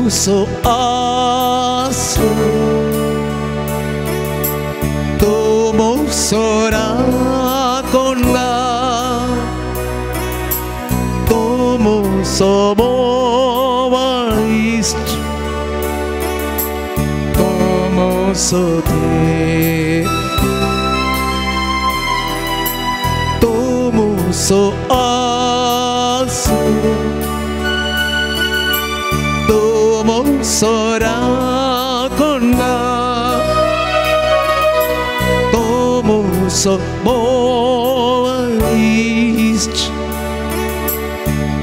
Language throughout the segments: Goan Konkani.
तुमचो आसो तुमचो राखणदार तुमचो बोवाळिश्ट तुमचो देव तुमचो आसो तुमचो राखणदार तुमचो बोवाळिश्ट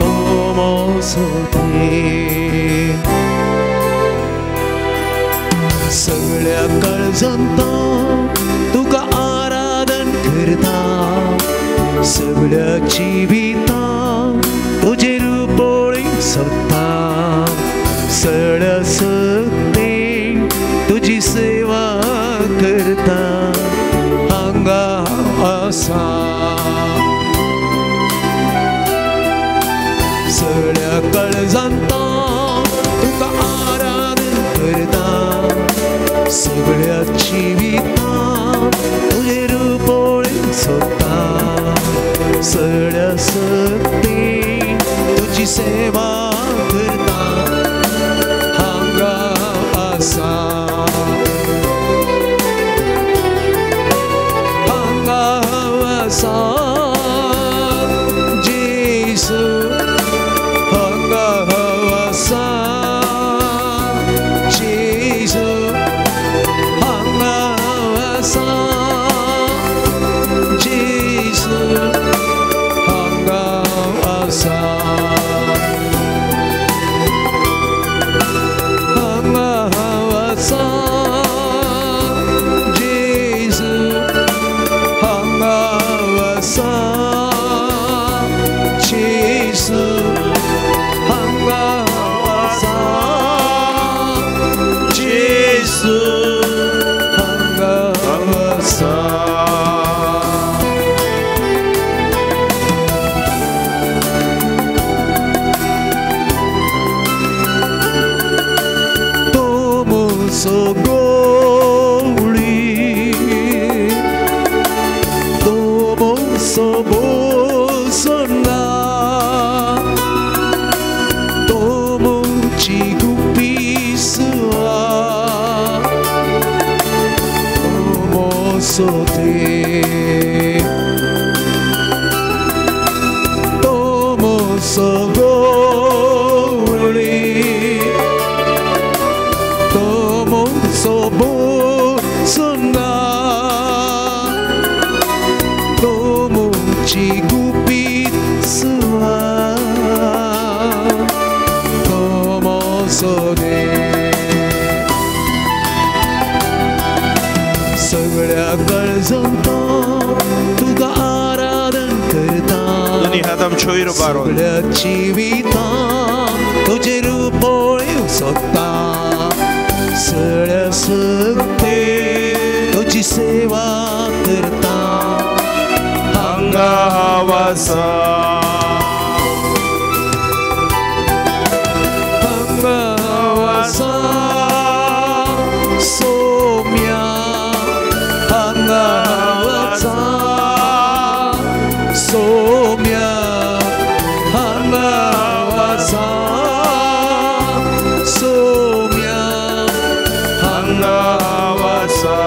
तुमचो देव. सगळ्या काळजांत तुका आराधन करता सगळ्या जिवितांत तुजें रूप पळोवंक सोदता सगळ्या शक्तीन तुजी सेवा करता हांगा आसा. सगळ्या काळजांत तुका आराधन करता सगळ्या जिवितांत तुजें रूप पळोवंक सोदता सगळ्या शक्तीन तुजी सेवा करता हांगा आसा हांगा आसा जेजू हांगा आसा जेजू हांगा आसा जेजू हांगा आसा हांगा आसा जेजू हांगा आसा जेजू हांगा आसा जेजू हांगा आसा. तुमचो गोवळी तुमचो बोसना तुमची गुपीसवा तुमचो देव तुमचो गोवळी तुमचो बोसना तुमची गुपीसवा तुमचो देव. सगळ्या काळजांत तुका आराधन करता दोनी हात आमच्या वयर उबारून सगळ्या जिवितांत तुजें रूप पळोवंक सोदता सगळ्या शक्तीन तुजी सेवा करता हांगा आसा हांगा आसा सोम्या हांगा आसा सोम्या हांगा आसा सोम्या हांगा आसा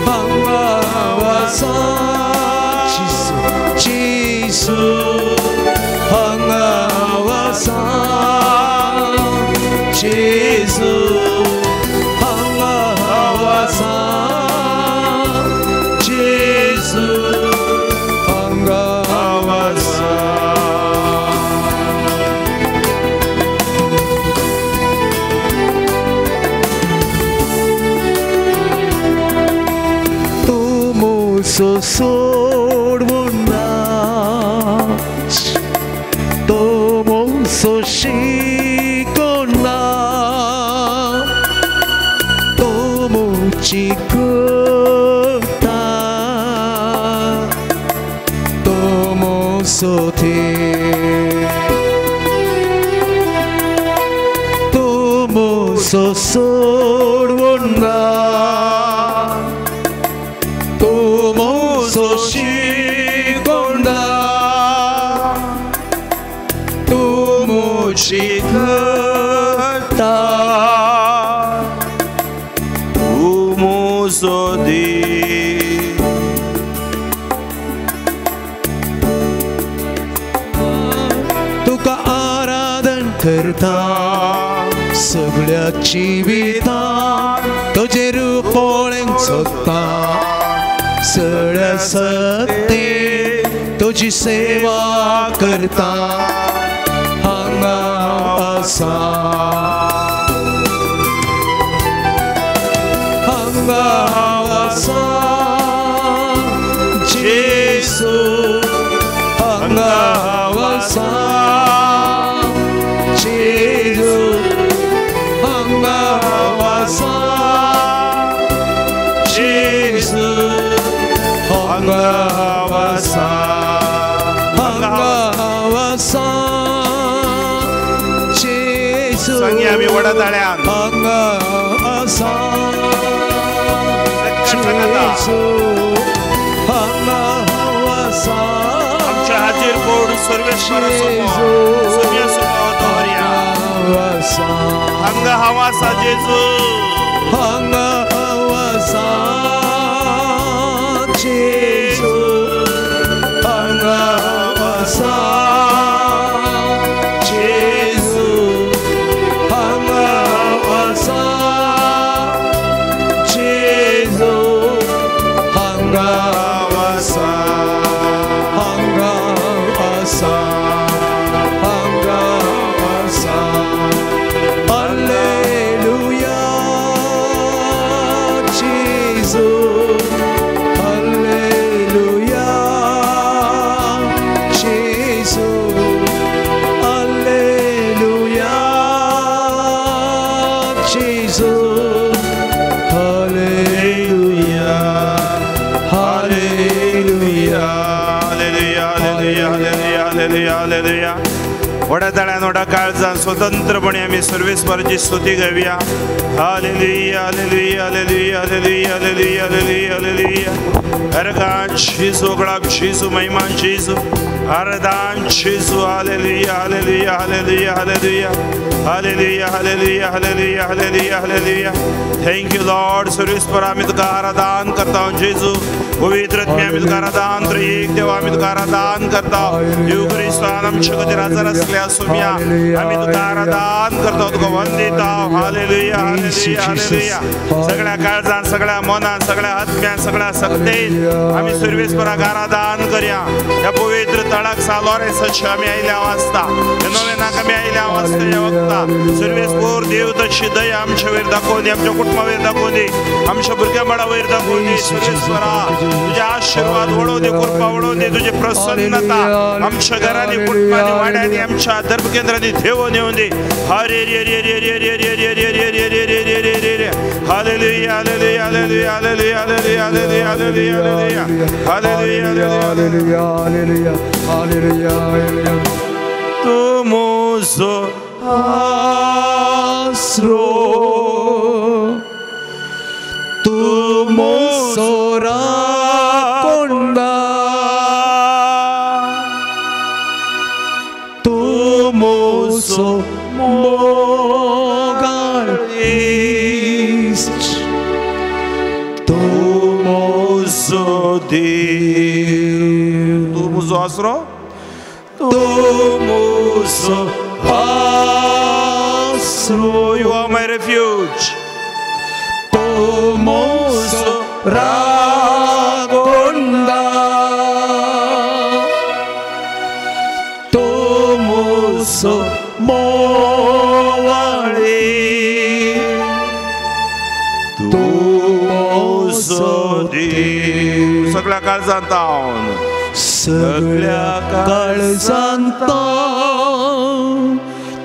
हांगा आसा जेजू जेजू हांगा आसा जेजू हांगा आसा जेजू हांगा आसा. तुमचो सोडवणा तुमचो शिकोवणा तुमची करता तुमचो देव म्हजो सोडवंदा, तूं म्हजो शिकोवंदा, तूं म्हजी करता, तूं म्हजो देव. तुका आराधन करता सगळ्या जिवितान, तुजें रूप पळोवंक सोदता, सगळ्या सत्तेन तुजी सेवा करता. हांगा आसा, हांगा आसा जेजू, हांगा आसा जेजू, हांगा आसा जेजू, हांगा आसा, हांगा आसा जेजू. सांगी आमी व्हडा ताळ्यान, हांगा आसा जेजू, हांगा आसा. आमच्या हाजीर कोण सर्वेश्वरा समोर सगळ्या समोर दवरया. हांगा हांव आसा जेजू, हांगा आसा जेजू, हांगा आसा जेजू, हांगा आसा जेजू, हांगा आसा, हांगा आसा, हांगा आसा. Alleluia Gesù, Alleluia Gesù, Alleluia Gesù, Alleluia, Alleluia. Hallelujah, hallelujah, hallelujah, hallelujah. व्हडा ताळ्यान व्हडा काळजान स्वतंत्रपणे आमी सर्वेस्पराची स्तुती गावया. Hallelujah, hallelujah, hallelujah, hallelujah, hallelujah, hallelujah, hallelujah. Organ जेजू, गळाब जेजू, महिमान जेजू, आराधन जेजू. Hallelujah, hallelujah, hallelujah, hallelujah, hallelujah, hallelujah, hallelujah, hallelujah, hallelujah. Thank you Lord. सर्वेस्पर आमी तुका आराधन करता जेजू, पवित्र आत्म्या आमी तुका आराधन, त्रिएक देव आमी तुका आराधन करता. देव क्रिस्तान आमच्या खातीर हजर असल्या सुम्या आमी तुका आराधन करता, तुका वंदिता. Hallelujah, hallelujah, hallelujah. सगळ्या काळजान, सगळ्या मनान, सगळ्या आत्म्यान, सगळ्या शक्तीन आमी सर्वेस्पराक आराधन करया. ह्या पवित्र तळाक सा लॉरेन्साचे आमी आयल्या वाजता, ह्या नोवेनाक आमी आयल्या वाजता, ह्या वखता सर्वेस्पर देव तशी दया आमच्या वयर दाखोवन दी, आमच्या कुटुंबा वयर दाखोवन दी, आमच्या भुरग्यां बाळा वयर दाखोवन दी. सर्वेस्परा तुझे आशीर्वाद वळोव दी, कृपा वळोव दी, तुझी प्रसन्नता आमच्या घरांनी, कुटुंबांनी, वाड्यांनी, आमच्या धर्म केंद्रांनी देवून येवन दी. हरे रे रे रे रे रे रे रे रे रे रे रे रे रे रे रे. Hallelujah, hallelujah, hallelujah, hallelujah, hallelujah, hallelujah, hallelujah, hallelujah, hallelujah, hallelujah, hallelujah, hallelujah. तूं म्हजो आसरो, तूं म्हजो राखणदार, तूं म्हजो मोगाळ इश्ट, तूं म्हजो देव, तूं म्हजो आसरो, तूं म्हजो आसरो, You are my refuge. तूं म्हजो राखणदार, तूं म्हजो मोगाळ इश्ट, तूं म्हजो देव. सगळ्या काळजांत हांव, सगळ्या काळजांत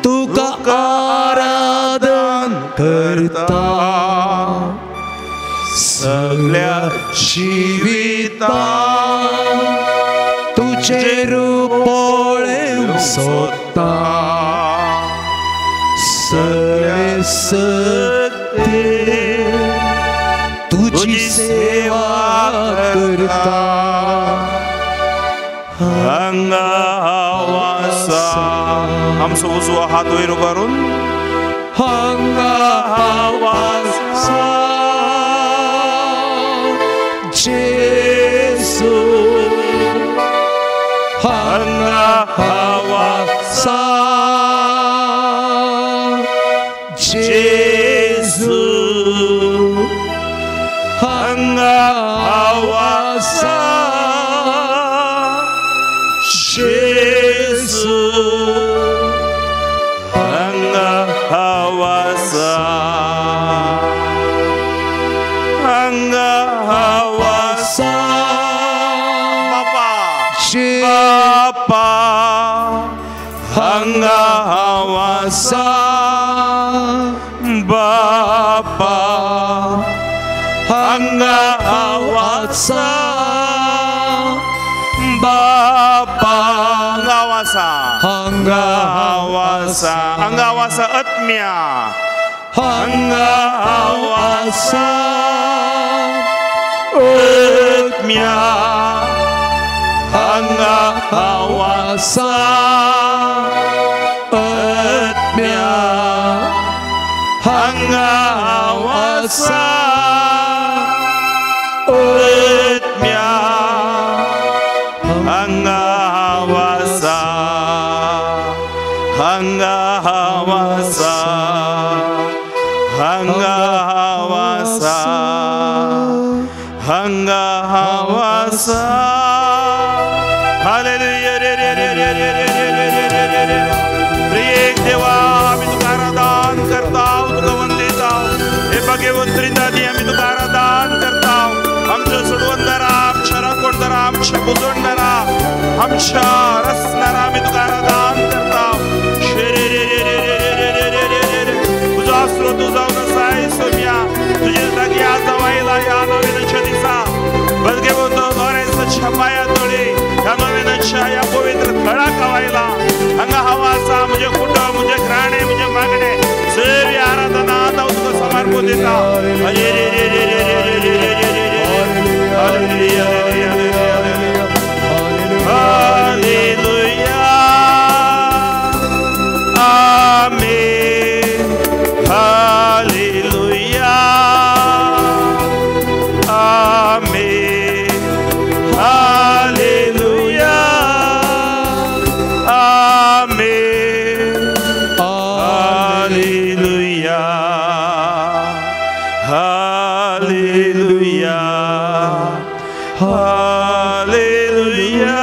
तुका आराधन करता, सगळ्या जिवितान तुजें रूप पळोवंक सोदता, सगळे सत्ते तुजी सेवा करता हांगा हांव आसा आमचो उजवो हात वयर उबारून हांगा हांव आसा जेजू हांगा हांव आसा जेजू हांगा हांव आसा जेजू हांगा हांव आसा हांगा हांव आसा बापा बापा हांगा हांव आसा बापा हांगा हांव आसा बापा हांगा हांव आसा हांगा हांव आसा हांगा हांव आसा आत्म्या हांगा हांव आसा आत्म्या हांगा हांव आसा आत्म्या हांगा हांव आसा आत्म्या हांगा हांव आसा हांगा हांव आसा हांगा हांव आसा हांगा हांव आसा. हालेलुया रे रे रे रे रे रे रे रे रे रे. प्रिय देवा आमी तुका आराधन करता, तुका वंदिता. हे भाग्यवंत त्रिदादी आमी तुका आराधन करता. आमच्या सोडवणदारा, आमच्या राखणदारा, आमच्या बुजवणदारा, आमच्या रचणारा आमी तुका आराधन करता. रे रे रे रे रे रे रे रे रे रे. तुजो आसरो तूं जावन आसा सोम्या, तुजे लागीं आज हांव आयला ह्या नोवेनाच्या दिसा. बलगेवंत लॉरेन्साच्या पांया तळी ह्या नोवेनाच्या ह्या पवित्र थळाक हांव आयला. हांगा हांव आसा, म्हजें कुटुंब, म्हजें घराणें, म्हजें मागणें सगळी आराधना हांव तुका समर्पण दिता. अरे रे रे रे रे रे रे रे रे रे रे. Hallelujah hallelujah hallelujah. Amen hallelujah amen hallelujah amen hallelujah hallelujah hallelujah.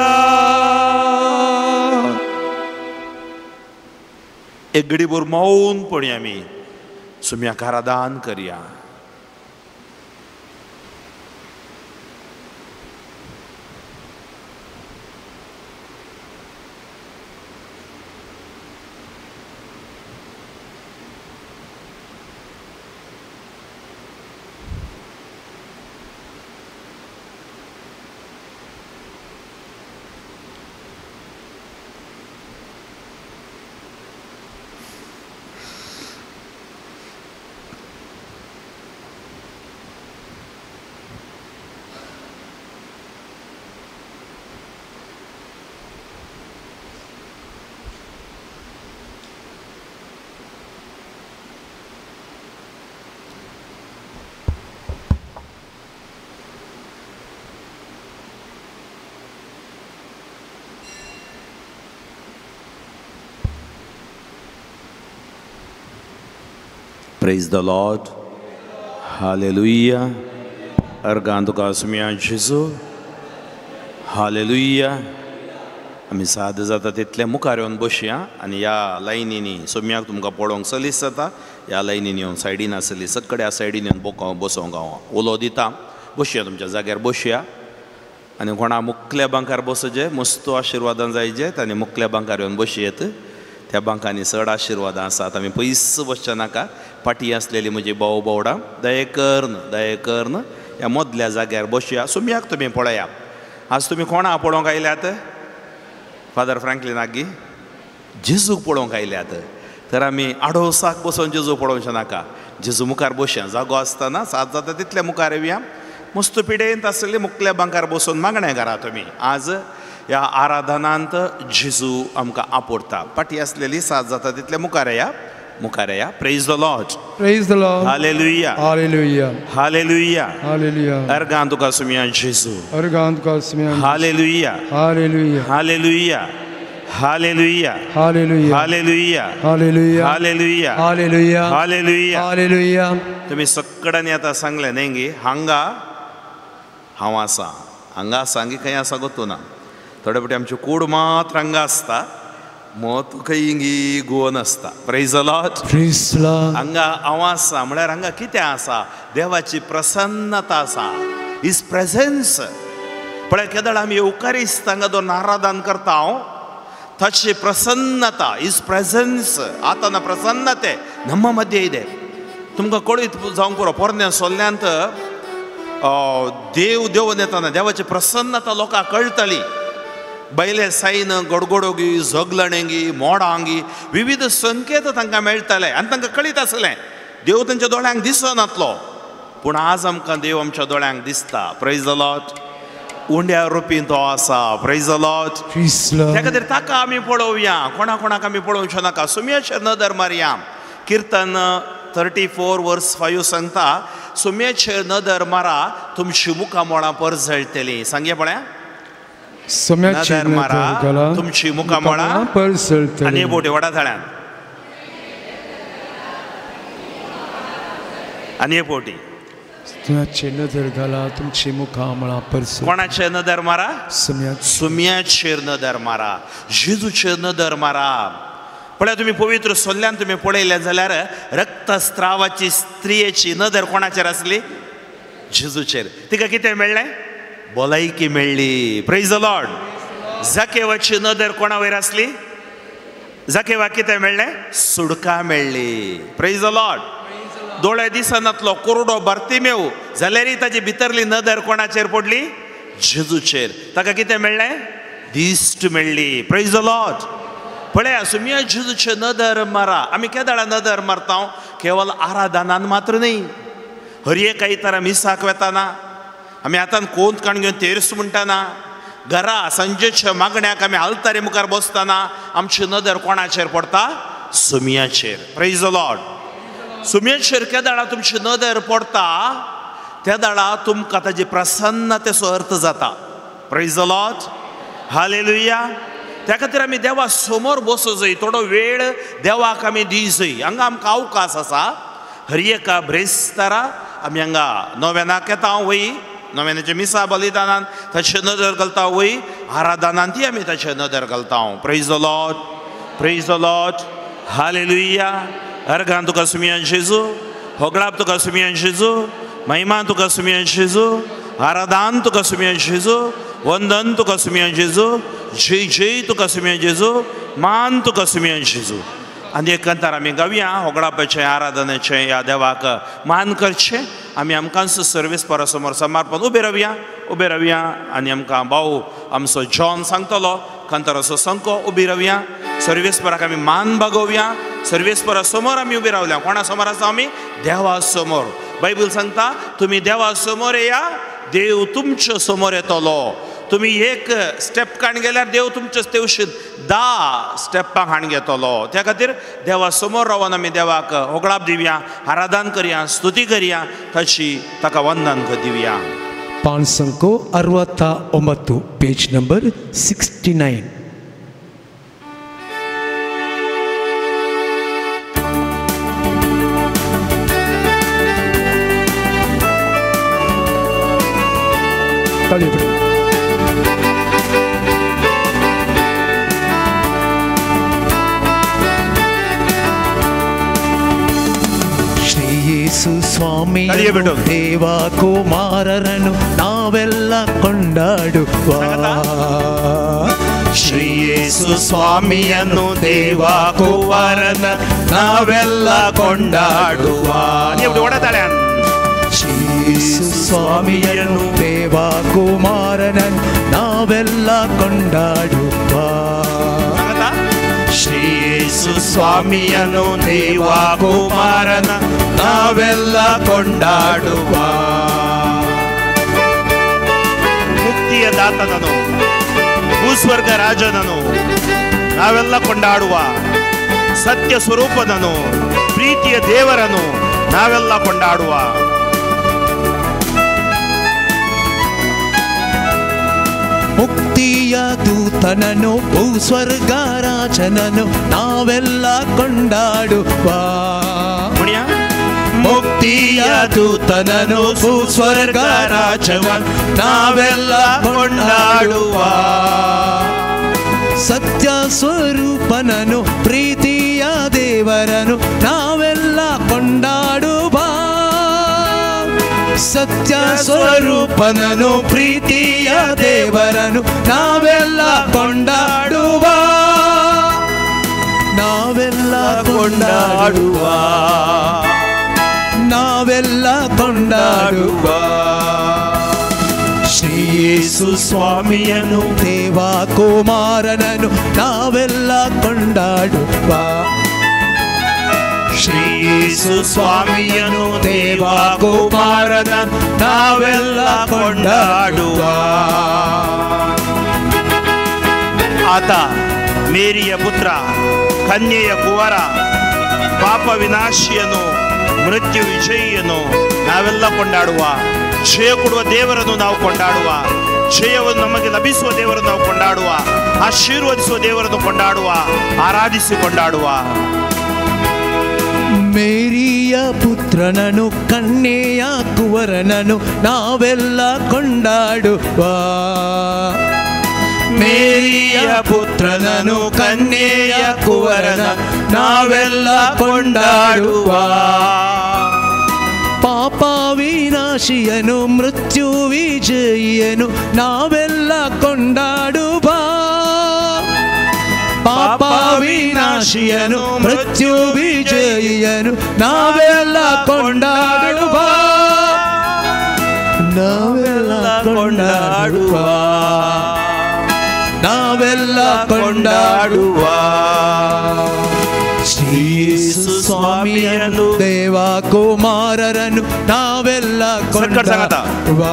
एक घडीभर मौनपणी आमी सुम्याक आराधन करया. Praise the Lord. Hallelujah. अर्गां तुका सुम्या जेजू. हालेलुया. आमी साद जाता तितले मुखार येवन बसया आनी ह्या लायनींनी सोम्याक तुमकां पळोवंक सलीस जाता. ह्या लायनींनी येवन सायडीन आसली सगळ्या सायडीन येवन बसोवंक हांव उलो दिता. बसया तुमच्या जाग्यार बसया आनी कोणा मुखल्या बांकार बसचे मस्त आशिर्वादां जायचे आनी मुखल्या बांकार येवन बसयेत. त्या बांकांनी चड आशिर्वादां आसात. आमी पयस बसचे नाका. फाटीं आसलेली म्हजी भाव भावडां दयेकर्न दयेकर्न ह्या मदल्या जाग्यार बसया. सुम्याक तुमी पळया. आज तुमी कोणा पळोवंक आयल्यात? फादर फ्रँकलिनाक जेजूक पळोवंक आयल्यात. तर आमी आडोसाक बसोन जेजू पळोवचें नाका, जेजू मुखार बसया. जागो आसतना सात जाता तितले मुखार येवया. मस्त पिडेंत आसलेली मुखल्या बांकार बसून मागणें करा तुमी. आज ह्या आराधनांत जेजू आमकां आपोरता. पाटी आसलेली सात जाता तितले मुखार येया, मुखार येया. Praise the Lord. Praise the Lord. Hallelujah. Hallelujah. Hallelujah. Hallelujah. अर्गां तुका सुमया जेजू. अर्गां तुका Somaiya. Hallelujah. Hallelujah. Hallelujah. Hallelujah. Hallelujah. Hallelujah. Hallelujah. Hallelujah. Hallelujah. Hallelujah. Hallelujah. तुमी सगळ्यांनी आतां सांगलें न्ही गी, हांगा हांव आसा, हांगा आसा गी खंय आसा गोतू ना. थोडे फावटी आमची कूड मात्र हांगा आसता, मत खंय गी गोवन आसता. Praise the Lord. Praise the Lord. हांगा हांव आसा म्हळ्यार हांगा कितें आसा? देवाची प्रसन्नता आसा, his presence. पळय केदळ आमी येवकारिस्त हांगा दोन आराधन करता हांव, ताची प्रसन्नता, his presence, आतां ना प्रसन्नते ನಮ್ಮ ಮಧ್ಯೆ ಇದೆ. तुमकां कळीत जावंक पुरो, पोरण्या सोल्ल्यांत देव देवून येताना देवाची प्रसन्नता लोकांक कळटली. बैले सायन गडगडोगी, झगलणेंगी, मोडांगी विविध संकेत तांकां मेळटाले आनी तांकां कळीत आसलें देव तांच्या दोळ्यांक दिसनातलो. पूण आज आमकां देव आमच्या दोळ्यांक दिसता. Praise the Lord. उंड्या रुपीन तो आसा. Praise the Lord. त्या खातीर ताका आमी पळोवया, कोणा कोणाक आमी पळोवचें नाका. सुम्याचेर नदर मारया. किर्तन 34 वर्स 5 सांगता, सुम्याचेर नदर मारा, तुमची मुखामोळां परजळटलीं. सांगया पळया, सुम्याचेर नदर मारा, तुमची मुखामोळां परजळटलीं. आनी बोटे वडा थाळ्यान आनी बोटी. सुम्याचेर नदर घाला, तुमची मुखामळां परजळटलीं. कोणाचेर नदर मारा? सुम्याचेर नदर मारा, जेजूचेर नदर मारा. पळया तुमी पवित्र सोल्ल्यान तुमी पळयलें जाल्यार रक्तस्त्रावाची स्त्रियेची नदर कोणाचेर आसली? जेजूचेर. तिका कितें मेळ्ळें? भलायकी मेळ्ळी. Praise the Lord. जाकेवाची नदर कोणा वयर आसली? जाकेवाक कितें मेळ्ळें? सुडका मेळ्ळी. Praise the Lord. दोळे दिसनातलो कोरडो बार्तिमेव जाल्यारय ताजी भितरली नदर कोणाचेर पडली? जेजूचेर. ताका कितें मेळ्ळें? दिश्ट मेळ्ळी. Praise the Lord. पळया, सुम्या जेजूचे नदर मारा. आमी केदाळा नदर मारता? केवल आराधनान मात्र न्ही, हर एक आयतारा मिसाक वेताना आमी हातान कोंत काण घेवन तेर्स म्हणटाना, घरा सांजेच्या मागण्याक आमी आल्तारे मुखार बसतना आमची नदर कोणाचेर पडटा? सुम्याचेर. Praise the Lord. सुम्याचेर केदाळा तुमची नदर पडटा त्या दाळा तुमकां ताजी प्रसन्नतेचो अर्थ जाता. Praise the Lord. Hallelujah. त्या खातीर आमी देवा समोर बसो जाय, थोडो वेळ देवाक आमी दी जाय. हांगा आमकां अवकाश आसा. हर एका ब्रेस्तारा आमी हांगा नोवेनाक येता वय, नोवेनाच्या मिसा बलिदानान ताचेर नदर घालता वय, आराधनान ती आमी ताचेर नदर घालता. Praise the Lord. Praise the Lord. Hallelujah. Organ तुका सुमयान जेजू, होगळाप तुका सुमयान जेजू, महिमा तुका सुमयान जेजू, आराधन तुका सुमयान जेजू, वंदन तुका सुमयान जेजू, जय जय तुका सुमयान जेजू, मान तुका सुमयान जेजू. आनी एकांतार आमी गावया होगळापाचें, आराधनेचें ह्या देवाक मान करचें. आमी आमकांच सर्वीस परा समोर समर्पण उबे रावया, उबे रावया. आनी आमकां भाऊ आमचो जॉन सांगतलो कांताराचो संको. उबी रावया, सर्वीस पराक आमी मान बागोवया. सर्वीस परा समोर आमी उबे रावल्या. कोणा समोर आसा आमी? देवा समोर. बायबल सांगता तुमी देवा समोर येया, देव तुमच्या समोर येतलो. तुमी एक स्टेप काण गेल्यार देव तुमच्या तेवशीन 10 स्टेपां हाण घेतलो. त्या खातीर देवा समोर रावन आमी देवाक होगळाप दिवया, आराधन करया, स्तुती करया, ताची ताका वंदन दिवया. 569 पेज नंबर 69. ಯೇಸು ಸ್ವಾಮಿಯನ್ನು ದೇವ ಕುಮಾರರನ್ನು ನಾವೆಲ್ಲ ಕೊಂಡಾಡುವ. ಶ್ರೀ ಯೇಸು ಸ್ವಾಮಿಯನ್ನು ದೇವ ಕುಮಾರನ ನಾವೆಲ್ಲ ಕೊಂಡಾಡುವ. ಶ್ರೀ ಯೇಸು ಸ್ವಾಮಿಯನ್ನು ದೇವ ಕುಮಾರನನ್ನು ನಾವೆಲ್ಲ ಕೊಂಡಾಡುವ. ಶ್ರೀ ಯೇಸು ಸ್ವಾಮಿಯನ್ನು ದೇವ ಕುಮಾರನ ನಾವೆಲ್ಲ ಕೊಂಡಾಡುವ. ಮುಕ್ತಿಯ ದಾತನನು ಭೂಸ್ವರ್ಗ ರಾಜನನು ನಾವೆಲ್ಲ ಕೊಂಡಾಡುವ. ಸತ್ಯ ಸ್ವರೂಪನನು ಪ್ರೀತಿಯ ದೇವರನು ನಾವೆಲ್ಲ ಕೊಂಡಾಡುವ. ಮುಕ್ತಿಯ ದೂತನನು ಭೂಸ್ವರ್ಗ ರಾಜನನು ನಾವೆಲ್ಲ ಕೊಂಡಾಡುವ. ಮುಕ್ತಿಯ ದೂತನನು ಭೂಸ್ವರ್ಗ ರಾಜನ ನಾವೆಲ್ಲ ಕೊಂಡಾಡುವ. ಸತ್ಯ ಸ್ವರೂಪನನು ಪ್ರೀತಿಯ ದೇವರನು ನಾವೆಲ್ಲ ಕೊಂಡಾಡುವ. ಸತ್ಯ ಸ್ವರೂಪನನು ಪ್ರೀತಿಯ ದೇವರನು ನಾವೆಲ್ಲ ಕೊಂಡಾಡುವ. ನಾವೆಲ್ಲ ಕೊಂಡಾಡುವ. ನಾವೆಲ್ಲ ಕೊಂಡಾಡುವ. ಶ್ರೀ ಯೇಸು ಸ್ವಾಮಿಯನು ದೇವ ಕುಮಾರನನು ನಾವೆಲ್ಲ ಕೊಂಡಾಡುವ. ಶ್ರೀ ಯೇಸು ಸ್ವಾಮಿಯನು ದೇವ ಕುಮಾರನ ನಾವೆಲ್ಲ ಕೊಂಡಾಡುವ. ಆತ ಮೇರಿಯ ಪುತ್ರ, ಕನ್ಯೆಯ ಕುವರ, ಪಾಪ ವಿನಾಶಿಯನು, ಮೃತ್ಯು ವಿಜಯಿಯನ್ನು ನಾವೆಲ್ಲ ಕೊಂಡಾಡುವ. ಜಯ ಕೊಡುವ ದೇವರನ್ನು ನಾವು ಕೊಂಡಾಡುವ. ಜಯವನ್ನು ನಮಗೆ ಲಭಿಸುವ ದೇವರನ್ನು ನಾವು ಕೊಂಡಾಡುವ. ಆಶೀರ್ವದಿಸುವ ದೇವರನ್ನು ಕೊಂಡಾಡುವ. ಆರಾಧಿಸಿ ಕೊಂಡಾಡುವ. ಮೇರಿಯ ಪುತ್ರನನು ಕನ್ಯೆಯ ಕುವರನನು ನಾವೆಲ್ಲ ಕೊಂಡಾಡುವ. ಮೇರಿಯ ಪುತ್ರನನು ಕನ್ಯೆಯ ಕುವರನ ನಾವೆಲ್ಲ ಕೊಂಡಾಡುವ. ಪಾಪ ವಿನಾಶಿಯನು ಮೃತ್ಯು ವಿಜಯಿಯನು ನಾವೆಲ್ಲ ಕೊಂಡಾಡುವ. ಪಾಪ ವಿನಾಶಿಯನು ಮೃತ್ಯು ವಿಜಯಿಯನು ನಾವೆಲ್ಲ ಕೊಂಡಾಡುವ. ನಾವೆಲ್ಲ ಕೊಂಡಾಡುವ. ನಾವೆಲ್ಲ ಕೊಂಡಾಡುವ. ಶ್ರೀ ಯೇಸು ಸ್ವಾಮಿಯನು ದೇವ ಕುಮಾರರನು ನಾವೆಲ್ಲ ಕೊಂಡಾಡುವ.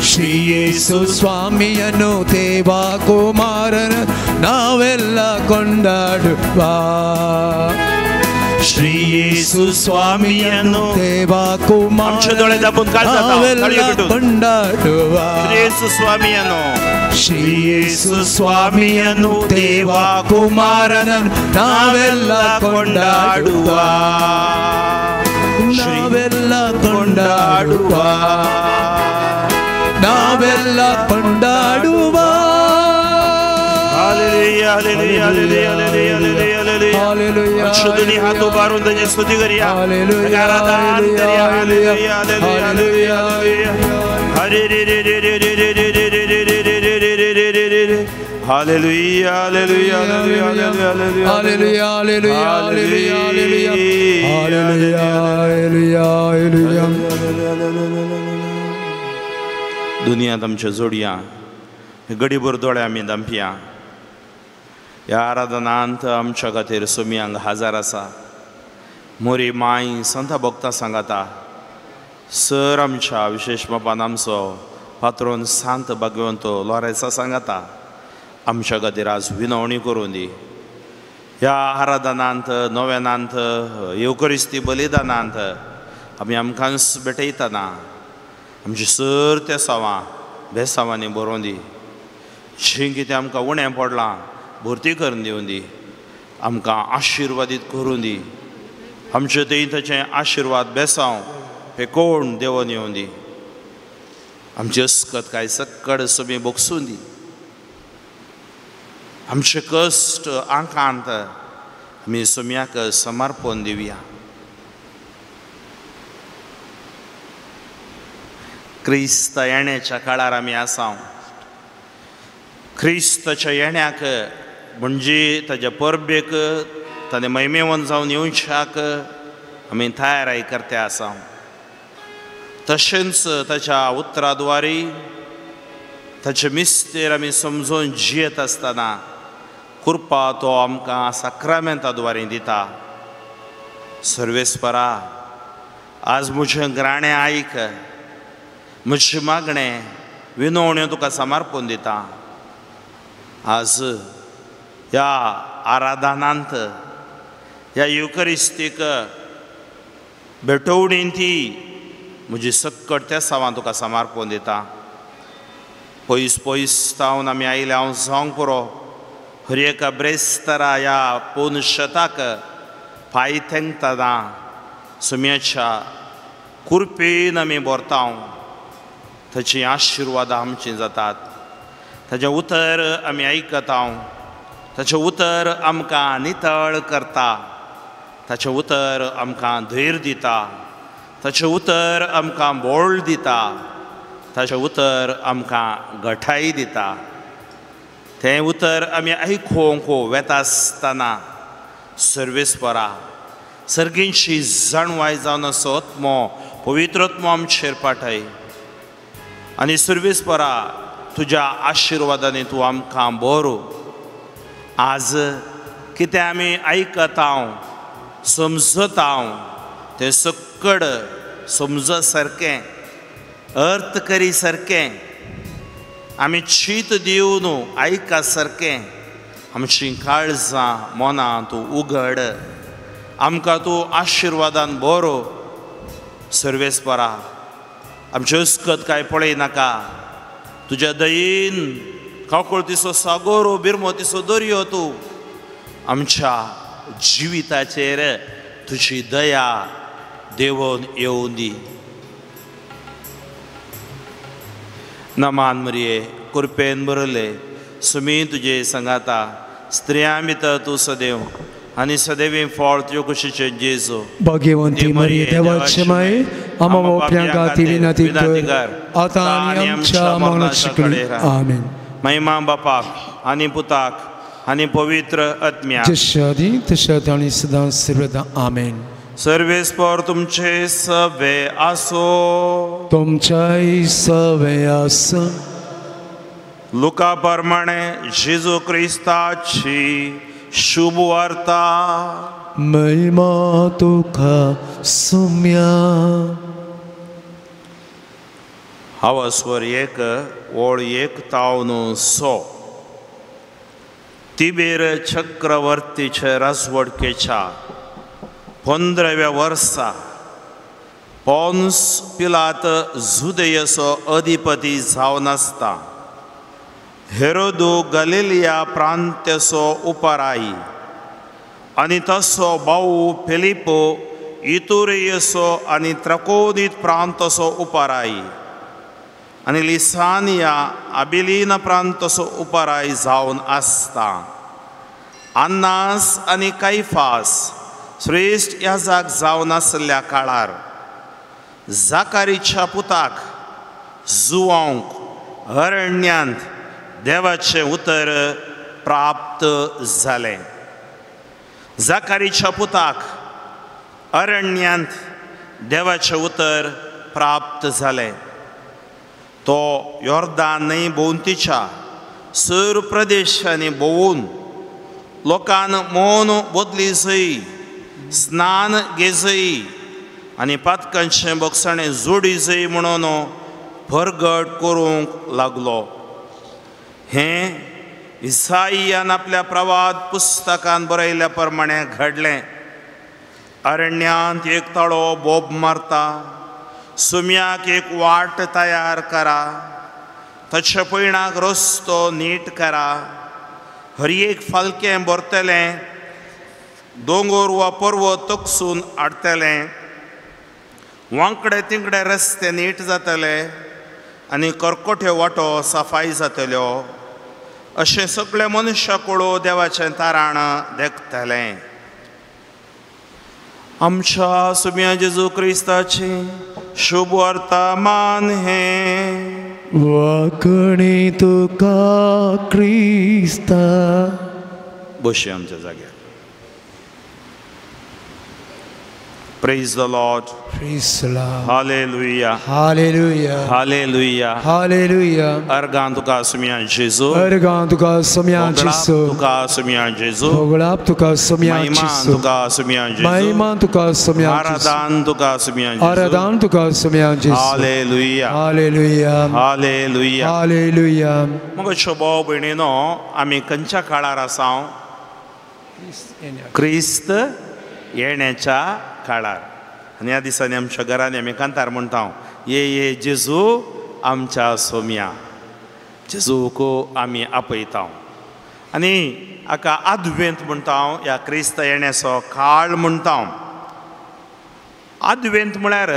ಶ್ರೀ ಯೇಸು ಸ್ವಾಮಿಯನು ದೇವ ಕುಮಾರನ ನಾವೆಲ್ಲ ಕೊಂಡಾಡುವ. ಶ್ರೀ ಯೇಸು ಸ್ವಾಮಿಯನು ದೇವ ಕುಮಾರ ನಾವೆಲ್ಲ ಕೊಂಡಾಡುವ. ಶ್ರೀ ಯೇಸು ಸ್ವಾಮಿಯನು ಶ್ರೀ ಯೇಸು ಸ್ವಾಮಿಯನು ದೇವ ಕುಮಾರನ ನಾವೆಲ್ಲ ಕೊಂಡಾಡುವ. ನಾವೆಲ್ಲ ಕೊಂಡಾಡುವ. ನಾವೆಲ್ಲ ಕೊಂಡಾಡುವ. Hallelujah, hallelujah, hallelujah, hallelujah, hallelujah. शुद्धनी हात उभारून त्याची स्तुती करूया. आराधना करूया. Hallelujah, hallelujah, hallelujah. हरे रे रे रे रे रे रे रे रे रे रे रे रे रे रे रे रे रे. Hallelujah, hallelujah, hallelujah, hallelujah, hallelujah, hallelujah, hallelujah, hallelujah, hallelujah. दुनियांत आमच्या जोडया गडीभर दोळे आमी दामपया. ह्या आराधनांत आमच्या खातीर सोमयांक हाजार आसा. मोरी माय संता भक्ता सांगाता सर आमच्या विशेश बापान आमचो पात्रोन सांत भाग्यवंत लोरेसा सांगाता आमच्या खातीर आज विनवणी करून दी. ह्या आराधनांत नव्यानांत येवकरिस्ती बलिदानांत आमी आमकांच भेटयतना आमची सर त्या सावां बेसावांनी बरोवन दी. जें कितें आमकां उणें पडलां भरती करून दिवन दी. आमकां आशिर्वादीत करून दी. आमचे थंय ताचें आशिर्वाद बेसांव हे कोण देवोन येवन दी. आमची अस्कत काय सक्कड समी बोगसून दी. आमचे कश्ट आंकांत आमी सोम्याक समर्पण दिवया. क्रिस्त येण्याच्या काळार आमी आसा. क्रिस्ताच्या येण्याक म्हणजे ताज्या परबेक ताणें महिमेवन जावन येवच्याक आमी तयाराय करते आसा. तशेंच ताच्या उतरा द्वारे ताचे मिस्तेर आमी समजून जियेत आसतना कृपा तो आमकां साक्रामेंता द्वारे दिता. सर्वेस्परा, आज म्हजें ग्राणें आयक, म्हजें मागणें विनवण्यो तुका समर्पण दिता. आज ह्या आराधनांत, ह्या युकरिस्तीक भेटवणीन ती म्हजी सक्कट त्या सावान तुका समर्पण दिता. पयस पयस तावन आमी आयले हांव जावंक पुरो, हर एका ब्रेस्तारा ह्या पोन शताक पांय तेंकतना सुम्याच्या कृपेन आमी भरता. ताची आशिर्वादां आमची जातात, ताचें उतर आमी आयकता, ताचें उतर आमकां नितळ करता, ताचें उतर आमकां धैर्य दिता, ताचें उतर आमकां बोळ दिता, ताचें उतर आमकां गठाय दिता. तें उतर आमी आयकूंक वेता आसतना सर्वेस्परा सर्गींची जाणवाय जावन असो आत्मो पवित्र आत्मो आमचेर पाठय आनी सर्वेस्परा तुज्या आशिर्वादांनी तूं आमकां बरो. आज कितें आमी आयकता, समजता तें सक्कड समज सारकें, अर्थ करी सारकें, आमी चीत दिवन आयका सारकें आमची काळजां मनां तूं उगड, आमकां तूं आशिर्वादान बरो. सर्वेस्परा, आमची अस्कत कांय पळयनाका, तुज्या दयेन काकुळतीचो सागोर बिरमोतीचो दर्यो तूं आमच्या जिविताचेर तुजी दया देवोन येवून दी. नमान मरिये, कृपेन भरले, सुमी तुजे संगाता, स्त्रियां भितर तूं सदैव आनी सदैवी फळ तुज्या कुशीचें जेजू. भाग्यवंती मरिये, देवाचे माये, आम्हा मोपल्या खातीर विनंती कर, आतां आनी आमच्या मरणाच्या कडेन. आमेन. महिमा बापाक आनी पुताक आनी पवित्र आत्म्याक, जशें आदीं तशें आतां आनी सदां सर्वदा. आमेन. सर्वेस्पर तुमचे सवे आसो, तुमच्याय सवे आसो. लुका प्रमाणे जेजू क्रिस्ताची शुभ वार्ता. महिमा तुका सुम्या. हांव स्वर 1 ओळ 1 तावन 100. तिबेर चक्रवर्तीचे राजवडकेच्या 15व्या वर्सा पोन्स पिलात जुदेयचो अधिपती जावन आसता हेरोदू गलिलिया प्रांत्याचो उपराई आनी तसो भाऊ फिलिपो इतुरेयचो आनी त्रकोनीत प्रांताचो उपराई आनी लिसानिया आबिलीन प्रांताचो उपराई जावन आसता अन्नास आनी कैफास श्रेश्ठ याजक जावन आसल्या काळार जाकारीच्या पुताक जुवांक अरण्यांत देवाचें उतर प्राप्त जालें. जाकारीच्या पुताक अरण्यांत देवाचें उतर प्राप्त जालें. तो योर्दान न्हंय भोंवतीच्या सर प्रदेशांनी भोंवून लोकान मौन बदली जय, स्नान घेजय आनी पातकांचें बोगसाणें जोडी जय म्हणून भरगट करूंक लागलो. हें इसाईयान आपल्या प्रवाद पुस्तकान बरयल्या प्रमाणें घडलें. अरण्यांत एक ताळो बोब मारता, सुम्याक एक वाट तयार करा, ताच्या पयणाक रस्तो नीट करा, हर एक फालकें भरतलें, दोंगर वा पर्वत तकसून हाडटलें, वांकडे तिंकडे रस्ते नीट जातले आनी करकोट्यो वाटो सफाई जातल्यो. अशें सगळे मनुष्य कुळो देवाचें ताराण देखतलें. आमच्या सुम्या जेजू क्रिस्ताची शुभ वर्तमान हें. वाकणी तुका क्रिस्ता. बसया आमच्या जाग्यार. Praise the Lord. Praise the Lord. Hallelujah. Hallelujah. Hallelujah. Hallelujah. अर्गां तुका सुम्या जेजू. अर्गां तुका सुम्या जेजू. तुका सुम्या जेजू. होगळाप तुका सुम्या महिमा जेजू. तुका सुम्या जेजू. महिमा तुका सुम्या जेजू. आराधन तुका सुम्या जेजू. आराधन तुका सुम्या जेजू. Hallelujah. Hallelujah. Hallelujah. Hallelujah. मग शोभो भयणीनो आमी खंयच्या काळार आसाव? क्रिस्त येण्याच्या काळार. आनी ह्या दिसांनी आमच्या घरांनी आमी कांतार म्हणटा, ये ये जेजू आमच्या सोम्या. जेजूक आमी आपयता आनी हाका आदवेंत म्हणटा, ह्या क्रिस्त येण्याचो काळ म्हणटा. आदवेंत म्हळ्यार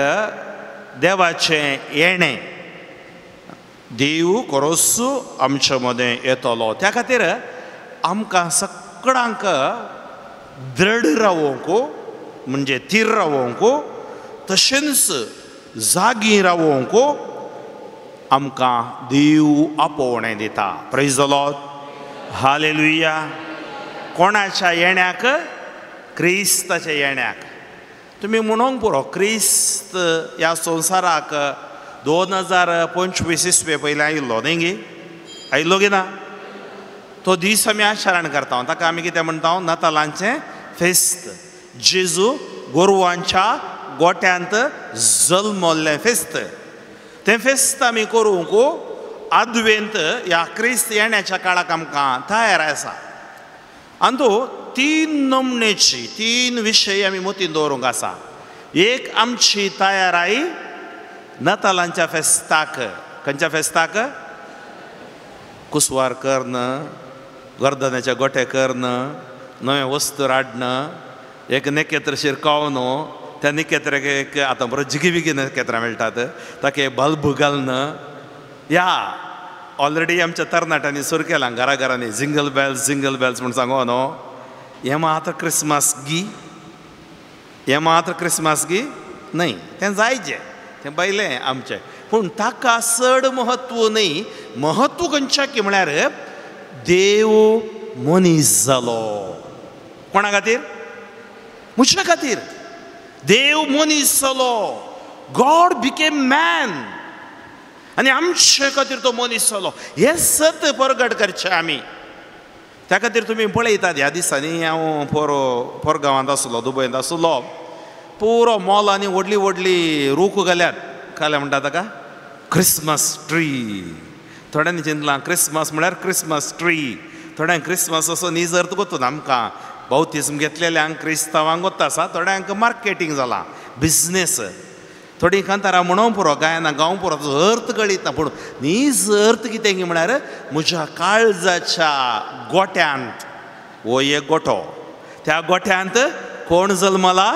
देवाचें येणें, देव कोरोस आमच्या मदें येतलो. त्या खातीर आमकां सगळ्यांक दृढ रावोंक, म्हणजे थीर रावोंक, तशेंच जागी रावोंक आमकां देव आपोवणें दिता. Praise the Lord. Hallelujah. कोणाच्या येण्याक? क्रिस्ताच्या येण्याक. तुमी म्हणूंक पुरो, क्रिस्त ह्या संवसाराक 2025 इसवे पयलीं आयिल्लो न्ही गी? आयिल्लो गी ना? तो दीस आमी आचरण करता, ताका आमी कितें म्हणटा? नातालांचें फेस्त. जेजू गोरवांच्या गोट्यांत जल्मल्लें फेस्त. तें फेस्त आमी करूंक आदवेंत ह्या क्रिस्त येण्याच्या काळाक आमकां तयार आसा. आनी तो तीन नमनेची, तीन विशय आमी मतीन दवरूंक आसा. एक, आमची तयाराय नातालांच्या फेस्ताक. खंयच्या फेस्ताक? कुसवार कर्ण, गर्दनाचे गोटे कर्ण, नवें वस्तू हाडण, एक नखेत्र शिरकावन त्या नखेत्राक एक आतां बरो जिगी बिगी नखेत्रां मेळटात, ताका बल्ब घालून. ह्या ऑलरेडी आमच्या तरणाट्यांनी सुरू केलां घरा घरांनी जिंगल बेल्स जिंगल बेल्स म्हूण सांगो न्हू. हें मात्र क्रिसमस गी? हें मात्र क्रिसमस गी न्हय, तें जायचें, तें पयलें आमचें, पूण ताका चड म्हत्व न्हय. म्हत्व खंयच्या की म्हळ्यार देव मनीस जालो. कोणा खातीर? म्हज्या खातीर. देव मनीस जालो. गॉड बिकेम मॅन. आनी आमचे खातीर तो मनीस जालो. हें सत परगट करचें आमी. त्या खातीर तुमी पळयतात ह्या दिसांनी हांव पोर गांवांत आसलो, दुबयंत आसलो, पुरो मॉलांनी व्हडली व्हडली रूख घाल्यात. घाल्या म्हणटा ताका क्रिसमस ट्री. थोड्यांनी चिंतलां क्रिसमस म्हळ्यार क्रिसमस ट्री. थोड्यांक क्रिसमस असो नीज अर्थ गोतून आमकां बावतिज्म घेतलेल्यांक क्रिस्तांवांक गोत्ता आसा, थोड्यांक मार्केटींग जालां, बिजनेस. थोडीं कांतारां म्हणोंक पुरो, गायनां गावंक पुरो, ताचो अर्थ कळीत ना. पूण नीज अर्थ कितें की म्हळ्यार म्हज्या काळजाच्या गोट्यांत, हो एक गोठो, त्या गोठ्यांत कोण जल्मला?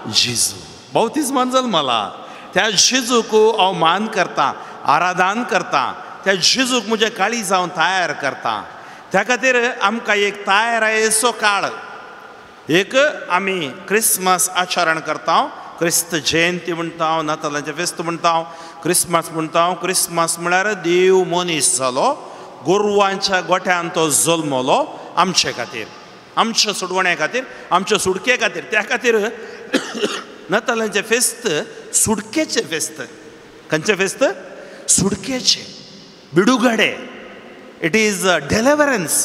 जेजू. बावतिज्मान जल्मला. त्या जेजूक हांव मान करता, आराधन करता, त्या जेजूक म्हजें काळीज हांव तयार करता. त्या खातीर आमकां एक तयारायेचो काळ. एक आमी क्रिसमस आचरण करता, क्रिस्त जयंती म्हणटा, नातालांचें फेस्त म्हणटा, क्रिसमस म्हणटा. क्रिसमस म्हळ्यार देव मनीस जालो, गोरवांच्या गोठ्यान तो जल्मलो आमचे खातीर, आमच्या सोडवण्या खातीर, आमच्या सुटके खातीर. त्या खातीर नातालांचें फेस्त सुटकेचें फेस्त. खंयचें फेस्त? सुटकेचें, बिडुगडे. It is deliverance.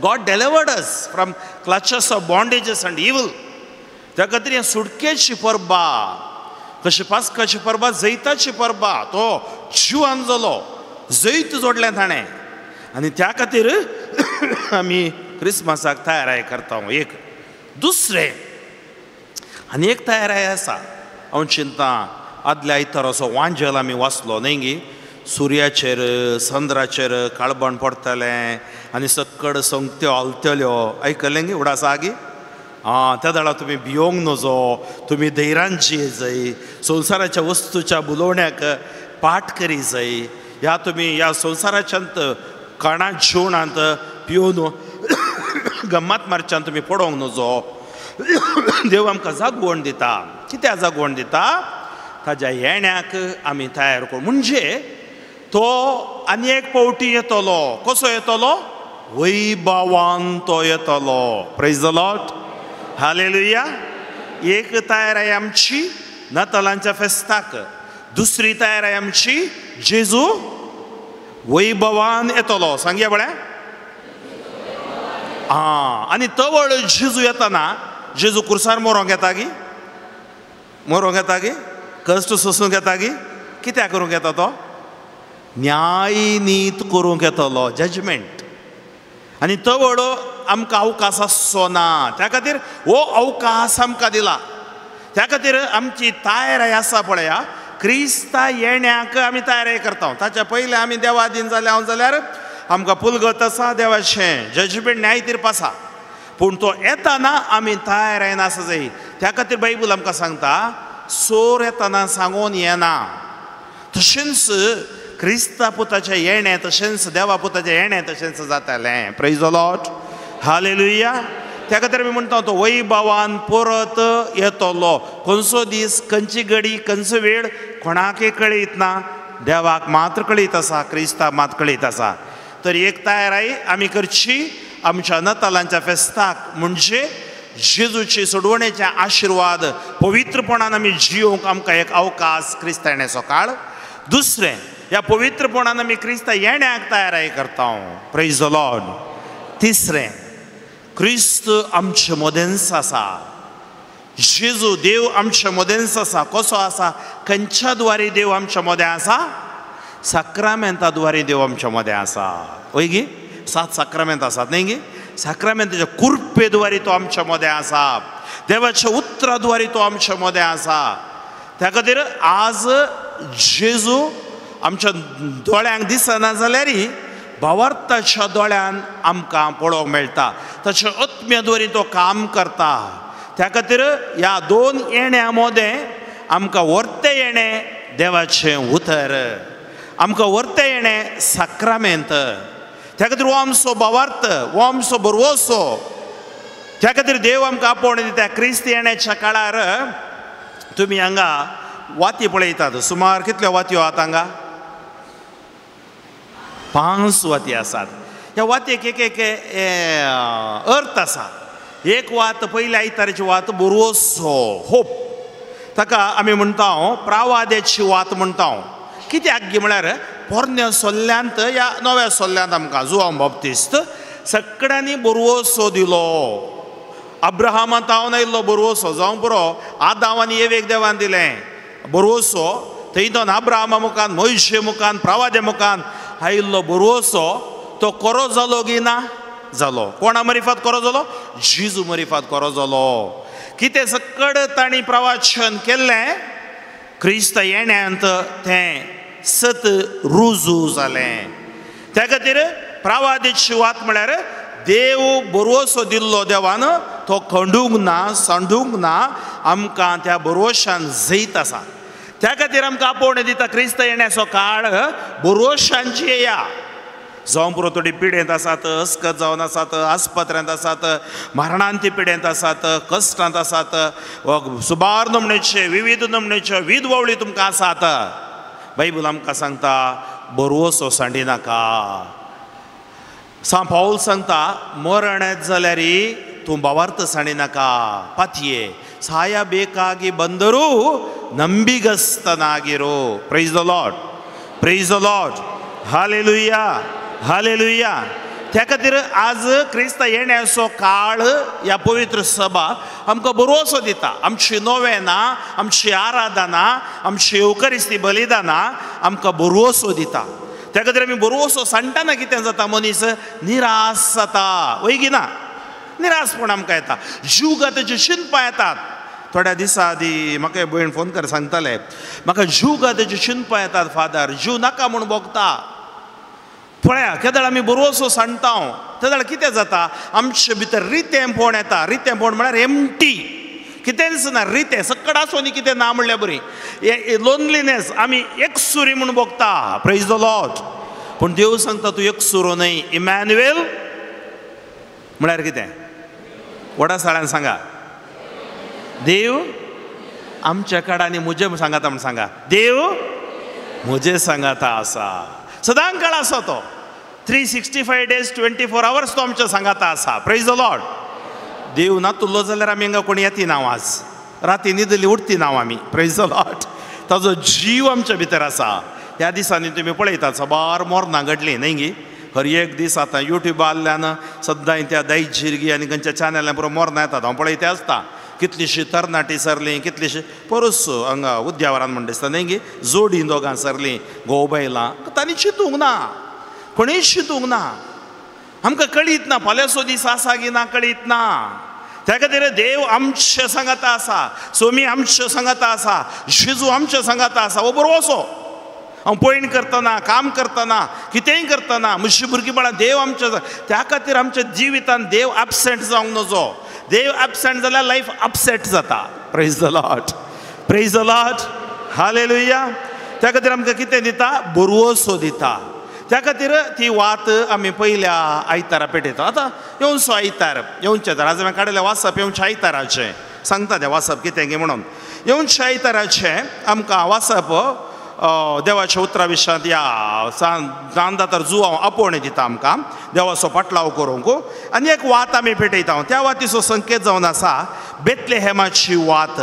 God delivered us from clutches of bondages and evil. त्या खातीर हें सुटकेची परबा, कशी पास्काची परबा, जैताची परबा. तो जिवान जालो, जैत जोडलें ताणें. आनी त्या खातीर आमी क्रिसमसाक तयाराय करता. एक दुसरें आनी एक तयाराय आसा. हांव चिंता आदल्या आयतार असो वांजेल आमी वाचलो न्हय गी? सुर्याचेर चंद्राचेर काळबण पडटलें आनी सक्कड संगत्यो हालतल्यो. आयकलें गी? उडास आसा गी? आं, त्या वेळार तुमी भियोंक नजो, तुमी धैर्यान जिये जाय, संवसाराच्या वस्तूच्या बुलोवण्याक पाठ करी जाय. ह्या तुमी ह्या संवसाराच्यांत काणा जेवणांत पिवन गम्मात मारच्यान तुमी पडोंक नजो. देव आमकां जागवण दिता. कित्याक जागवण दिता? ताज्या येण्याक आमी तयार करूं. म्हणजे तो आनी एक पावटी येतलो. कसो येतलो? वैभवान तो येतलो. Praise the Lord. Hallelujah. एक तयाराय आमची नातालांच्या फेस्ताक, दुसरी तयाराय आमची जेजू वैभवान येतलो. सांगया बळ्या. आं, आनी तवळ जेजू येताना जेजू कुर्सार मरोंक येता गी? मरोंक येता गी? कश्ट सोसूंक येता गी? कित्याक करूंक येता तो? न्याय नीत करूंक येतलो, जजमेंट. आनी तवळ आमकां अवकाश आसचो ना, त्या खातीर हो अवकाश आमकां दिला. त्या खातीर आमची तयाराय आसा पळया, क्रिस्ता येण्याक आमी तयारी करता. ताच्या पयलीं आमी देवादीन जाले हांव जाल्यार आमकां पुलगत आसा देवाचें जजमेंट, न्याय तीर्प आसा. पूण तो येताना आमी तयारायेन आसा जाय. त्या खातीर बायबल आमकां सांगता, चोर येताना सांगून येना. तशेंच क्रिस्ता पुताचें येणें, तशेंच देवा पुताचें येणें तशेंच जातालें. Praise the Lord, hallelujah. त्या खातीर आमी म्हणटा तो वैभवान परत येतलो. खंयचो दीस, खंयची घडी, खंयचो वेळ कोणाकय कळयत ना, देवाक मात्र कळयत आसा, क्रिस्ताक मात कळयत आसा. तर एक तयाराय आमी करची आमच्या नातालांच्या फेस्ताक, म्हणजे जेजूचे सोडवणेचे आशिर्वाद पवित्रपणान आमी जियोंक आमकां एक अवकाश क्रिस्ता येण्याचो काळ. दुसरें, ह्या पवित्रपणान आमी क्रिस्ता येण्याक तयाराय करता. Praise the Lord. तिसरें, क्रिस्त आमचे मदेंच आसा. जेजू देव आमचे मदेंच आसा. कसो आसा? खंयच्या द्वारे देव आमच्या मदें आसा? साक्रामेंता द्वारे देव आमच्या मदें आसा. वय गी? 7 साक्रामेंत आसात न्ही गी? साक्रामेंताच्या कुर्पे द्वारे तो आमच्या मदें आसा, देवाच्या उतरा द्वारे तो आमच्या मदें आसा. त्या खातीर आज जेजू आमच्या दोळ्यांक दिसना जाल्यार भावार्थाच्या दोळ्यान आमकां पळोवंक मेळटा, ताच्या आत्म्या द्वारे तो काम करता. त्या खातीर ह्या 2 येण्या मदें आमकां वर्तें येणें देवाचें उतर, आमकां वर्तें येणें साक्रामेंत. त्या खातीर हो आमचो भावार्थ, हो आमचो भरवसो. त्या खातीर देव आमकां आपोवणें दिता. क्रिस्त येण्याच्या काळार तुमी हांगा वाती पळयतात, सुमार कितल्यो वातयो आहात हांगा? 5 वाती आसात. ह्या वातयेक एक एक अर्थ आसा. एक वात पयल्या आयताराची वात भरवसो, होप, ताका आमी म्हणटा प्रावाद्याची वात म्हणटा. कित्याक गी म्हळ्यार पोरण्या सोल्ल्यांत या नव्या सोल्ल्यांत आमकां जुआंव बाप्तिस्त सगळ्यांनी भरवसो दिलो. अब्राहमा तावन आयिल्लो भरवसो जावं पुरो, आदाव आनी एवेक देवान दिलें भरवसो. थंय तो अब्राहमा मुखान, मोयशे मुखान, प्रावाद्या मुखान आयिल्लो भरवसो तो कोरो जालो गी ना जालो? कोणा मरिफात कोरो जालो? जेजू मरिफात कोरो जालो. कितें सकड तांणी प्रवाचन केल्लें क्रिस्त येण्यांत तें सत रुजू जालें. त्या खातीर प्रावादीची वात म्हळ्यार देव भरवसो दिल्लो देवान तो खंडूंक ना, सांडूंक ना, आमकां त्या भरवशान जैत आसा. त्या खातीर आमकां आपोवणें दिता क्रिस्त येण्याचो काळ भरवशान जियेया. जावं पुरो थोडी पिडेंत आसात, अस्कत जावन आसात, आस्पत्र्यांत आसात, मरणांती पिडेंत आसात, कश्टांत आसात, सुबार नमणेचे विविध नमणेचे विध वळी तुमकां आसात. बायबल आमकां सांगता भरवसो सांडिनाका. सांत पावल सांगता मरण येत जाल्यार तूं भावार्थ सांडिनाका. पातये साया ಬೇಕಾಗಿ ಬಂದರೂ ನಂಬಿಗಸ್ತನಾಗಿರು. Praise the Lord, praise the Lord, hallelujah, hallelujah. त्या खातीर आज क्रिस्त येण्याचो काळ ह्या पवित्र सभा आमकां भरवसो दिता. आमची नोवेनां, आमची आराधना, आमची येवकरिस्ती बलिदानां आमकां भरवसो दिता. त्या खातीर आमी भरवसो सांडटना कितें जाता, मनीस निराश जाता. वय की ना? निराशपण आमकां येता, जीवघाताची चिंतपां येतात. थोड्या दिसां आदीं म्हाका एक भयण फोन कर सांगताले, म्हाका जीवघाताची चिंतपां येतात फादर, जीव नाका म्हूण भोगता. पळया केदळ आमी भरवसो सांडटा तेदळ कितें जाता, आमचे भितर रितेंपण येता. रितेंपण म्हळ्यार एमटी, कितेंच ना, रितें सकड आसून कितें ना म्हणल्यार बरी. लोनलीनेस, आमी एकसुरी म्हूण भोगता. Praise the Lord. पूण देव सांगता तूं एकसुरो न्हय. इमॅन्युएल म्हळ्यार कितें? व्हडा साळ्यान सांगा. देव आमच्या कडेन आनी म्हजे सांगाता म्हूण सांगा. देव म्हजे सांगाता आसा, सदां काळ आसा तो. 365 days 24 hours तो आमच्या सांगाता आसा. Praise the Lord. देव नातुल्लो जाल्यार आमी हांगा कोण येती ना आज. राती न्हिदली उठती ना आमी. प्रेज the Lord. ताजो जीव आमच्या भितर आसा. ह्या दिसांनी तुमी पळयतात साबार मोरनां घडलीं न्ही गी. हर एक दीस आतां युट्यूबांतल्यान सद्दां त्या दायज झिरगी आनी खंयच्या चॅनलान पुरो मोरनां येतात. हांव पळयते आसता कितलींशीं तरणाटीं सरलीं, कितलींशीं परस हांगा उद्यावरान म्हण दिसता न्ही गी, जोडी दोगां सरलीं, घोव बायलां. तांणी चिंतूंक ना, कोणीच चिंतूंक ना. आमकां कळीत ना फाल्यांचो दीस आसा की ना, कळीत ना. त्या खातीर देव आमचे सांगाता आसा, सोमी आमचे सांगाता आसा, जेजू आमचे सांगाता आसा. हो बरो असो हांव पयण करतना, काम करतना, कितेंय करतना म्हजी भुरगींबाळां देव आमच्या. त्या खातीर आमच्या जिवितान देव एबसेंट जावंक नजो. देव एबसेंट जाल्यार लायफ अपसेट जाता. Praise the Lord, praise the Lord, hallelujah. त्या खातीर आमकां कितें दिता? बरवसो दिता. त्या खातीर ती वात आमी पयल्या आयतारा पेटयता. आतां येवचो आयतार येवचें तर आज हांवें काडिल्लें वाचप येवचें आयताराचें सांगता तें वाचप कितें गी म्हणून. येवचें आयताराचें आमकां वाचप देवाच्या उतरा विशयांत ह्या जांदा तर जुवांव आपोवणें दिता आमकां देवाचो पाटलाव करूंक. आनी एक वात आमी पेटयता. त्या वातीचो संकेत जावन आसा बेतलेहेमाची वात.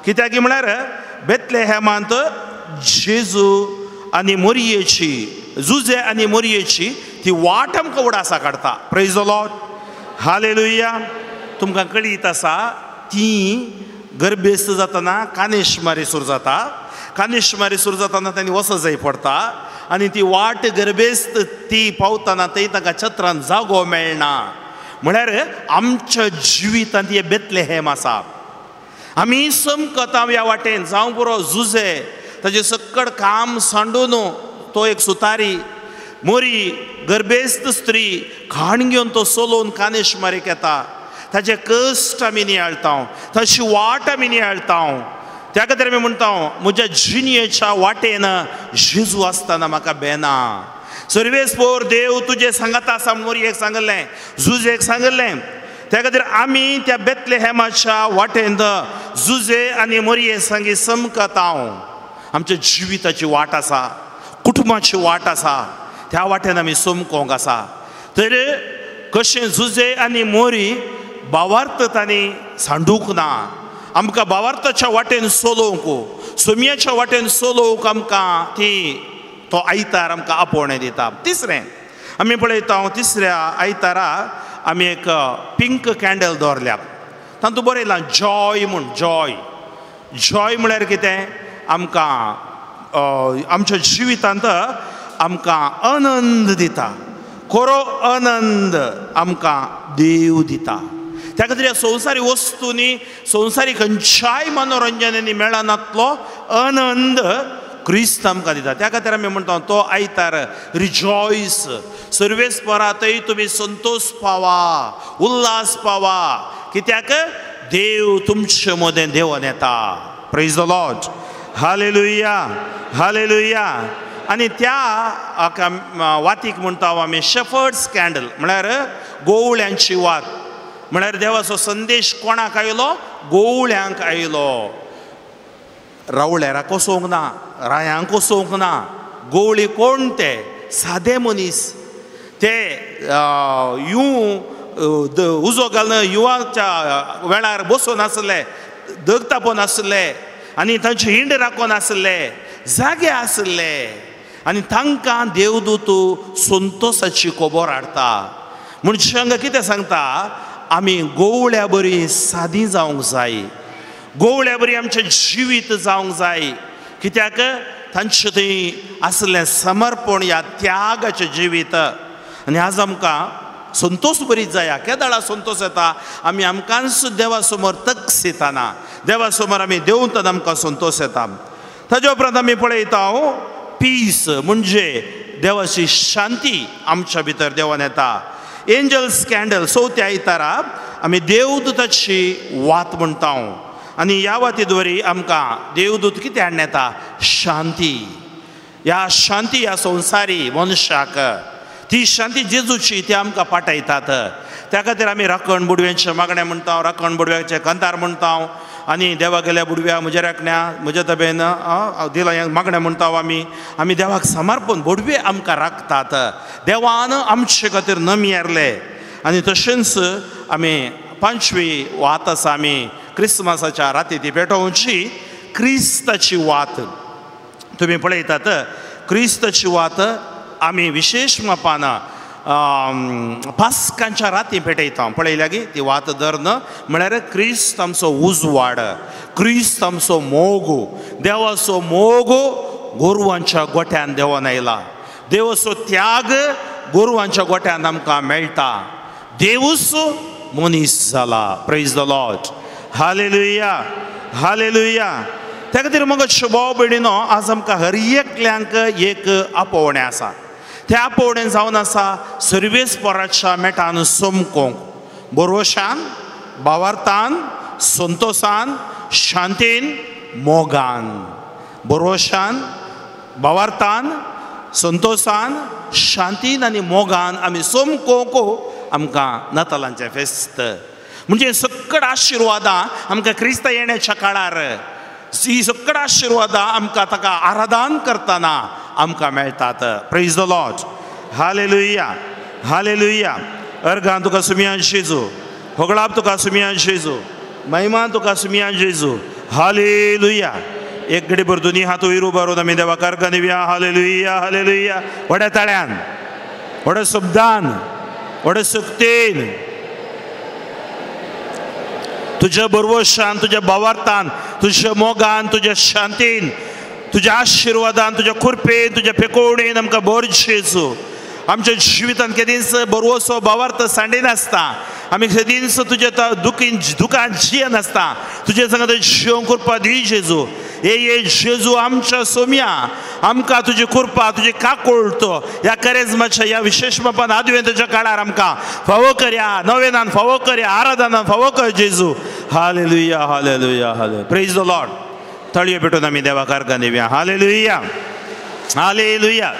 कित्याक म्हळ्यार बेतलेहेमांत जेजू आनी मोरयेची, जुजे आनी मोरयेची ती वाट आमकां उडासा काडटा. Praise the Lord, hallelujah. तुमकां कळीत आसा ती गर्भेस्त जातना कानेशमारी सुरू जाता. कानेशमारी सुरू जातना तांणी वचो जाय पडटा आनी ती वाट गर्भेस्त ती पावतना थंय तांकां छत्रान जागो मेळना. म्हळ्यार आमच्या जिवितांत हें बेतलेहेम आसा. आमी समकता ह्या वाटेन जावं पुरो जुजे ताजें सक्कड काम सांडून तो एक सुतारी मोरी गर्भेस्त स्त्री खाण घेवन तो सोलोवन कानेशमारीक येता. ताजे कश्ट आमी नियाळटा, ताची वाट आमी नियाळटा. त्या खातीर आमी म्हणटा म्हज्या जिणयेच्या वाटेन जेजू आसतना म्हाका बेना. सर्वेस्पोर देव तुजे सांगाता आसा मोरयेक सांगलें, जुजेक सांगलें. त्या खातीर आमी त्या बेतलेहेमाच्या वाटेन जुजे आनी मोरये सांगी समकता. आमच्या जिविताची वाट आसा, कुटुंबाची वाट आसा, त्या वाटेन आमी समकोंक आसा. तर कशें जुजे आनी मोरी बावार्थ तांणी सांडूंक ना, आमकां बावार्थाच्या वाटेन सोलोवंक, सोमयाच्या वाटेन सोलोवंक आमकां ती तो आयतार आमकां आपोवणें दिता. तिसरें आमी पळयता तिसऱ्या आयतारा आमी एक पिंक कॅन्डल दवरल्या. तातूंत बरयलां जॉय म्हूण. जॉय, जॉय म्हळ्यार कितें? आमकां आमच्या जिवितांत आमकां आनंद दिता, खरो आनंद आमकां देव दिता. त्या खातीर ह्या संवसारी वस्तूंनी, संवसारी खंयच्याय मनोरंजनांनी मेळनातलो आनंद क्रिस्त आमकां दिता. त्या खातीर आमी म्हणटा तो आयतार रिजॉयस, सर्वेस्परातय तुमी संतोश पावा, उल्हास पावा, कित्याक देव तुमचे मदें देवन येता. Praise the Lord, hallelujah, hallelujah. आनी त्या वातीक म्हणटा आमी शेफर्ड्स कॅन्डल, म्हळ्यार गोवळ्यांची वात. म्हळ्यार देवाचो संदेश कोणाक आयलो? गोवळ्यांक आयलो. रावळेराक वचोंक ना, रायांक वचोंक ना. गोवळी कोण ते? सादे मनीस. ते यूं उजो घालून युवाच्या वेळार बसून आसले, दग तापोवन आसले आनी तांची हिंड राखून आसले, जागे आसले. आनी तांकां देवदूत संतोसाची खबर हाडटा. म्हणजे हांगा कितें सांगता? आमी गोवळ्या बरी सादी जावंक जाय, गोवळ्या बरी आमचें जिवीत जावंक जाय. कित्याक तांचें थंय आसलें समर्पण ह्या त्यागाचें जिवीत. आनी आज आमकां संतोष बरीच जाया. केदाळा संतोष येता? आमी आमकांच देवा समोर तकसिताना, देवा समोर आमी देंवतना आमकां संतोष येता. ताजे उपरांत आमी पळयता पीस, म्हणजे देवाची शांती आमच्या भितर देवान येता. एंजल्स कॅन्डल चवथ्या आयतारा आमी देवदूताची वात म्हणटा. आनी ह्या वाती द्वारी आमकां देवदूत कितें हाडून येता? शांती. ह्या शांती ह्या संवसारी मनशाक ती शांती जेजूची ती आमकां पाठयतात. त्या खातीर आमी राखण बुडव्यांचें मागणें म्हणटा, राखण बुडव्याचें कांतार म्हणटा आनी देवा गेल्या बुडव्या म्हज्या राखण्या म्हज्या तबेन दिला मागणें म्हणटा. आमी आमी देवाक समर्पण बुडवे आमकां राखतात. देवान आमचे खातीर नमी हारले. आनी तशेंच आमी पांचवी वात आसा आमी क्रिसमसाच्या राती ती पेटोवची क्रिस्ताची वात. तुमी पळयतात क्रिस्ताची वात आमी विशेश मापान पास्कांच्या राती पेटयता. पळयल्या की ती वात धरून म्हळ्यार क्रिस्त आमचो उजवाड, क्रिस्त आमचो मोग, देवाचो मोग गोरवांच्या गोठ्यान देवान आयला, देवाचो त्याग गोरवांच्या गोठ्यान आमकां मेळटा, देवूच मनीस जाला. Praise the Lord, hallelujah, hallelujah. त्या खातीर मग भाव भयणीनो आज आमकां हर एकल्यांक एक आपोवणें आसा. त्या आपोवणें जावन आसा सर्वेस्पराच्या मेटान समकोंक बरोशान, भावार्थान, संतोसान, शांतीन, मोगान. बरोशान, भावार्थान, संतोसान, शांतीन आनी मोगान आमी समकोंक आमकां नातालांचें फेस्त म्हणजे सकड आशिर्वादां आमकां क्रिस्त येण्याच्या काळार ही सकड आशिर्वादां आमकां ताका आराधन करतना आमकां मेळटात. Praise the Lord, hallelujah, hallelujah. अर्घान तुका सुमियान जेजू, होगळाप तुका सुमियान जेजू, महिमान तुका सुमियान जेजू. हालेलुया. एक घडी भर दोनी हात वयर उबारून आमी देवाक अर्घां दिवया. Hallelujah, hallelujah. व्हड्या ताळ्यान, व्हड्या शब्दान, व्हड्या शक्तीन, तुज्या बरवशान, तुज्या भावार्थान, तुज्या मोगान, तुज्या शांतीन, तुज्या आशिर्वादान, तुज्या कृपेन, तुज्या पेकोवणेन आमकां भर जेजू. आमच्या जिवितान केदींच बरवसो भावार्थ सांडिनासता, आमी केदींच तुज्या दुखीन दुखान जियेनासता, तुजे संगत जियोंक कृपा दी जेजू. ये ये जेजू आमच्या सोम्या, आमकां तुजी कृपा, तुजी काकुळट ह्या करेजमाच्या ह्या विशेश मापान आदवेंताच्या काळार आमकां फावो करया, नवेनान फावो करया, आराधनान फावो कर जेजू. Hallelujah, hallelujah, hallelujah. Praise the Lord. तळयो पेटून आमी देवाक अर्घां दिवया. Hallelujah, hallelujah,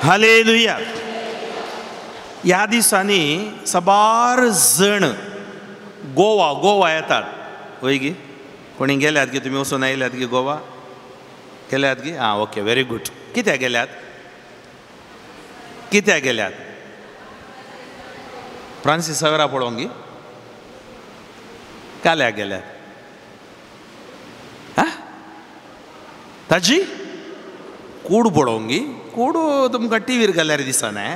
hallelujah. ह्या दिसांनी साबार जण गोवा गोवा येतात. वय गी कोणी गेल्यात की तुमी वचून आयल्यात की गोवा गेल्यात की? आं, ओके, व्हेरी गूड. कित्याक गेल्यात? कित्याक गेल्यात? फ्रांसीस सवेरा पळोवंक गी काल्याक गेल्यात? आं, ताजी कूड पळोवंक गी? कूड तुमकां टिवीर घाल्यार दिसना,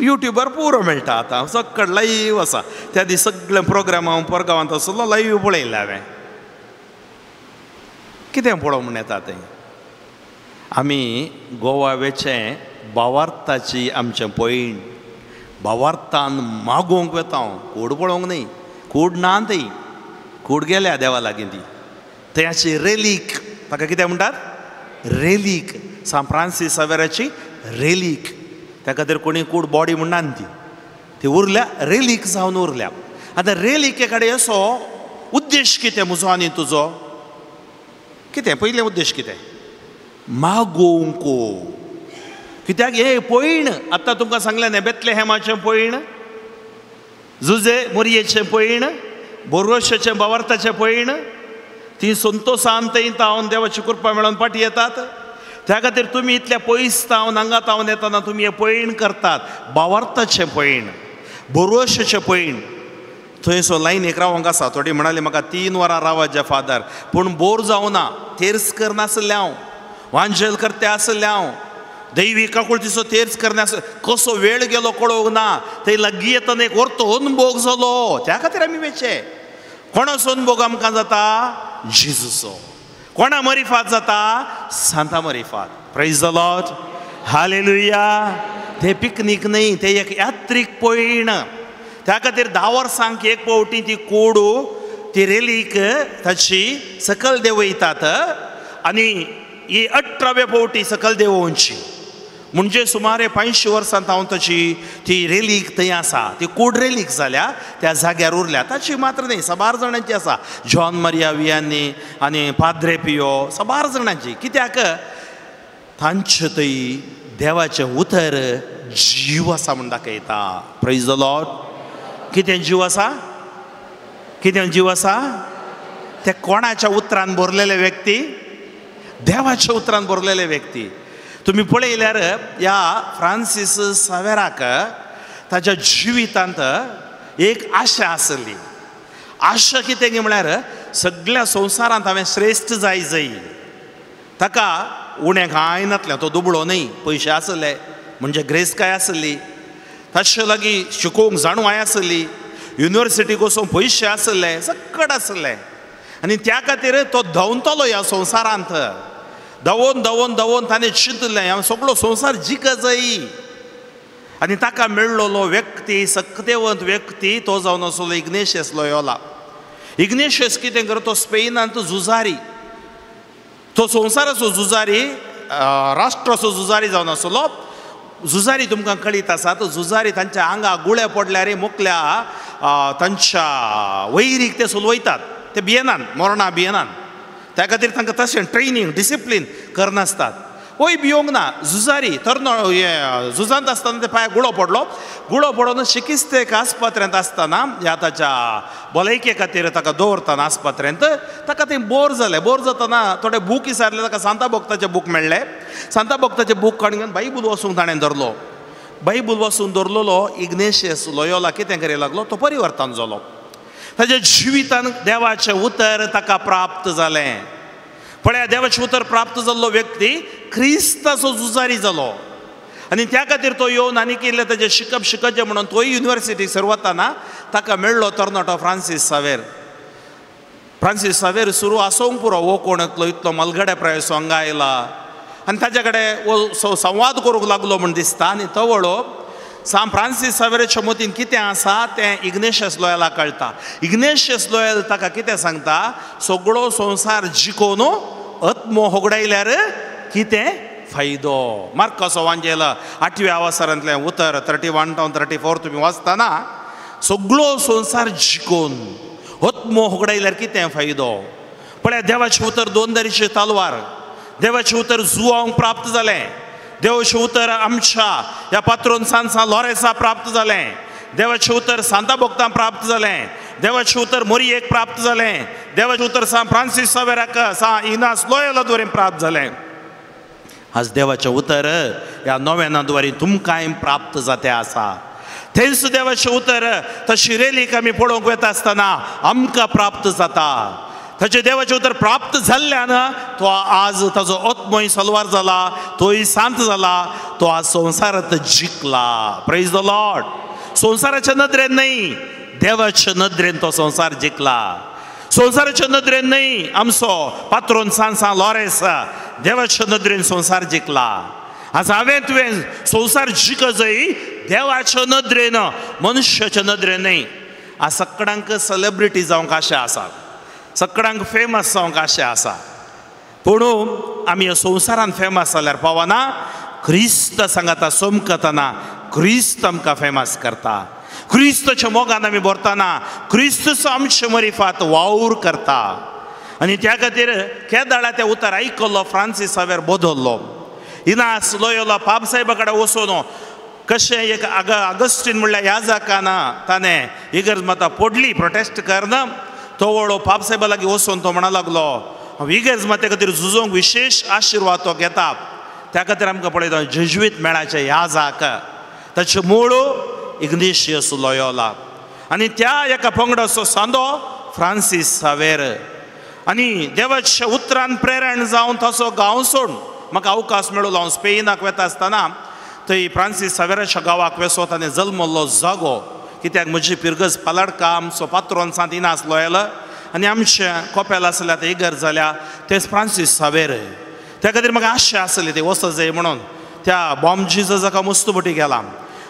युट्यूबार पुरो मेळटा आतां, सगळें लायव्ह आसा. त्या दीस सगळे प्रोग्राम हांव परगांवांत आसलो, लायव्ह पळयलें हांवें. कितें पळोवंक म्हूण येता तें? आमी गोवा वेचें भावार्थाची आमचें पयण, भावार्थान मागोवंक वता हांव, कूड पळोवंक न्हय. कूड ना थंय, कूड गेल्या देवा लागीं ती, थंय अशी रेलीक, ताका कितें म्हणटात? रेलीक, सांत फ्रांसीस सावेराची रेलीक. त्या खातीर कोणी कूड बॉडी म्हणना ती, ती उरल्या रेलीक जावन उरल्या. आतां रेलिके कडेन असो उद्देश कितें म्हजो आनी तुजो? कितें पयलें उद्देश कितें? मागोवंक. कित्याक हे पयण आतां तुमकां सांगलें न्ही, बेतलेहेमाचें पयण, जुजे मोरयेचें पयण, बोरवशाचें बावार्थाचें पयण, ती संतोसान थंय तावन देवाची कृपा मेळोवन फाटीं येतात. त्या खातीर तुमी इतल्या पयस तावन हांगा तावन येतना तुमी हें पयण करतात, बावार्थाचें पयण, बोरवशाचें पयण. थंय सो लायनीक रावंक आसा. थोडी म्हणाली म्हाका 3 वरां रावत जे फादर, पूण बोर जावना. तेर्स करनासलें हांव, वांजेल करते आसलें हांव, दैवी काकुळतीचो तेर्स करनासलें. कसो वेळ गेलो कळोवंक ना. थंय लागीं येतना एक वर्तो अनभोग जालो. त्या खातीर आमी वेचे. कोणाचो अनभोग आमकां जाता? जेजूचो. कोणा मरिफात जाता? सांता मरिफात. Praise the Lord, hallelujah. ते पिकनीक न्हय, ते एक यात्रीक पयण. त्या खातीर 10 वर्सांक एक फावटी ती कोडू ती रेलीक ताची सकल देंवयतात आनी ही 18व्या फावटी सकल देंवोवची. म्हणजे सुमारे 500 वर्सां हांव ताची ती रेलीक थंय आसा. ती कूड रेलीक जाल्या त्या जाग्यार उरल्या. ताची मात्र न्हय, साबार जाणांची आसा. जॉन मारिया वियांनी आनी पाद्रे पियो, साबार जाणांची. कित्याक तांचे थंय देवाचें उतर जीव आसा म्हूण दाखयता. Praise the Lord. कितें जीव आसा? कितें जीव आसा? ते कोणाच्या उतरान भरलेले व्यक्ती? देवाच्या उतरान भरलेले व्यक्ती. तुमी पळयल्यार ह्या फ्रांसीस सावेराक ताच्या जिवितांत एक आशा आसली. आशा कितें म्हळ्यार सगळ्या संवसारांत हांवें श्रेश्ठ जाय जाय. ताका उणें कांय नातलें, तो दुबळो न्हय, पयशे आसले म्हणजे ग्रेसकाय आसली, ताचे लागीं शिकोवंक जाणवाय आसली, युनिवर्सिटीक वचूंक पयशे आसले, सकट आसले. आनी त्या खातीर तो धांवतलो ह्या संवसारांत. धांवोन धांवोन धांवोन ताणें चिंतलें हांव सगळो संवसार जिख जाय. आनी ताका मेळ्ळोलो व्यक्ती, सक्तेवंत व्यक्ती तो जावन आसलो इग्नेशियस लोयोला. इग्नेशियस कितें करता, तो स्पेनांत झुजारी, तो संवसाराचो झुजारी, राष्ट्राचो झुजारी जावन आसलो. झुजारी तुमकां कळीत आसा, तो झुजारी तांच्या आंगा गुळे पडल्यार मोकल्या तांच्या वैरीक ते सोलवयतात, ते भियेनात, मरणां भियेनात. त्या खातीर तांकां तशें ट्रेनींग डिसिप्लीन करनासतात. वय भियोंक ना, झुजारी तरनो हे झुजांत आसतना ते पांयाक गुळो पडलो. गुळो पडून शिकिस्तेक आस्पत्रेंत आसतना ह्या ताच्या भलायके खातीर ताका दवरतना आस्पत्रेंत ताका थंय बोर जालें. बोर जातना थोडे बूक विचारले, ताका सांता भक्ताचे बूक मेळ्ळे. सांता भक्ताचे बूक काडून बायबल वाचूंक ताणें धरलो. बायबल वाचून दवरलेलो इग्नेशियस लोयोला कितें करी लागलो, तो परिवर्तन जालो. ताच्या जिवितान देवाचें उतर ताका प्राप्त जालें. पळया, देवाचें उतर प्राप्त जाल्लो व्यक्ती क्रिस्ताचो झुजारी जालो. आनी त्या खातीर तो येवन आनी कितें ताजें शिकप शिकचें म्हणून तोय युनिवर्सिटीक सर वतना ताका मेळ्ळो तरणाटो फ्रांसीस सावेर. फ्रांसीस सावेर सुरू आसूंक पुरो, हो कोण येतलो इतलो मलगड्या प्रायसो हांगा आयला. आनी ताच्या कडेन हो संवाद करूंक लागलो म्हूण दिसता. आनी तवळो सांत फ्रांसीस सावेराच्या मतीन कितें आसा तें इग्नेशियस लोयला कळटा. इग्नेशियस लोयल ताका कितें सांगता, सगळो संवसार जिकोवन आत्मो होगडायल्यार कितें फायदो. मार्काचो वांजेल 8व्या अवसरांतलें उतर 31 to 34 तुमी वाचतना, सगळो संवसार जिकोवन आत्मो होगडायल्यार कितें फायदो. पळया, देवाचें उतर दोन दारीची तलवार, देवाचें उतर जुवांक प्राप्त जालें. देवाचें उतर आमच्या ह्या पात्रोन सान सान लॉरेसा प्राप्त जालें. देवाचें उतर सांता भक्तां प्राप्त जालें. देवाचें उतर मोरियेक प्राप्त जालें. देवाचें उतर सांत फ्रांसीस सावेराक, सांत इनास लोयोला द्वारे प्राप्त जालें. आज देवाचें उतर ह्या नव्याना द्वारे तुमकांय प्राप्त जाते आसा. थंयच देवाचें उतर तशी रेलीक आमी पळोवंक वता आसतना आमकां प्राप्त जाता. ताचें देवाचें उतर प्राप्त जाल्ल्यान तो आज ताजो आत्मोय सलवार जाला, तोय शांत जाला, तो आज संवसारांत जिखला. Praise the Lord. संवसाराच्या नदरेन न्हय, देवाच्या नदरेन तो संवसार जिखला. संवसाराच्या नदरेन न्हय आमचो पात्रोन सान सान लॉरेस, देवाच्या नदरेन संवसार जिखला. आज हांवें तुवें संवसार जिख जाय देवाच्या नदरेन, मनुष्याच्या नदरेन न्हय. आज सगळ्यांक सेलेब्रिटी जावंक आशा आसा, सगळ्यांक फेमस जावंक आशा आसा. पूण आमी संवसारान फेमस जाल्यार पावना. क्रिस्त सांगाता सोमकतना क्रिस्त आमकां फेमस करता. क्रिस्तच्या मोगान आमी भरतना क्रिस्तचो आमचे मरिफात वावर करता. आनी त्या खातीर केदाळा तें उतर आयकल्लो फ्रांसीस सावेर बदल्लो. इनास लोयोला पाप साहेबा कडेन वचून कशें एक आगस्टीन म्हणल्यार ह्या जाकान ताणें इगर्ज माता पडली प्रोटेस्ट करना, तो वळो पाप साहेबा लागीं वचून तो म्हणा लागलो हांव इगर्ज माते खातीर झुजोंक विशेश आशिर्वाद तो घेता. त्या खातीर आमकां पळयता जेजुईत मेळाचें ह्या जाक ताचें मूळ इग्नेशियस लोयोला. आनी त्या एका पंगडाचो सांदो फ्रांसीस सावेर. आनी देवाच्या उतरान प्रेरण जावन तसो गांव सोड म्हाका अवकाश मेळलो. हांव स्पेनाक वता आसतना थंय फ्रांसीस सावेराच्या गांवाक वेसो ताणें जल्मल्लो जागो, कित्याक म्हजी पिरगज पालाडका आमचो पात्रोन सांत इनास लोयल आनी आमचें कोपेल आसल्या ते इगर्ज जाल्या तेच फ्रांसीस सावेर. त्या खातीर म्हाका आशा आसली ते वचत जाय म्हणून. त्या बॉम्बजीचो जाका मुस्तुबटी गेला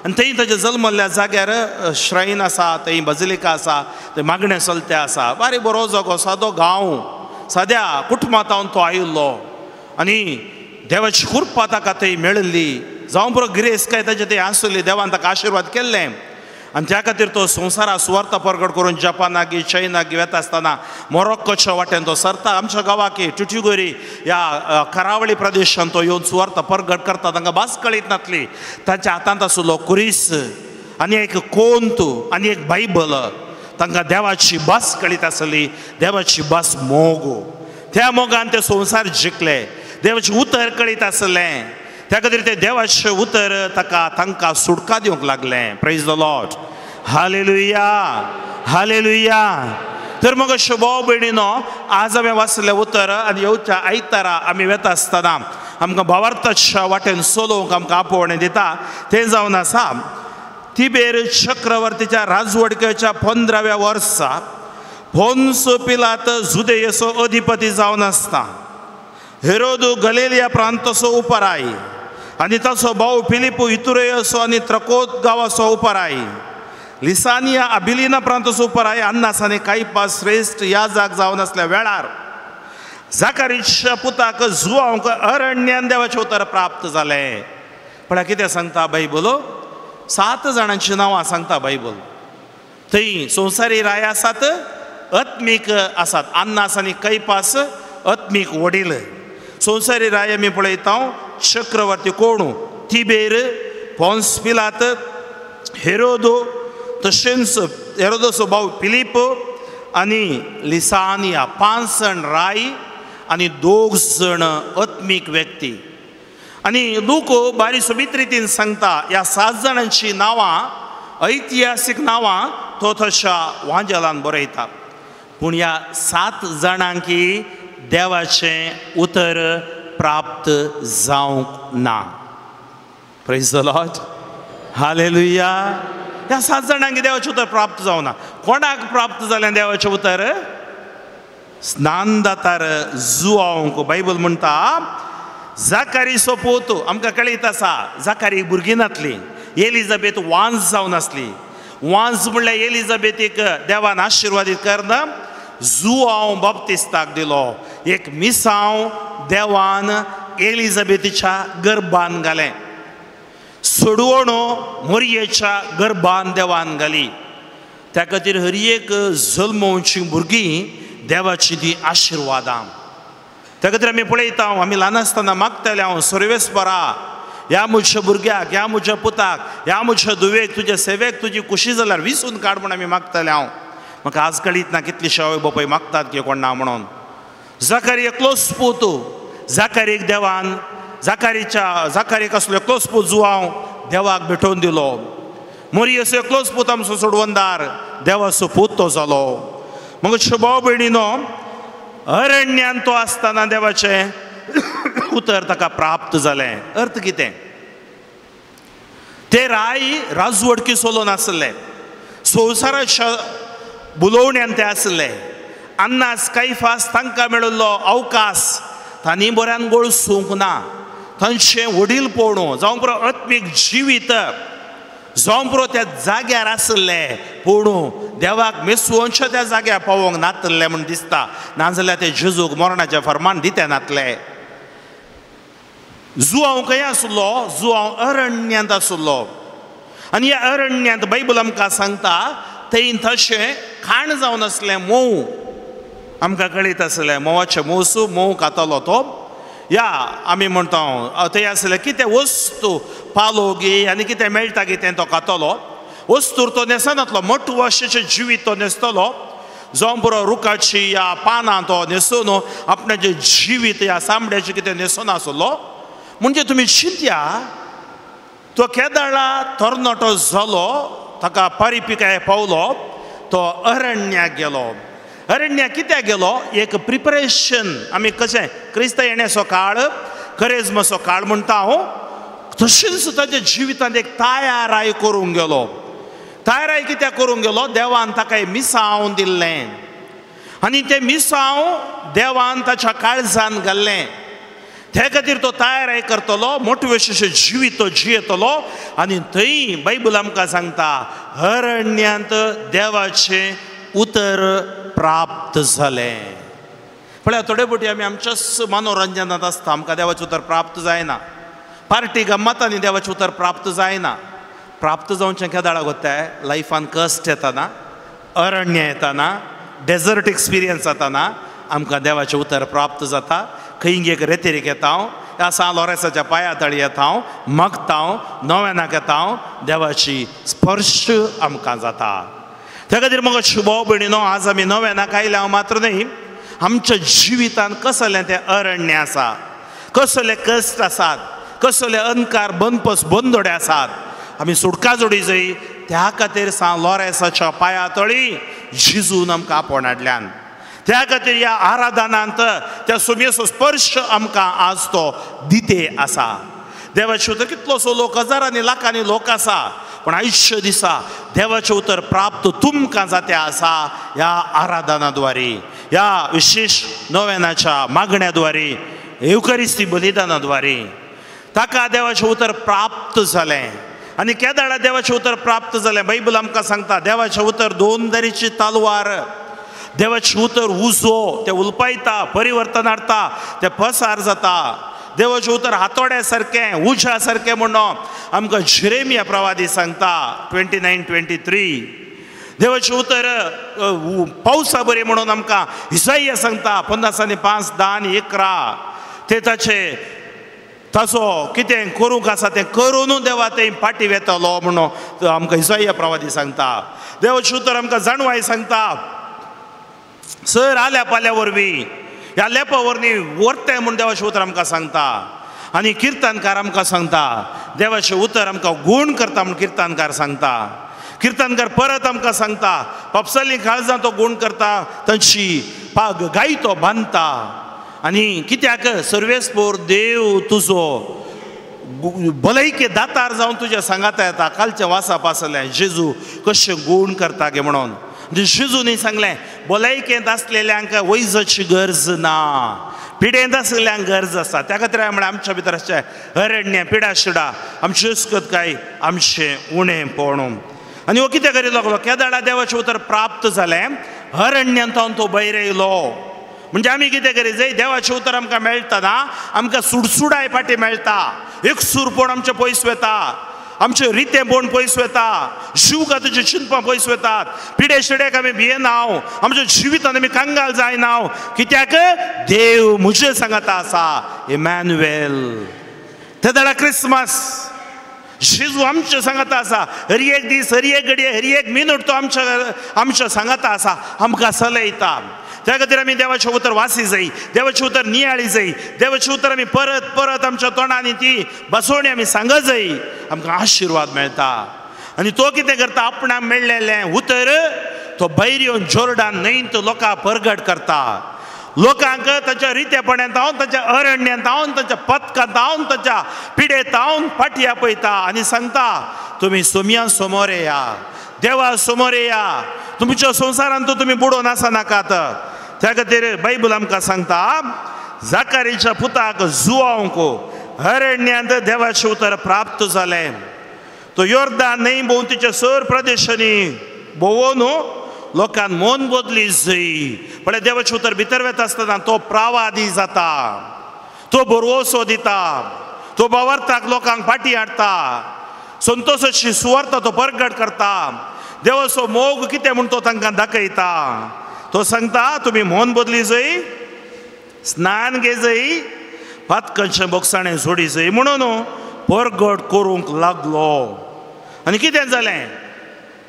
आनी थंय ताच्या जल्मल्ल्या जाग्यार श्रायन आसा, थंय बजलिका आसा, थंय मागणें चलते आसा. बारी बरो जागो, सादो गांव, साद्या कुटुंबांत तो आयिल्लो आनी देवाची कृपा ताका थंय मेळिल्ली. जावं बरो गिरेस्त काय ताचे थंय आसली, देवान ताका आशिर्वाद केल्ले. आनी त्या खातीर तो संवसारा सुवार्थ परगट करून जपानाक चायनाक वता आसतना मोरोक्कोच्या वाटेन तो सरता. आमच्या गांवाक टिट्युगोरी ह्या करावळी प्रदेशान तो येवन सुवार्थ परगट करता. तांकां भास कळीत नासली. ताच्या हातांत आसलो कुरीस आनी एक कोंत आनी एक बायबल. तांकां देवाची भास कळीत आसली, देवाची भास मोग. त्या मोगान ते संवसार जिखले. देवाचें उतर कळीत आसलें, त्या खातीर तें देवाचें उतर ताका तांकां सुटका दिवंक लागलें. Praise the Lord. Hallelujah, hallelujah. तर मग भाव भयणीनो, आज आमी वाचलें उतर आनी येवच्या आयतारा आमी वेता आसतना आमकां भावार्थाच्या वाटेन चलोवंक आमकां आपोवणें दिता तें जावन आसा तिबेर चक्रवर्तीच्या राजवडकेच्या 15व्या वर्सा पोन्स पिलात जुदेयेचो अधिपती जावन आसता हेरोदू गलेलिया प्रांताचो उपराय आनी ताचो भाव फिलिपू इतुरेयसो आनी त्रकोत गांवाचो उपराय लिसानिया अबिलिना प्रांताचो उपराय अन्नास आनी कायपा श्रेश्ठ याजक जावन आसल्या वेळार जाकारीच्या पुताक जुआंक अरण्यान देवाचें उतर प्राप्त जालें. पळय कितें सांगता बायबल, 7 जाणांची नांवां सांगता बायबल. थंय संवसारी राय आसात, आत्मीक आसात. अन्नास आनी कैपास आत्मीक वडील. संवसारी राय आमी पळयता चक्रवर्ती कोण, तिबेर, पोन्स पिलात, हेरोदो, तशेंच हेरोदोचो भाव फिलीप आनी लिसानिया. 5 जाण राय आनी 2 जाण आत्मीक व्यक्ती. आनी लूक बारी सोबीत रितीन सांगता ह्या 7 जाणांची नांवां, ऐतिहासीक नांवां तो तशा वांजेलान बरयता. पूण ह्या 7 जाणांकी देवाचें उतर प्राप्त जावंक ना. Praise the Lord, hallelujah. ह्या 7 जाणांकी देवाचें उतर प्राप्त जावना. कोणाक प्राप्त जालें देवाचें उतर? स्नानदातार जुआंक. बायबल म्हणटा जाकारीचो पूत, आमकां कळीत आसा जाकारी भुरगीं नासली, एलिजाबेथ वांज जावन आसली. वांज म्हणल्यार एलिजाबेथीक देवान आशिर्वादीत करना जुआंव बाप्तिस्ताक दिलो. एक मिसांव देवान एलिजाबेथीच्या गर्भान घालें, सोडवणो मोरयेच्या गर्भान देवान घाली. त्या खातीर हर एक जल्मोवची भुरगीं देवाची ती आशिर्वादां. त्या खातीर आमी पळयता, आमी ल्हान आसतना मागताले हांव सर्वेस्परा, ह्या म्हज्या भुरग्याक, ह्या म्हज्या पुताक, ह्या म्हज्या धुवेक, तुज्या सेवेक तुजी खुशी जाल्यार विसून काड म्हूण आमी मागताले हांव. म्हाका आज कळीत ना कितलीं आवय बापूय मागतात की कोण ना म्हणून. जाकारी एकलोच पूत, जाकारीक देवान जाकारीच्या जाकारीक आसलो एकलोच पूत जुआंव देवाक भेटोवन दिलो. मोरयेचो एकलोच पूत आमचो सोडवणदार देवाचो पूत तो जालो. मग भाव भयणीनो, अरण्यान तो आसतना देवाचें उतर ताका प्राप्त जालें. अर्थ कितें? ते राय राजवडकी चलोवन आसले, संवसाराच्या बुलोवण्यान ते आसले. अन्नास कैफास तांकां मेळिल्लो अवकाश तांणी बऱ्यान गळसूंक ना. तांचें वडील पोवणो जावं पुरो आत्मीक जिवीत जावं पुरो त्या जाग्यार आसले, पूण देवाक मेसवोनच्या त्या जाग्यार पावोवंक नातले म्हूण दिसता. नाजाल्यार ते जेजूक मरणाचें फर्मान दिते नातले. जुआंव खंय आसलो? जुआंव अरण्यांत आसलो. आनी ह्या अरण्यांत बायबल आमकां सांगता थंय तशें खाण जावन आसलें म्होंव. आमकां कळीत आसलें म्होंवाचें मोसू, म्होंव खातालो तो. या आमी म्हणटा थंय आसलें कितें वस्तू पालो गी आनी कितें मेळटा कितें तो खातलो. वस्तूर तो न्हेसनातलो, मटवाशेचें जिवीत तो न्हेसतलो. जावं पुरो रुखाची या पानां तो न्हेसून आपणाचें जिवीत ह्या चामड्याचें कितें न्हेसून आसलो. म्हणजे तुमी चिंतया, तो केदळा तरणाटो जालो, ताका परिपिकाय पावलो, तो अरण्याक गेलो. अरण्याक कित्याक गेलो? एक प्रिपरेशन. आमी कशें क्रिस्त येण्याचो काळ, करेजमाचो काळ म्हणटा हांव, तशेंच ताच्या जिवितांत एक तयाराय करूंक गेलो. तयाराय कित्याक करूंक गेलो? देवान ताका मिसांव दिल्लें आनी तें मिसांव देवान ताच्या काळजान घाल्लें. त्या खातीर तो तयाराय करतलो, मोटिवेशनाचें जिवीत तो जियेतलो. आनी थंय बायबल आमकां सांगता अरण्यांत देवाचें उतर प्राप्त जालें. पळया थोडे फावटी आमी आमच्याच मनोरंजनांत आसता, आमकां देवाचें उतर प्राप्त जायना. पार्टी गम्मतांनी देवाचें उतर प्राप्त जायना. प्राप्त जावचें केदाळा गोत्ताय? लायफान कश्ट येताना, अरण्य येताना, डेजर्ट एक्सपिरियन्स जाताना आमकां देवाचें उतर प्राप्त जाता. खंय एक रेतेरीक येता हांव, ह्या सान लोरेसाच्या पांया तळी येता हांव, मागता हांव, नव्यानाक येता हांव, देवाची स्पर्श आमकां जाता. त्या खातीर मग भाव भयणीनो, आज आमी नव्यानाक आयले हांव मात्र न्ही, आमच्या जिवितान कसलें तें अरण्य आसा, कसले कश्ट आसात, कसले अंधकार बनपस बंदोडे आसात, आमी सुटका जोडी जाय. त्या खातीर सांत लॉरेन्साच्या पांया तळी जेजून आमकां आपोवन हाडल्यान. त्या खातीर ह्या आराधनांत त्या सुमयेचो स्पर्श आमकां आज तो दिते आसा. देवाचें उतर कितलोसो लोक, हजारांनी लाखांनी लोक आसा, पूण आयच्या दिसा देवाचें उतर प्राप्त तुमकां जाते आसा ह्या आराधना द्वारे, ह्या विशेश नोवेनाच्या मागण्या द्वारे, येवकरिस्ती बलिदाना द्वारे ताका देवाचें उतर प्राप्त जालें. आनी केदाळा देवाचें उतर प्राप्त जालें, बायबल आमकां सांगता देवाचें उतर दोन दरीची तालवार, देवाचें उतर उजो, तें उलपायता, परिवर्तन हाडटा, तें पसार जाता. देवाचें उतर हातोड्या सारकें, उज्या सारकें म्हणून आमकां जेरेमिया प्रवादी सांगता 29:23. देवाचें उतर पावसा बरें म्हणून आमकां इसाया सांगता 55, 10, 11. ते ताचे ताचो कितें करूंक आसा तें करून देवा तें फाटीं वेतलो म्हणून आमकां इसाया प्रवादी सांगता. देवाचें उतर आमकां जाणवाय सांगता, सर आल्या पाल्या वरवीं, ह्या लेपा वरवीं व्हरतें म्हूण देवाचें उतर आमकां सांगता. आनी किर्तनकार आमकां सांगता देवाचें उतर आमकां गूण करता म्हूण किर्तनकार सांगता. किर्तनकार परत आमकां सांगता पापसाली काळजां तो गूण करता, तांची पाग गाय तो बांदता. आनी कित्याक सर्वेस्पोर देव तुजो भलायके दातार जावन तुज्या सांगाता येता. कालचें वाचप आसलें जेजू कशें गूण करता गे म्हणून. जेजूनी सांगलें भलायकेंत आसलेल्यांक वैजाची गरज ना, पिडेंत आसलेल्यांक गरज आसा. त्या खातीर हांवें म्हणलें आमच्या भितर आसचें अरण्य पिडा शिडा आमचें अस्कत काय आमचें उणें पणून. आनी हो कितें करी लागलो, केदाळा देवाचें उतर प्राप्त जालें, अरण्यांत तो भायर येयलो. म्हणजे आमी कितें करी जाय, देवाचें उतर आमकां मेळटा ना, आमकां सुडसुडाय फाटी मेळटा, एकसूरपण आमचें पयस वता, आमचें रितेंपण पयस वता, जीवघाताचीं चिंतपां पयस वतात, पिडे शिडेक आमी भियेना, आमच्या जिवितान आमी कंगाल जायना. कित्याक देव म्हजे सांगाता आसा, इमॅन्युएल. ते दाडा क्रिसमस जेजू आमच्या सांगाता आसा, हर एक दीस, हर एक घडये, हर एक मिनट तो आमच्या सांगाता आसा, आमकां सलयता. त्या खातीर आमी देवाचें उतर वाची जाय, देवाचें उतर नियाळी जाय, देवाचें उतर आमी परत परत आमच्या तोंडांनी ती बसोवणी आमी सांगत जाय, आमकां आशिर्वाद मेळटा. आनी तो कितें करता, आपणाक मेळ्ळेलें उतर तो भायर येवन जोर्डन न्हंयत लोकांक परगट करता. लोकांक ताच्या रितेपणांत हांव, ताच्या अरण्यांत हांव, ताच्या पथकांत हांव, ताच्या पिडेत हांव फाटी आपयता आनी सांगता तुमी सोमया समोर येया, देवा समोर येया, तुमच्या संवसारांत तुमी बुडोवन आसनाकात. त्या खातीर बायबल आमकां सांगता जाकारीच्या पुताक जुआवंक अरण्यांत देवाचें उतर प्राप्त जालें. तो योर्दान न्हंय भोंवतीच्या सर प्रदेशांनी भोंवून लोकांक मन बदली जय. पळय देवाचें उतर भितर वता आसतना तो प्रावादी जाता, तो भरवसो दिता, तो भावार्थाक लोकांक फाटी हाडटा, संतोशाची सुवार्थ तो परगट करता, देवाचो मोग कितें म्हूण तो तांकां दाखयता. तो सांगता तुमी मन बदली जय, स्नान घे जय, पातकांचें बोगसाणें सोडी जय म्हणून परगट करूंक लागलो. आनी कितें जालें,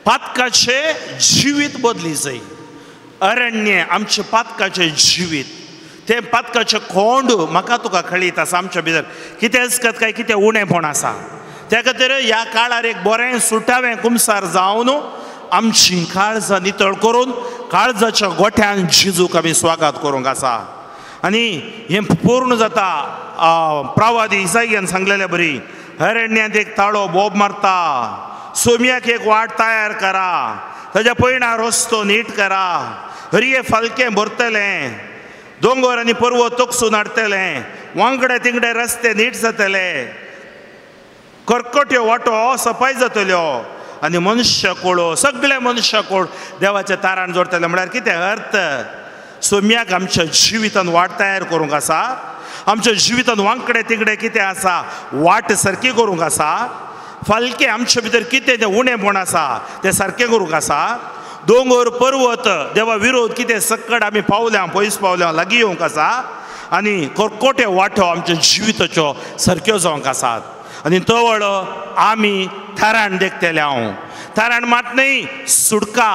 पातकाचें जिवीत बदली जाय. अरण्य आमचें पातकाचें जिवीत, तें पातकाचें कोंड म्हाका तुका कळीत आसा. आमच्या भितर कितें अस्कत काय कितें उणेपण आसा. त्या खातीर ह्या काळार एक बरें सुटावें कुमसार जावन आमची काळजां नितळ करून काळजाच्या गोठ्यान जेजूक आमी स्वागत करूंक आसा. आनी हें पूर्ण जाता प्रावादी इसायान सांगलेले बरी, अरण्यांत एक ताळो बोब मारता, सोम्याक एक वाट तयार करा, ताज्या पयणा रस्तो नीट करा, हरये फालकें भरतलें, दोंगर आनी पर्वत तोकसून हाडटलें, वांगडे तिंगडे रस्ते नीट जातले, कर्कट्यो वाटो सफाय जातल्यो आनी मनशाकोळ सगळे मनशाकोळ देवाच्या तारान जोडटले. म्हळ्यार कितें अर्थ, सोम्याक आमच्या जिवितान वाट तयार करूंक आसा, आमच्या जिवितान वांकडे तिंगडे कितें आसा वाट सारकी करूंक आसा, फालके आमच्या भितर कितें तें उणेपण आसा तें सारकें करूंक आसा, दोंगर पर्वत देवा विरोध कितें सक्कड आमी पावल्या पयस पावल्या लागीं येवंक आसा आनी कर्कोटे वांटो आमच्या जिविताच्यो सारक्यो जावंक आसात. आनी तवळ आमी थाराण देखतले हांव, थाराण मात न्हय सुटका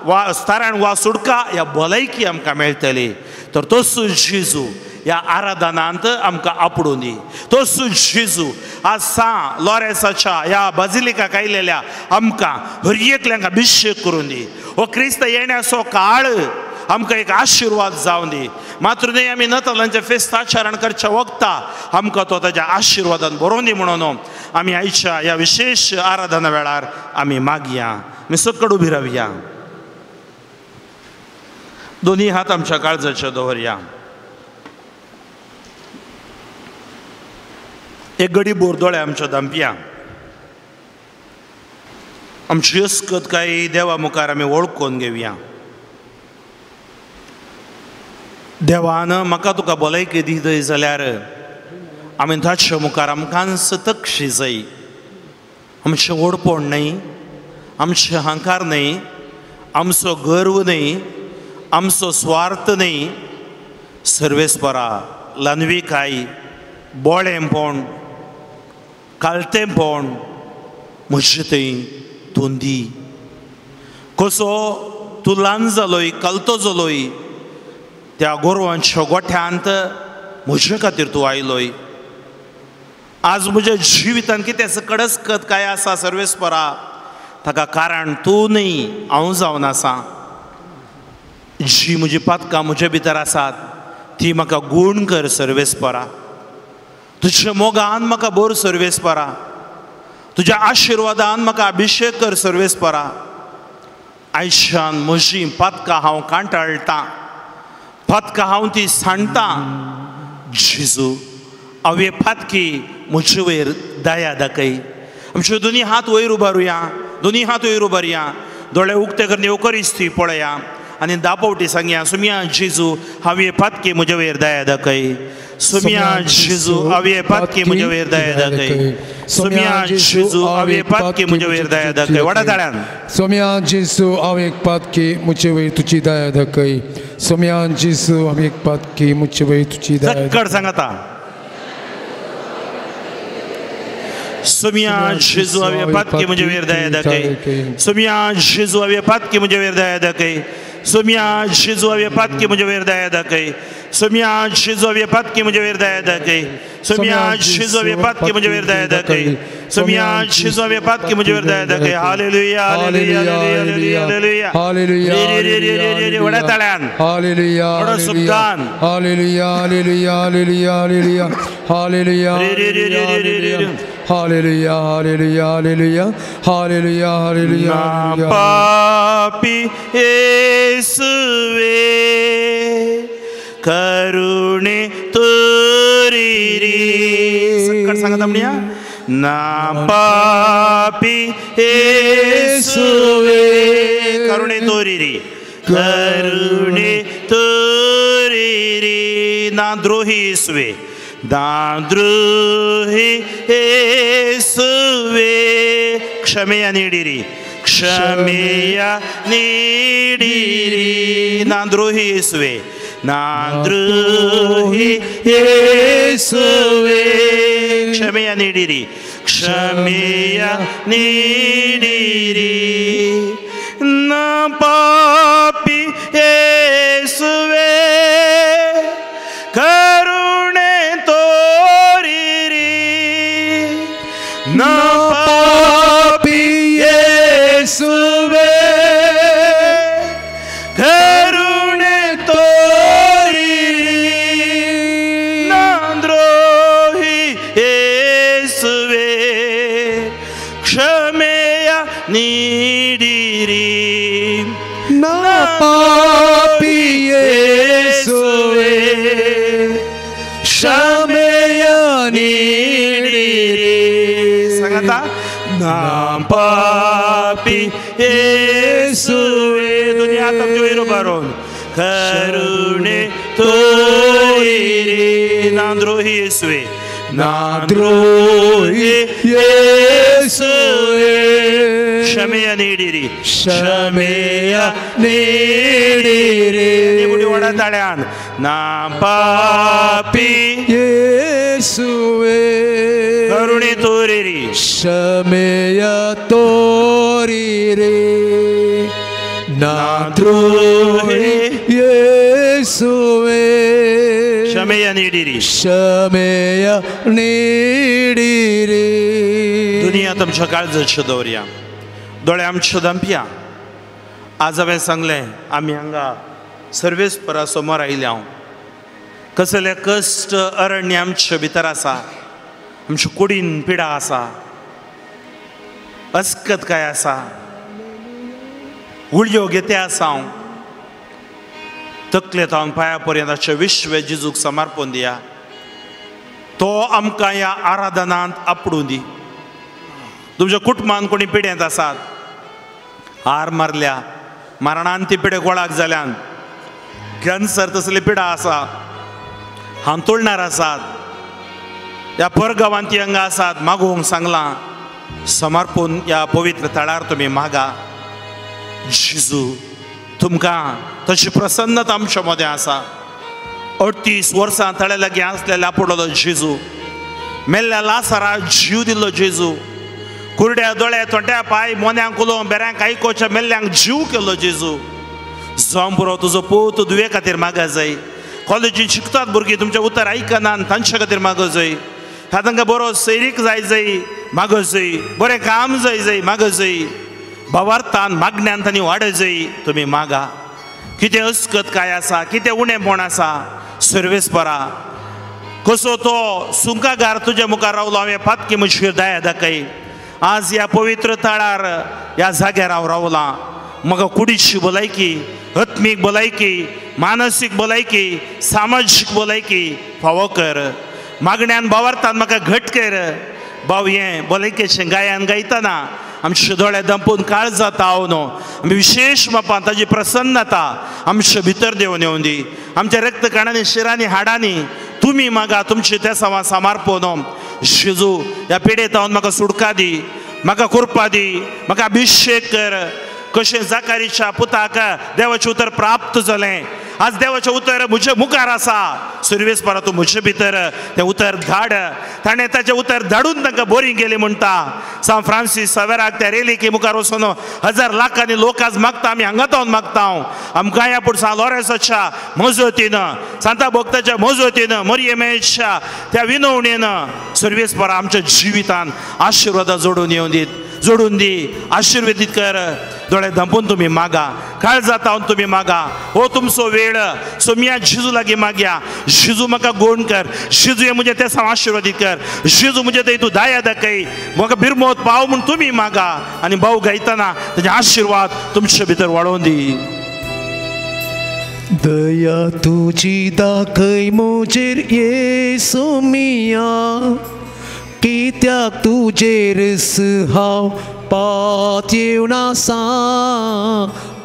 वा थाराण वा सुटका ह्या भलायकी आमकां मेळटली. तर तसो जेजू ह्या आराधनांत आमकां आपडून दी, तसो जेजू आज सां लॉरेन्साच्या ह्या बाजिलिका कायलेल्या आमकां हर एकल्यांक अभिशेक करून दी. हो क्रिस्त येण्याचो काळ आमकां एक आशिर्वाद जावन दी. मात्र न्हय आमी नतालांचें फेस्त आचरण करच्या वखता आमकां तो ताज्या आशिर्वादान बरोवन दी म्हणून आमी आयच्या ह्या विशेश आराधना वेळार आमी मागया. आमी सकड उबी रावया, दोन्ही हात आमच्या काळजाचेर दवरया. एक गडी बोरदोळे आमच्या दांपया. आमची अस्कत काय देवा मुखार आमी वळखून घेवया. देवान म्हाका तुका भलायकी दितय जाल्यार आमी ताच्या मुखार आमकांच तक्षी जाय. आमचें व्हडपण न्हय, आमचें अहंकार न्हय, आमचो गर्व न्हय, आमचो स्वार्थ न्हय. सर्वेस्परा ल्हानविकाय, बोळेंपण, कालतेंपण म्हजे थंय तूं दी. कसो तूं ल्हान जालोय, कालतो जालोय, त्या गोरवांच्या गोठ्यांत म्हजे खातीर तूं आयलोय. आज म्हज्या जिवितांत कितें कडसकत काय आसा सर्वेस्परा, ताका कारण तूं न्हय, हांव जावन आसा. जी म्हजी पातकां म्हजे भितर आसात ती म्हाका गूण कर सर्वेस्परा. तुज्या मोगान म्हाका बोर सर्वेस्परा, तुज्या आशिर्वादान म्हाका अभिशेक कर सर्वेस्परा. आयच्यान म्हजी पातकां हांव कांटाळटां, पातकां हांव ती सांडटां. जेजू हांव पातकी म्हजे वयर दया दाखय. आमच्यो दोनी हात वयर उबारुया, दोनी हात वयर उबारुया, दोळे उक्ते करून येवकरीच ती पळया आनी दापवटी सांगया, सुमिया जेजू हांव पातकी म्हजे वयर दया दाखय. सुमिया जेजू हांव पातकी म्हजे वयर दया दाखय. सुमिया जेजू हांव पातकी म्हजे वयर दया दाखय. व्हडा ताळ्यान. सोम्या जेजू हांव एक पातकी म्हजे वयर तुजी दया दाखय. सोम्या जेजू हांव एक पातकी म्हजे वयर तुजी दया. चक्कर सांगता. सुमिया जेजू हांव पातकी म्हजे वयर दया दाखय. सुमिया जेजू हांव पातकी म्हजे वयर दया दाखय. सुमिया जेजू हांव पातकी म्हजे वयर दया दाखय. सुमिया जेजू हांव पातकी म्हजे वयर दया दाखय. सुमिया जेजू हांव पातकी म्हजे वयर दया दाखय. सुमिया जेजू हांव पातकी म्हजे वयर दया दाखय. Hallelujah, hallelujah, hallelujah, hallelujah. व्हडा ताळ्यान, हालेलुया, व्हडा शब्दान. Hallelujah, hallelujah, hallelujah, hallelujah, hallelujah, hallelujah, hallelujah, hallelujah, hallelujah, hallelujah. पापी येसुवे करुणे तोरी रे. सकट सांगता म्हणया. ना पापी येसुवे करुणे तोरी रे, करुणे तोरी रे. ना द्रोही येसुवे, ना द्रोही येसुवे क्षमेया ನೀಡಿರಿ, ಕ್ಷಮೆಯ ನೀಡಿರಿ. ನಾ ದ್ರೋಹಿ ಯೇಸುವೆ, ನಾ ದ್ರೋಹಿ ಯೇಸುವೆ ಕ್ಷಮೆಯ ನೀಡಿರಿ, ಕ್ಷಮೆಯ ನೀಡಿರಿ. ನಾ ಪಾಪಿ ಯೇಸುವೆ ಕರುಣೆ ತೋರಿರಿ. ನಾ ಪಾಪಿ ಯೇಸುವೆ ಕರುಣೆ ತೋರಿರಿ. ನಾ ದ್ರೋಹಿ ಯೇಸುವೆ ಕ್ಷಮೆಯ ನೀಡಿರಿ. ನಾ ಪಾಪಿ ಯೇಸುವೆ ಕ್ಷಮೆಯ ನೀಡಿರಿ. सांगता. ना पापी येसुवे दोन्ही हात आमचे वयर उबारून करुणे तोरी. ना द्रोही येसुवे, ना द्रोही येसुवे ಕ್ಷಮೆಯ ನೀಡಿರಿ, ಕ್ಷಮೆಯ ನೀಡಿರಿ. ಒಡ ತಾಳ್ಯಾನ್. ನಾ ಪಾಪಿ ಯೇಸುವೆ ಕರುಣೆ ತೋರಿರಿ, ಕ್ಷಮೆಯ ತೋರಿರಿ. ನಾ ದ್ರೋಹಿ ಯೇಸುವೆ ಕ್ಷಮೆಯ ನೀಡಿರಿ, ಕ್ಷಮೆಯ ನೀಡಿರಿ. दुनिया तुमच्या काळजाच्यो दवरया, दोळे आमच्यो धांपया. आज हांवें सांगलें आमी हांगा सर्वेस्परा समोर आयिल्ले हांव. कसले कश्ट अरण्य आमचे भितर आसा, आमच्या कुडीन पिडा आसा, अस्कत काय आसा, गुळयो घेते आसा. हांव तकले थावन पांया पर्यंत विश्व जेजूक समर्पण दिया. तो आमकां ह्या आराधनांत आपडूं दी. तुमच्या कुटुंबान कोणी पिड्यांत आसात, हार मारल्या, मरणान ती पिडे गोळाक जाल्यान, कॅन्सर तसली पिडा आसा, हांतुळणार आसात, ह्या परगांवांत ती हांगा आसात, मागूंक सांगलां समर्पून ह्या पवित्र थळार तुमी मागा. जेजू तुमकां तशी प्रसन्नता आमच्या मदें आसा. 38 वर्सां थळ्या लागीं आसलेल्या आपुडलो जेजू, मेल्ल्या लासारा जीव दिल्लो जेजू, कुरड्या दोळ्या तोंट्या पांय मोन्यांक उलोवंक बेऱ्यांक आयकोच्या मेल्ल्यांक जीव केल्लो जेजू. जावं पुरो तुजो पूत दुवे खातीर मागा जाय. कॉलेजीन शिकतात भुरगीं तुमचें उतर आयकनात तांचे खातीर मागो जाय. ह्या तांकां बरो सैरीक जाय जाय मागो जाय, बरें काम जाय जाय मागो जाय, भावार्थान मागण्यान तांणी वाड जाय. तुमी मागा. कितें अस्कत काय आसा, कितें उणेपण आसा सर्वेस्परा, कसो तो सुंकागार तुज्या मुखार रावलो हांवें पातकी म्हजी दया दाखय. आज ह्या पवित्र थळार ह्या जाग्यार हांव रावलां. म्हाका कुडीची भलायकी, आत्मीक भलायकी, मानसीक भलायकी, सामाजीक भलायकी फावो कर. मागण्यान भावार्थान म्हाका घट कर. भाव हें भलायकेचें गायन गायतना आमचे दोळे दंपून काळजां ताव न्हू, आमी विशेश मापान ताजी प्रसन्नता आमचे भितर देवन येवन दी. आमच्या रक्तकणांनी, शिरांनी, हाडांनी तुमी म्हाका तुमचे त्या सवा समर्पण. जेजू ह्या पिडेतावन म्हाका सुटका दी, म्हाका कृपा दी, म्हाका अभिशेक कर. कशें जाकारीच्या पुताक देवाचें उतर प्राप्त जालें, आज देवाचें उतर म्हजे मुखार आसा. सर्वेस्परा तूं म्हजे भितर तें उतर धाड. ताणें ताचें उतर धाडून तांकां बरी गेली म्हणटा. सान फ्रांसीस सवेराक त्या रेलिकी मुखार वचून हजार लाखांनी लोक आज मागता, आमी हांगा तावन मागता. हांव आमकां ह्या पूण सान लॉरेन्साच्या मजतीन, सांता भक्ताच्या मजतीन, मरियमेच्या त्या विनवणेन सर्वेस्परा आमच्या जिवितान आशिर्वादां जोडून येवन दीत, जोडून दी, आशिर्वेदीत कर. दोळे धांपून तुमी मागा, काळजां तावन तुमी मागा. हो तुमचो वेळ सोमिया जेजू लागीं मागया. जेजू म्हाका गोण कर, जेजू हें म्हजें तें आशिर्वादीत कर, जेजू म्हजें तें तूं दया दाखय, म्हाका बिरमोत पाव म्हूण तुमी मागा. आनी भाव गायतना ताजे आशिर्वाद तुमचे भितर वाडोवन दी. दया तुजी दाखय म्हजेर येसू मिया, कित्याक तुजेर हांव पातयेवन आसा.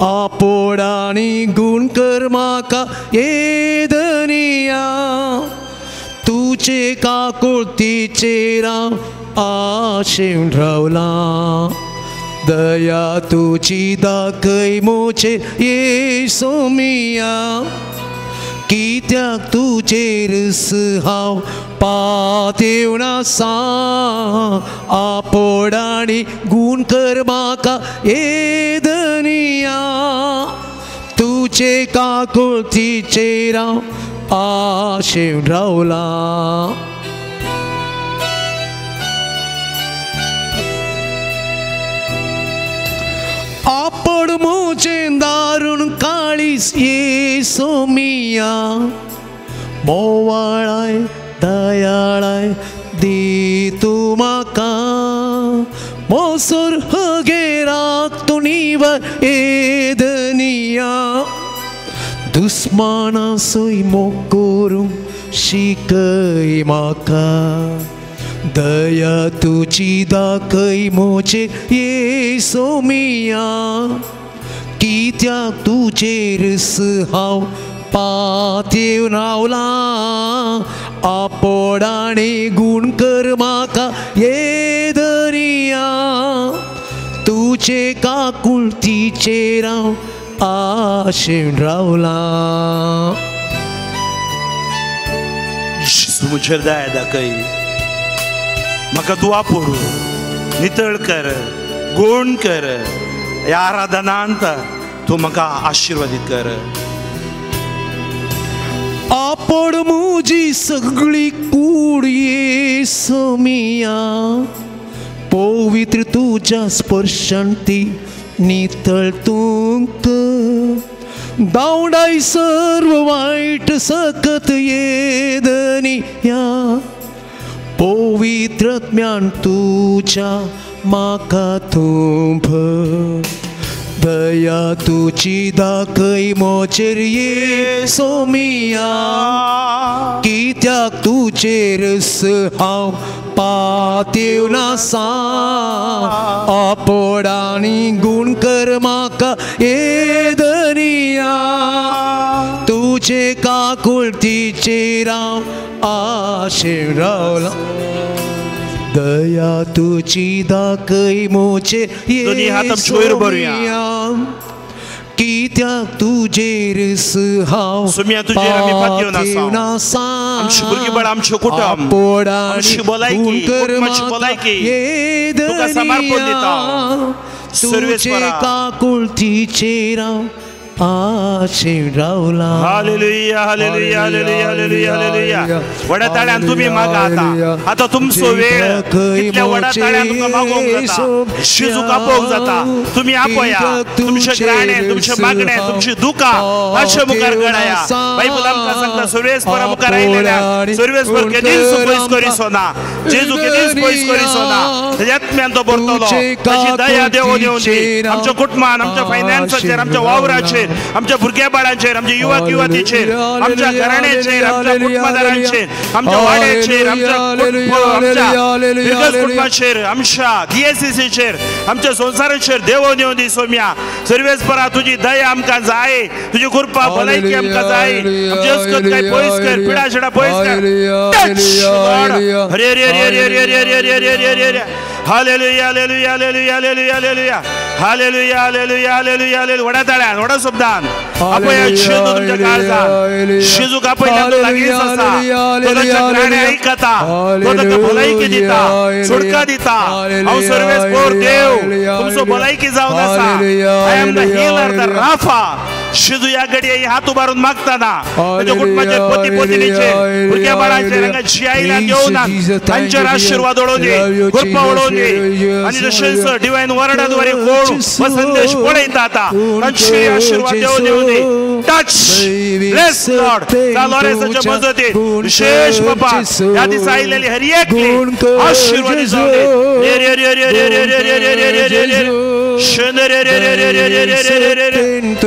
आपोड आनी गूण कर म्हाका ये धनिया, तुजे काकुळतीचेर हांव आशेवन रावलां. दया तुजी दाखय म्हजेर येसू मिया, कित्याक तुजेर हांव पातयेवन आसा. आपोड आनी गूण कर म्हाका ये धनिया, तुजे काकुळतीचेर हांव आशेवन रावलां. आपोड म्हजें दारूण काळीज येसू मिया, मोवाळाय दयाळाय दी तूं म्हाका. मोसोर हगेराक तूं निवर ये धनिया, दुस्माना सोय मोग करूंक शिकय म्हाका. दया तुजी दाखय म्हजेर येसू मिया, कित्याक तुजेर हांव पातयेवन रावलां. आपोड आनी गूण कर म्हाका ये धनिया, तुजे काकुळतीचेर हांव आशेवन रावलां. जेजू म्हजेर दया दाखय, म्हाका तूं आपोड, नितळ कर, गुण कर. ह्या आराधनांत तूं म्हाका आशिर्वादीत कर. आपण म्हजी सगळी कूड ये सोमिया पवित्र तुज्या स्पर्शान ती नितळ तूंक धांवडाय सर्व वायट सकत ये धनिया पवित्र ज्ञान तुज्या म्हाका तूं दया तुजी दाखय मोचेर ये सोमिया कित्याक तुजेर हांव पातेवन आसा आपोड आनी गूण कर म्हाका ये धनिया तुजे काकुळतीचेर हांव आशेन रावलां दया तुजी दाखय मोचेर ये सोमिया कित्याक तुजेर हांव पातेवन आसा आपोड आनी गूण कर म्हाका ये धनिया तुजे काकुळतीचेर हांव आशेन रावलां. Hallelujah hallelujah hallelujah hallelujah hallelujah. व्हडा ताळ्यान तुमी मागा आतां आतां तुमचो वेळ इतल्या व्हडा ताळ्यान तुमकां मागोवंक जाता शिजूक आपोवंक जाता. तुमी आपया तुमचें ग्राणें तुमचें मागणें तुमची दुकां हाचे मुखार गळाया. बायबल आमकां सांगता सर्वेस्परा मुखार आयलेल्या सर्वेस्पर केदींच पयस करिसो ना जेजू केदींच पयस करिसो ना. तेज्या आत्म्यान तो भरतलो ताची दया देवून येवन दी आमच्या कुटुंबान आमच्या फायनान्साचेर आमच्या वावराचेर आमच्या भुरग्या बाळांचेर आमच्या युवक युवतीचेर आमच्या घराण्याचेर आमच्या कुटुंबादारांचेर आमच्या वाड्याचेर आमच्या कुटुंबाचेर आमच्या DSCCचेर आमच्या संवसाराचेर देवोन येवन दी सोम्या. सर्वेस्परा तुजी दया आमकां जाय तुजी कृपा भलायकी आमकां जाय. आमचे अस्कत काय पयस कर पिडा शिडा पयस कर. हरे रे रे रे रे रे रे रे रे रे. Hallelujah hallelujah hallelujah hallelujah hallelujah hallelujah hallelujah hallelujah hallelujah. व्हडा ताळ्यान व्हडा शब्दान आपया जेजू तुमच्या काळजान जेजूक आपयल्यार तो लागींच आसा. तो तांच्या ग्राणे आयकता तो तांकां भलायकी दिता सुटका दिता. हांव सर्वेस्पर देव तुमचो भलायकी जावन आसा. I am the healer the Rapha. जेजू ह्या घडये हात उबारून मागताना ताच्या कुटुंबाचेर पती पत्नीचेर भुरग्या बाळांचेर हांगा जी आयल्या देवना तांचेर आशिर्वाद उडोवन दी कृपा उडोवन दी. आनी तशेंच डिवायन वर्डाद्वारे कोण हो संदेश पळयता आतां तांचे आशिर्वाद देव देव दी. Touch bless lord. लॉरेन्साच्या मजतीन विशेष बाबा ह्या दिसा आयलेली हर एकली आशिर्वाद जावं दी. रे रे रे रे रे रे रे रे रे रे रे रे रे रे रे रे रे रे रे.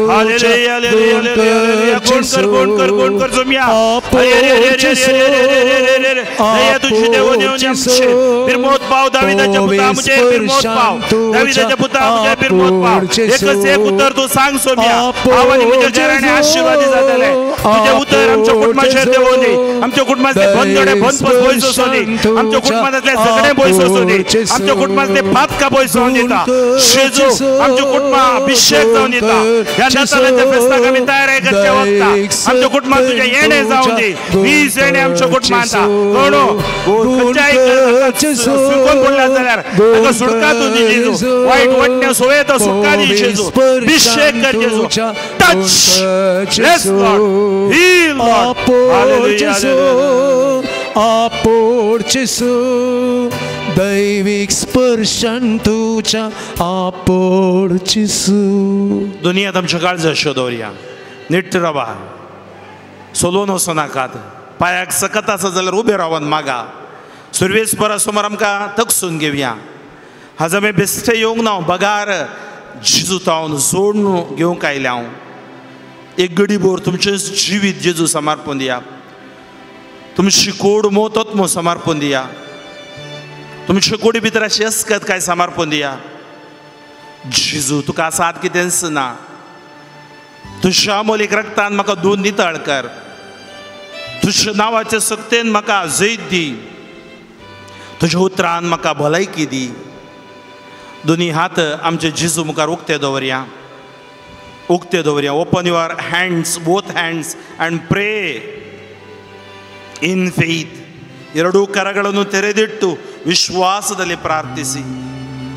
Hallelujah hallelujah hallelujah. कोण कर कोण कर कोण कर सोम्या. रे रे रे रे रे रे रे रे. दया तुझी देवोन येवन आमचे बिरमोत पाव दाविदाच्या पुता मुझे बिरमोत पाव दाविदाच्या पुता मुझे बिरमोत पाव. एकच एक उतर तूं सांग सोम्या हांव आनी म्हज्या घराणे आशिर्वादी जातले. तुजें उतर आमच्या कुटुंबाचेर देवोन दी. आमच्या कुटुंबांतले बंदडे बंदपस पयस वचूं दी. आमच्या कुटुंबांतले झगडे पयस वचूं दी. आमच्या कुटुंबांतले पातकां पयस जावन दिता. जेजू आमच्या कुटुंबां अभिषेक जावन दिता. ह्या नातालाच्या फेस्ताक आमी तयार करचे वता. आमच्या कुटुंबांत तुजें येणें जावन दी. वीज येणें आमच्या कुटुंबांत कोणो खंयच्याय सुकून पडला जाल्यार ताका सुटका तूं दी जेजू. वायट वाटण्या सोय तो सुटका दी जेजू. अभिषेक कर जेजू. Touch bless Lord heal Lord. Hallelujah. आपोड जेजू दैवीक स्पर्शान तुज्या आपोड जेजू. दुनियांत आमच्या काळजा दवरया नीट रावा सोलोवन वचूं नाकात. पांयाक सकत आसा जाल्यार उबे रावन मागा. सर्वेस्परा समोर आमकां तकसून घेवया. हाजो आमी बेश्टे येवंक ना बगार जेजू तावन जोडून घेवंक आयल्या हांव. एक गडी भर तुमचें जिवीत जेजू समर्पण दिया. तुमची कोड मोतत्म समर्पण दिया. तुमचे कोडी भितर अशी अस्कत काय समर्पण दिया. जेजू तुका साथ कितेंच ना. तुज्या अमोलीक रक्तान म्हाका दोन नितळ कर. तुज्या नांवाचे सक्तेन म्हाका जैत दी. तुज्या उतरान म्हाका भलायकी दी. दोनी हात आमचे जेजू मुखार उक्ते दवरया उक्ते दवरया. Open your hands both hands and pray in faith. ಎರಡೂ ಕರಗಳನ್ನು ತೆರೆದಿಟ್ಟು ವಿಶ್ವಾಸದಲ್ಲಿ ಪ್ರಾರ್ಥಿಸಿ.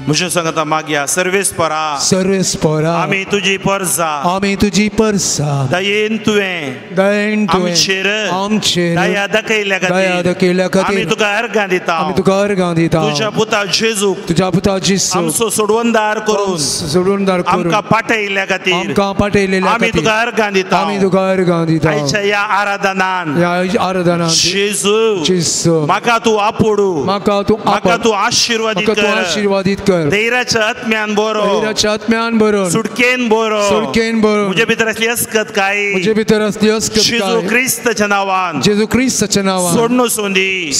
म्हज्या सांगता मागया सर्वेस्परा सर्वेस्परा आमी तुजी परजा आमी तुजी परजा दयेन तुवें दयेन तुवें आमचेर आमचेर दया दाखयल्या खातीर दया दाखयल्या खातीर आमी तुका अर्घां दिता आमी तुका अर्घां दिता तुज्या पुता जेजूक तुज्या पुता जेजू आमचो सोडवणदार करून सोडवणदार करून आमकां पाठयल्ल्या खातीर आमकां पाठयल्ल्या आमी खातीर तुका अर्घां दिता आमी तुका अर्घां दिता आयच्या ह्या आराधनान ह्या आराधनान जेजू जेजू म्हाका तूं आपोडू म्हाका तूं म्हाका तूं आशिर्वादीत म्हाका तूं कर आशिर्वादीत कर धैर्याच्या आत्म्यान बरो धैर्याच्या आत्म्यान बरो सुटकेन बरो सुटकेन बरो म्हजे भितर असली अस्कत काय म्हजे भितर असली अस्कत जेजू क्रिस्ताच्या नांवान जेजू क्रिस्ताच्या नांवान सोडणू सोंदी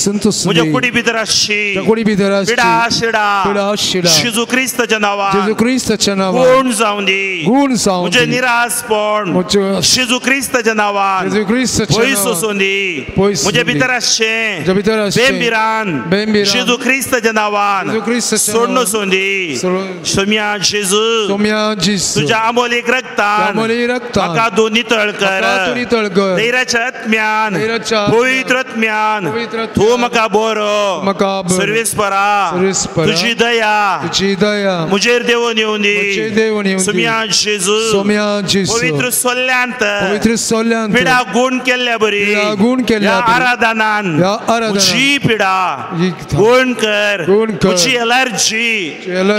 म्हज्या कुडी भितर आसची कुडी भितर आसची पिडा शिडा पिडा शिडा जेजू क्रिस्ताच्या नांवान जेजू क्रिस्ताच्या नांवान गुण जावं दी गुण जावं म्हजें निरासपण जेजू क्रिस्ताच्या नांवान जेजू क्रिस्ताच्या पयस वचूंदी म्हजे भितर आसचें म्हजे भितर आसचें बेंबिरान बेंबिरान जेजू क्रिस्ताच्या नांवान जेजू क्रिस्ताच्या सोडणू सोंदी सोम्या जेजू सोम्या जेजू तुझ्या अमोलीक रक्तान अमोलीक रक्तान म्हाका तूं नितळ कर तूं नितळ कर धैर्याच्या आत्म्यान पवित्र आत्म्यान तूं म्हाका बरो म्हाका सर्वेस्परा तुजी दया तुजी दया म्हजेर देवून येवंदी म्हजेर देवून येवंदी सोम्या जेजू सोम्या जेजू पवित्र सोल्ल्यांत पवित्र सोल्ल्यांत पिडा गुण केल्ल्या बरी पिडा गुण केल्ल्या ह्या आराधनान ह्या आराधनान म्हजी पिडा गुण कर गुण कर म्हजी एलर्जी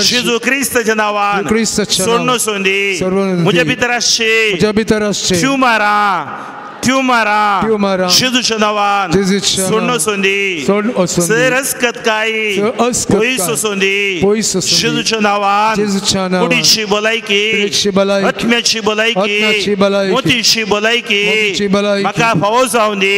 जेजू क्रिस्ताच्या नांवान सोडणू सोंदी म्हजे भितर आसची म्हज्या भितर आसची ट्युमरां ट्युमरां जेजूच्या नांवान सोडणू सोंदी सर अस्कत काय पयस सोंदी जेजूच्या नांवान कुडीची भलायकी आत्म्याची भलायकी मोतीची भलायकी म्हाका फावो जावं दी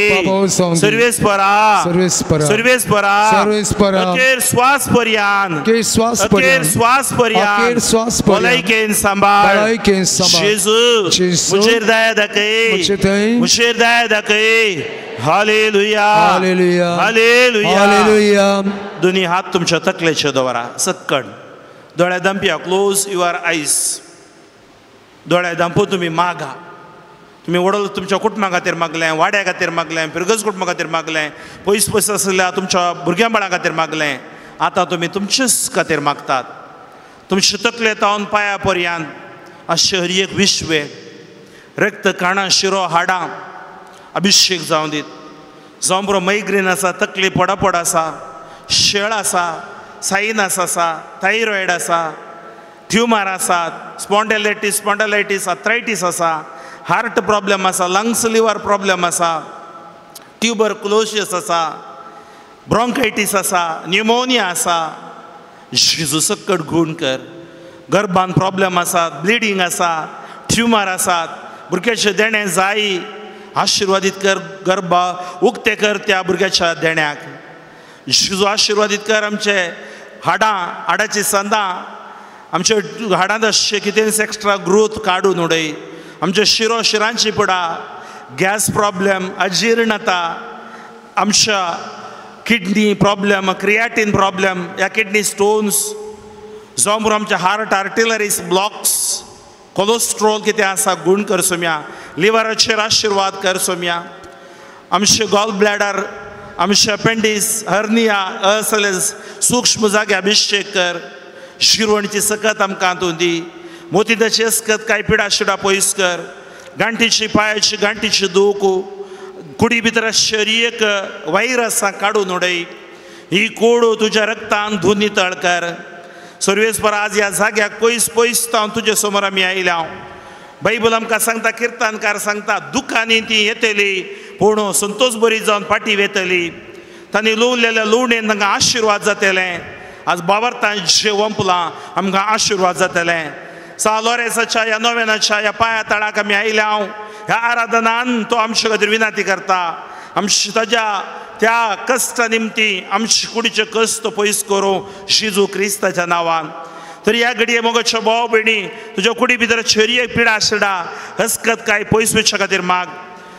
सर्वेस्परा सर्वेस्परा सर्वेस्परा अखेर श्वास पर्यंत अखेर श्वास पर्यंत भलायकेन सांबाळ जेजू म्हजेर दया दाखय म्हजेर दया दाखय हालेलुया हालेलुया हालेलुया हालेलुया. दोन्ही हात तुमच्या तकलेचे दवरा सक्कड दोळे दांपया क्लोज your आयज दोळे दांपू तुमी मागा तुमी वडल तुमच्या कुटुंबा खातीर मागलें वाड्या खातीर मागलें पिरगज कुटुंबा खातीर मागलें पयस पयस आशिल्ल्या तुमच्या भुरग्यां बाळां खातीर मागलें आतां तुमी तुमचेच खातीर मागतात तुमचे तकले तावन पांया पर्यंत अशें हर एक विश्वे रक्त काणां शिरो हाडां अभिशेक जावं दीत जावं बरो मैग्रेन आसा तकली पडापड आसा शेळ आसा सायनस आसा थायरॉयड आसा ट्युमर आसात स्पॉन्डलायटीस स्पॉन्डलायटीस आथरायटीस आसा हार्ट प्रॉब्लम आसा लंग्स लिवर प्रॉब्लम आसा ट्युबरक्लोसिस आसा ब्रोंकायटीस आसा न्युमोनिया आसा जेजू सक्कट गूण कर गर्भान प्रॉब्लम आसात ब्लिडींग आसा ट्युमर आसात भुरग्याचें देणें जाय आशिर्वादीत कर गर्भा उक्ते कर त्या भुरग्याच्या देण्याक जेजू आशिर्वादीत कर आमचे हाडां हाडाची संदां आमच्या हाडांत आसचें कितेंच एक्स्ट्रा ग्रोथ काडून उडय आमचे शिरो शिरांची पिडा गॅस प्रॉब्लम अजीर्णता आमच्या किडनी प्रॉब्लम क्रियाटीन प्रॉब्लम या किडनी स्टोन्स जावं बरो आमच्या हार्ट आर्टिलरीज ब्लॉक्स कोलेस्ट्रॉल कितें आसा गूण कर सोम्या लिवराचेर आशिर्वाद कर सोम्या आमचे गॉल ब्लॅडर आमचे अपेंडीस हर्निया असले सूक्ष्म जागे अभिशेक कर शिरवणची सकत आमकां तूं दी मोतीदाची अस्कत कांय पिडा शिडा पयस कर गांठीची पांयाची गांठीची दूख कुडी भितर शरीर वायरसां काडून उडय ही कोड तुज्या रक्तान धुवून नितळ कर सर्वेस्पर आज ह्या जाग्याक पयस पयस तावन तुजे समोर आमी आयल्या बायबल आमकां सांगता किर्तनकार सांगता दुखांनी ती येतली पूण संतोष बरी जावन फाटी वेतली तांणी लुवलेल्या लुवणेन तांकां आशिर्वाद जातले आज बाबरतां जें वंपलां आमकां आशिर्वाद जातले सा लोरेसाच्या ह्या नोवेनाच्या ह्या पांया तळाक आमी आयल्या ह्या आराधनान तो आमचे खातीर विनंती करता आमचे ताज्या त्या कश्टा निमती आमचे कुडीचे कश्ट पयस करूं जेजू क्रिस्ताच्या नांवान तर ह्या घडये मोगाच्यो भाव भयणी तुज्या कुडी भितर छेरये पिडा शिडा हसकत काय पयस वचच्या खातीर माग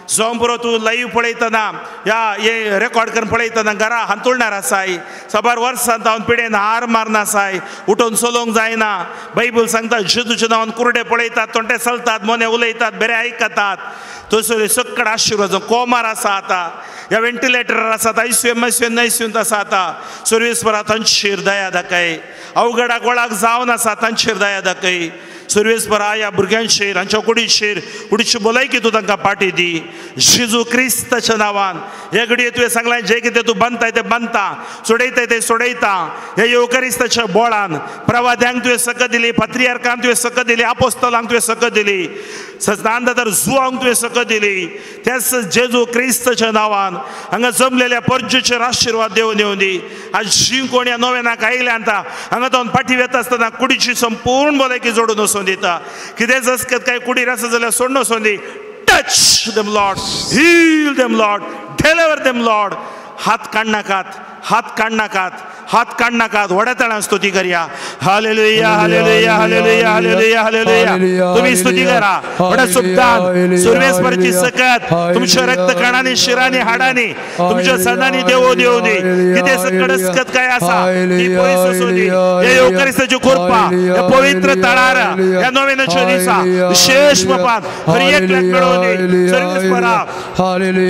जावं पुरो तूं लायव्ह पळयतना या हे रेकॉर्ड करून पळयतना घरा हांतुळणार आसाय. साबार वर्सां जावन पिडेन हार मारना आसाय, उठून चलोवंक जायना. बायबल सांगता जेजूच्या नांवान कुरडे पळयतात, तोंडे चलतात, मोने उलयतात, बरे आयकतात. थंयसर सक्कड आशिर्वाद कोमार आसा आतां, ह्या व्हेंटिलेटरार आसात, आयसीयू एमआयसीयू एनआयसीयूंत आसा आतां. सर्वेस्परा तांचेर दया दाखय. अवघडाक गोळाक जावन आसा तांचेर दया दाखय. सर्वेस्परा ह्या भुरग्यांचेर, हांच्या कुडीचेर, कुडीची भलायकी तूं तांकां पाटी दी जेजू क्रिस्ताच्या नांवान. हे घडये तुवें सांगलें जें कितें तूं बांदताय तें बांदता, सोडयताय तें सोडयता. ह्या येवकरिस्ताच्या बोळान प्रवाद्यांक तुवें सकत दिली, पात्रियार्कांक तुवें सकत दिली, आपोस्तलांक तुवें सकत दिली, सजनांदार जुवांक तुवें सकत दिली. त्याच जेजू क्रिस्ताच्या नांवान हांगा जमलेल्या परजेचेर आशिर्वाद देवन येवन दी. आज जी कोण ह्या नोवेनाक आयल्या आतां हांगा तो फाटीं वेता आसतना कुडीची संपूर्ण भलायकी जोडून वचून दिता. कितेंच असकत काय कुडीर आसा जाल्यार सोडून वचून दी. Touch them Lord, heal them Lord, deliver them Lord. हात काडनाकात, हात काडनाकात, हात काडनाकात. व्हड्या तळान स्तुती करया. Hallelujah, hallelujah, hallelujah, hallelujah, hallelujah. तुमी स्तुती करा व्हड्या सुप्तान. सर्वेस्पराची सकत तुमच्या रक्तकणांनी, शिरांनी, हाडांनी, तुमच्या सणांनी देवो देव दी. कितें सकड काय आसा ती पयस वचूं दी. हे येवकारिस्ताची कृपा ह्या पवित्र तळार ह्या नोवेनाच्या दिसा विशेश बापान हर एकल्याक मेळोवं दी. सर्वेस्परा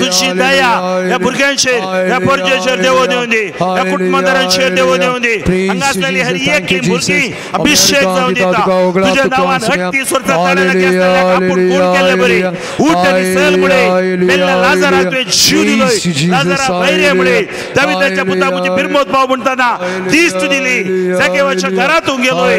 तुजी दया ह्या भुरग्यांचेर, ह्या परजेचेर देवो देवूं दी, ह्या कुटुंबांचेर देवो देवूं दी. हांगा आसलेली हर एक भुरगीं अभिषेक जावन दिता तुज्या नांवान. हट्टी सोरचा तळ्याक आसलेल्याक आपूण खून केल्ले बरी उठ आनी चल मुळे. मेल्ल्या लाजराक तुवें जीव दिलोय, लाजरा भायर मुळे. दाविदाच्या पुता म्हजी बिरमोत पाव म्हणटना दिश्ट दिली. जागेवाच्या घरातून गेलोय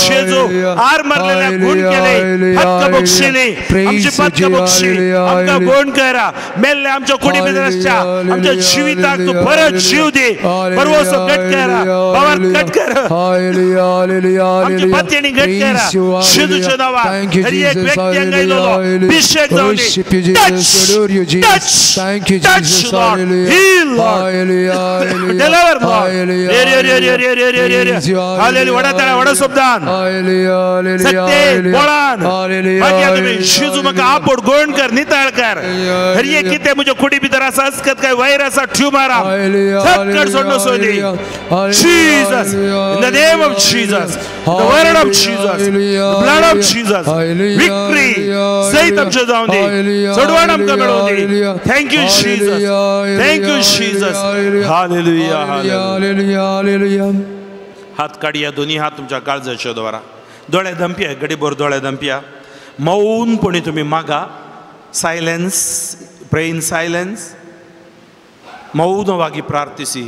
जेजू, आर मारलेल्या खून केले, हक्क बक्षिली, आमची पक्क बक्षी, आमकां गुण करा. मेल्ल्या आमच्या कुडी भितर आसच्या आमच्या जिविताक तूं परत जीव दी. परवसो कट करा, बाबार कट करा, आमची पत्नी घट करा जेजूच्या नांवान. हर एक व्यक्ती हांगा आयलेलो अभिषेक जावं दी. Touch, touch, touch Lord, heal Lord, deliver Lord. रे रे रे रे रे रे रे रे. हालेलुया. व्हडा ताळ्या, व्हडा शब्दान, सत्य बोळान मागीर तुमी जेजू म्हाका आपोड गोण कर, निताळ कर. हर एक कितें म्हज्या कुडी भितर आसा असकत काय वयर आसा ट्युमर सकड सोडून सोदी. Jesus, in the name of Jesus, the word of Jesus, the blood of Jesus, victory सहित आमचें जावं दी, सोडवण आमकां मेळोवं दी. Thank you Jesus, thank you Jesus. Hallelujah, hallelujah. हात काडया, दोन्ही हात तुमच्या काळजाच्या द्वारा. दोळे दंपया, गडीभर दोळे दंपया. मौनपणी तुमी मागा. Silence, pray in silence. मौनವಾಗಿ ಪ್ರಾರ್ಥಿಸಿ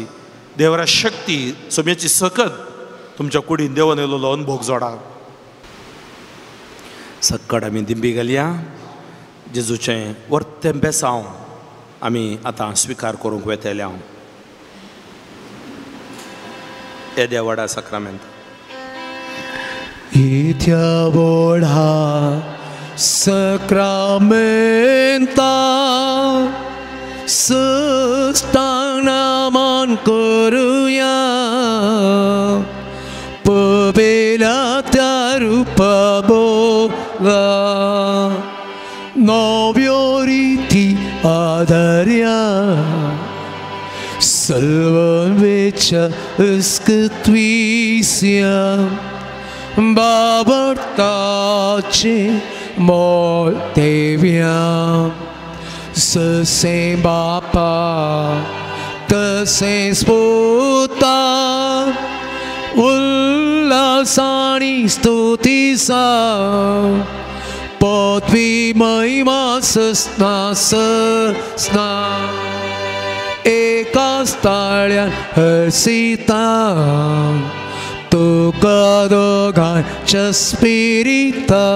ದೇವರ ಶಕ್ತಿ ಸೊಮ್ಯಾची सकत तुमच्या कुडीन देवन येयलेलो अनुभव जोडा. सक्कड आमी दिंबी घालया. जेजूचें वर्तें बेसांव आमी आतां स्विकार करूंक वेतले हांव. येद्या व्हडा साक्रामेंत येद्या व्हडा साक्रामेंता सुस्तानामान करुया. पवेला त्या रूपा बोला नव्यो रिती आधार्या. सर्ववेच्या अस्कत्विस्या बाबर्ताचे मोलतेव्या. ससे बापा तसेच पुता उल्हासानी स्तुतीसा पदवी महिमा सस्ना सस्ना एकाच ताळ्यान हर्षिता तुका दोगांच्या स्पिरिता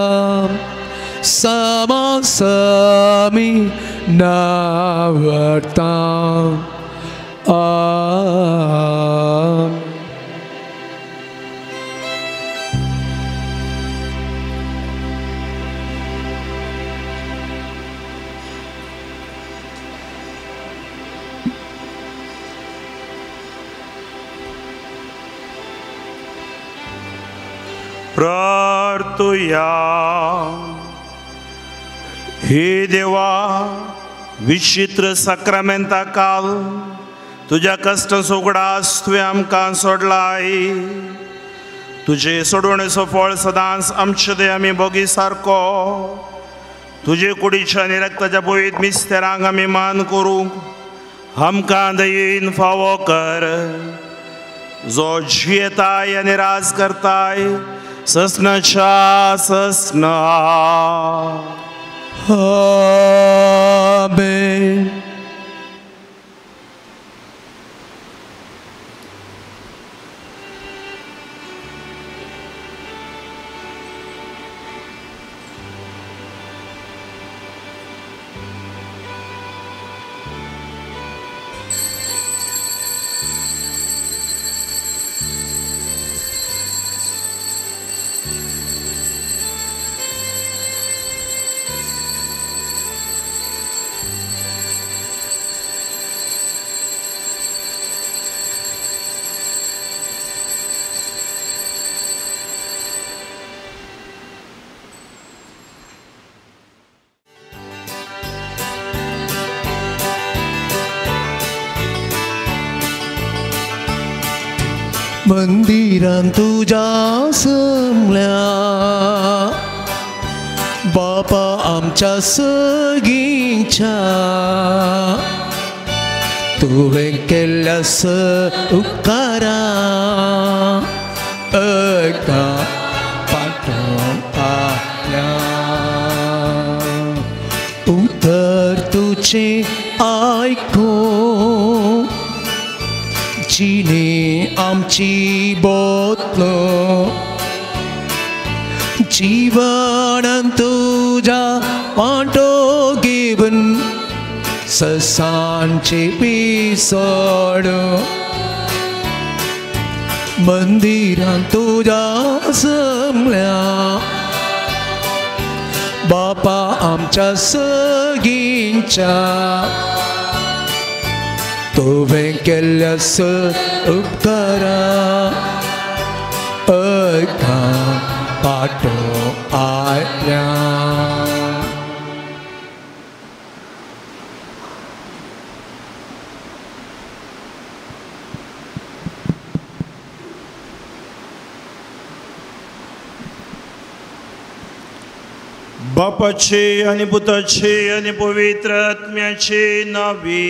समासमी नावडता. आमेन. प्रार्थुया. हे देवा, विचित्र साक्रामेंता काल तुज्या कश्टांचो उगडास तुवें आमकां सोडलाय। तुजे सोडवणेचो फळ सदांच आमचे दे आमी भोगी सारको तुजे कुडीच्या आनी रक्ताच्या पवित्र मिस्तेरांक आमी मान करूंक आमकां दयेन फावो कर, जो जियेताय आनी राज करताय ससनाच्या ससना। आमेन। मंदिरान तुज्या समल्या बापा आमच्या सगींच्या तुवें केल्ल्या स उपकारा एका पाटोवन आयल्या। उतर तुजें आयकूं जिणे आमची बोतलो जीवनान तुज्या वांटो घेवन ससांचे पिसोड मंदिरान तुज्या समल्या बापा आमच्या सगींच्या तुवें केल्ल्या स उपकारा एका पाटो आयल्या। बापाचे आनी पुताचे आनी पवित्र आत्म्याचे नांवी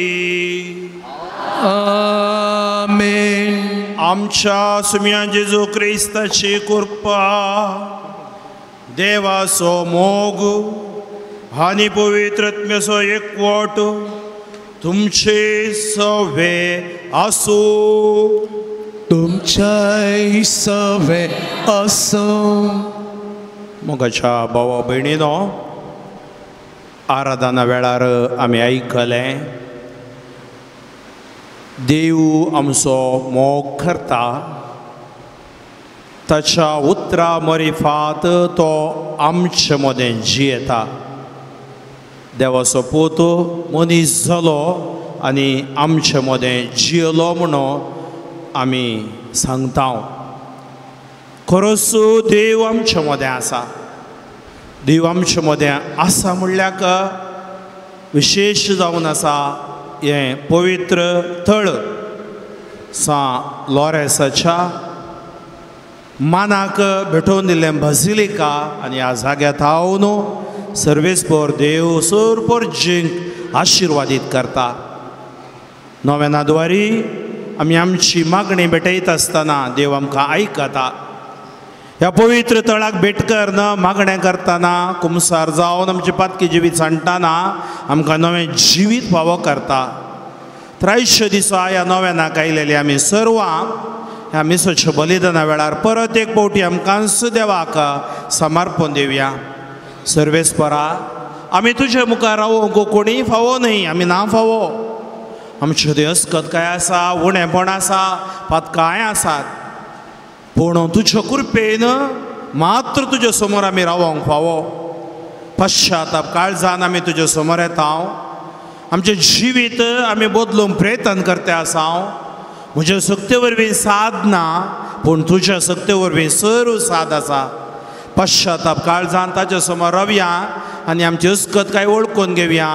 आमेन। आमच्या सुम्या जेजू क्रिस्ताची कृपा, देवाचो मोग आनी पवित्र आत्म्याचो एकवट तुमचे सवे आसूं। तुमच्याय सवे आसूं। मोगाच्या भावा भयणीनो, आराधना वेळार आमी आयकलें देव आमचो मोग करता, ताच्या उतरा मरिफात तो आमचे मदें जियेता। देवाचो पूत मनीस जालो आनी आमचे मदें जियेलो म्हणून आमी सांगता। खरोच देव आमचे मदें आसा। देव आमचे मदें आसा म्हणल्यार विशेश जावन आसा हें पवित्र थळ सां लॉरेसाच्या मानाक भेटोवन दिल्लें बाजिलिका आनी ह्या जाग्यार थावन सर्वेस्पर देव सरपर जिंक आशिर्वादीत करता। नोवेनाद्वारी आमी आमची मागणी भेटयत आसतना देव आमकां आयकता। ह्या पवित्र तळाक भेट करन मागणें करतना कुमसार जावन आमची पातकी जिवीत सांडटना आमकां नवें जिवीत फावो करता। 300 दिसा ह्या नव्यानाक आयलेली आमी सर्वां ह्या मिसाच्या बलिदाना वेळार परत एक फावटी आमकांच देवाक समर्पण दिवया। सर्वेस्परा, आमी तुजे मुखार रावोंक कोणीय फावो न्हय, आमी ना फावो। आमच्यो अस्कत काय आसा, उणेपण आसा, पातकाय आसात, पूण तुज्या कृपेन मात्र तुज्या समोर आमी रावोंक फावो। पश्चाताप काळजान आमी तुज्या समोर येता। आमचें जिवीत आमी बदलूंक प्रयत्न करता आसा। म्हज्या शक्ते वरवीं साद ना, पूण तुज्या शक्ते वरवीं सर्व साद आसा। पश्चाताप काळजान ताच्या समोर रावया आनी आमची अस्कत काय वळखून घेवया।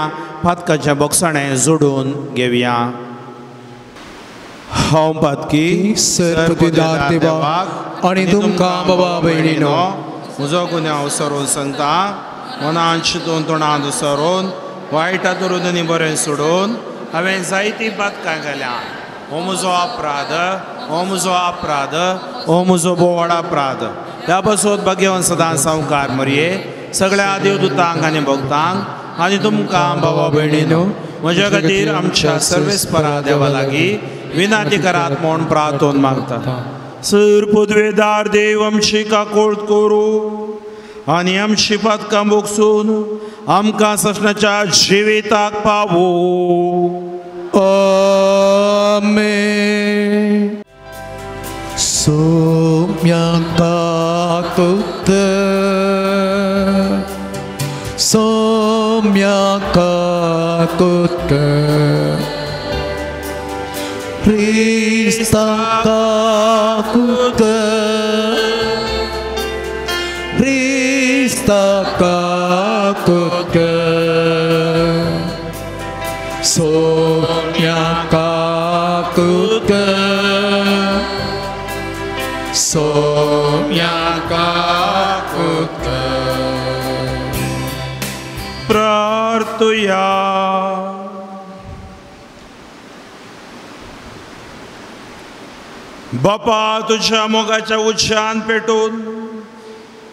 पातकाच्या बोगसाणें जोडून घेवया. हांव पातकी सर्वपदार देवाक आनी तुमकां बाबा भयणीनो म्हजो गुन्यांव सरून सांगता, मनान चिंतून तोंडान सरून वायटा धरून आनी बरें सोडून हांवें जायतीं पातकां केल्या. हो म्हजो अपराध, हो म्हजो अपराध, हो म्हजो बोवाळ अपराध. ह्या पासून भाग्यवन सदां सावकार मरये सगळ्या देवदूतांक आनी भक्तांक आनी तुमकां भावा भयणीनो म्हज्या खातीर आमच्या सर्वेस्परा देवा लागीं विनाती करात म्हूण प्रार्थोन मागता. सर पदवेदार देव आमची काकोळ करूं आनी आमची पातकां भोगसून आमकां ससनाच्या जिविताक पावो. आमेन. सोम्यांका कुत सोम्यांका कुत क्रिस्ताका कुत क्रिस्ताका कुत सोम्यांका कुत सोम्यांका कुत. प्रार्थुया. बापा तुझ्या मोगाच्या उच्चान पेटून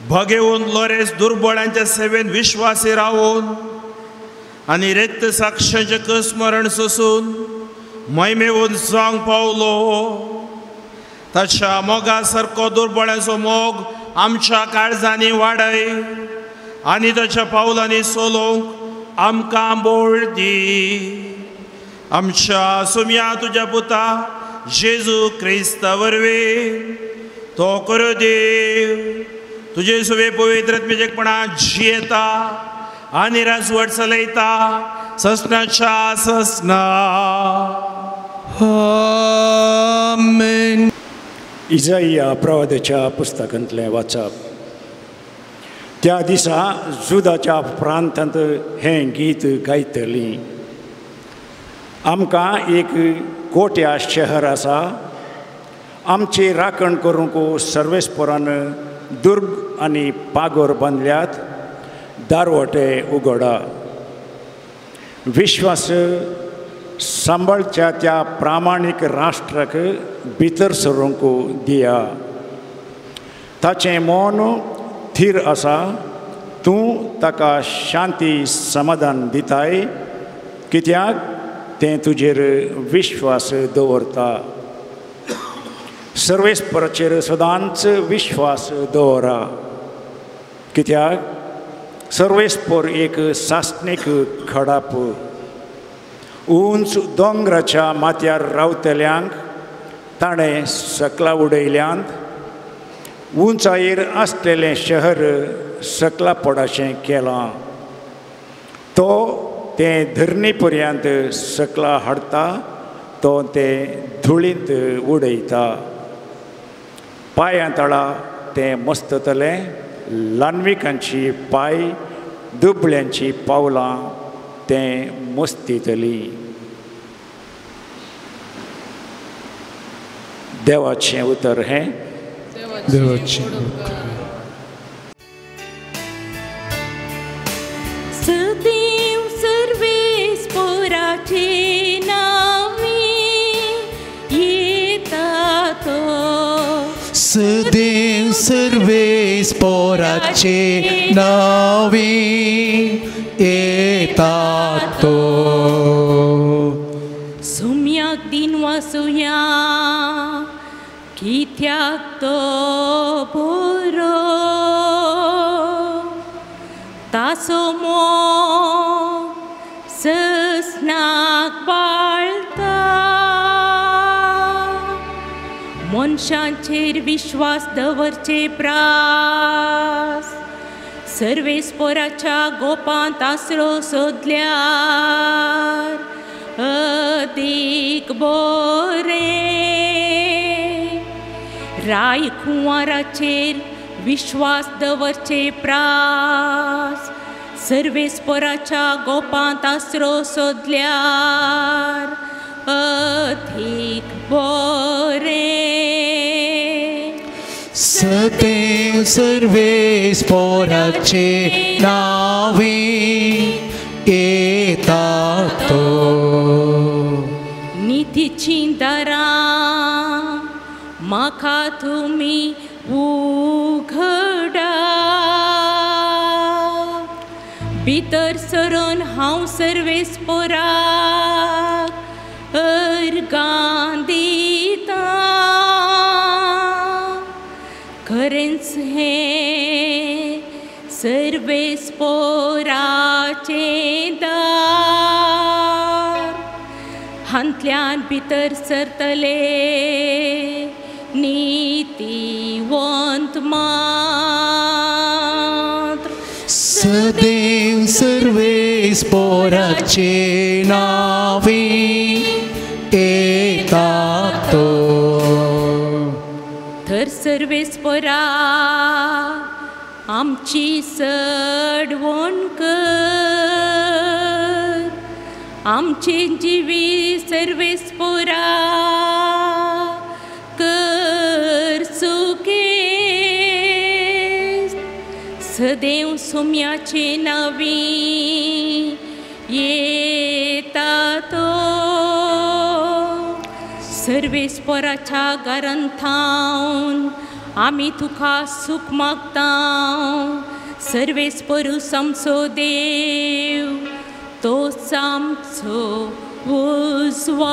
भगेवन लोरेस दुर्बळांच्या सेवेन विश्वासी रावून आनी रेक्त साक्षांचें स्मरण सोसून महिमेवन जावंक पावलो. ताच्या मोगा सारको दुर्बळ्यांचो मोग आमच्या काळजांनी वाडय आनी ताच्या पावलांनी सोलोवंक आमकां बोळ दी. आमच्या सुम्या तुज्या पुता जेजू क्रिस्ता वरवीं तो करो देव तुजे सुवे पवित्र आत्म्याचेपणा जियेता आनी राजवट चलयता ससनाच्या ससना. आमेन. इजाइया प्रवादाच्या पुस्तकांतलें वाचप. त्या दिसा जुदाच्या प्रांतांत हें गीत गायतलीं. आमकां एक कोट्या शहर आसा, आमची राखण करूंक सर्वेस्परान दुर्ग आनी पागोर बांदल्यात. दारवटे उगडा. विश्वास सांबाळच्या त्या प्रामाणीक राष्ट्राक भितर सरूंक दिया. ताचें मन थीर आसा, तूं ताका शांती समाधान दिताय, कित्याक तें तुजेर विश्वास दवरता. सर्वेस्पराचेर सदांच विश्वास दवरा, कित्याक सर्वेस्पर एक सासणीक खडाप. उंच दोंगराच्या माथ्यार रावतल्यांक ताणें सकला उडयल्यांत. उंचायेर आसलेलें शहर सकला पडाशें केलां. तो तें धरणी पर्यंत सकला हाडटा, तो तें धुळींत उडयता. पांयां तळा तें मस्ततलें. ल्हानविकांची पांय दुबळ्यांची पावलां तें मस्तितली. देवाचें उतर हें. देवाचें. सदैव सर्वेस्पराचे नावे येता तो. सदैव सर्वेस्पराचे नावे येता तो. सुम्याक दिन वासुया कित्याक तो बरो तासो मोग ससनाक पाळता. मनशांचेर विश्वास दवरचे प्रास सर्वेस्पराच्या गोपांत आसरो सोदल्यार अदीक बोरें. राय कुंवाराचेर विश्वास दवरचे प्रास सर्वेस्पोराच्या गोपांत आसरो सोदल्यार अधीक बरें. सदैव सर्वेस्पोराचे नांवे येता तो. नितीचीं दारां म्हाका तुमी उघडा, भितर सरून हांव सर्वेस्पोराक अर्गां दितां. खरेंच हें सर्वेस्पोराचें दार, हांतल्यान भितर सरतले नीतिवंत मात्र. सदैव सर्वेस्पोराचे नांवे येता तो. तर सर्वेस्पोरा आमची सडवण कर, आमचे जिवी सर्वेस्पोरा कर सुखे. सदैव सोम्याचे नांवी येता तो. सर्वेस्पोराच्या ग्रंथान आमी तुका सूख मागता. सर्वेस्पोरूच आमचो देव, तोच आमचो उजवाड.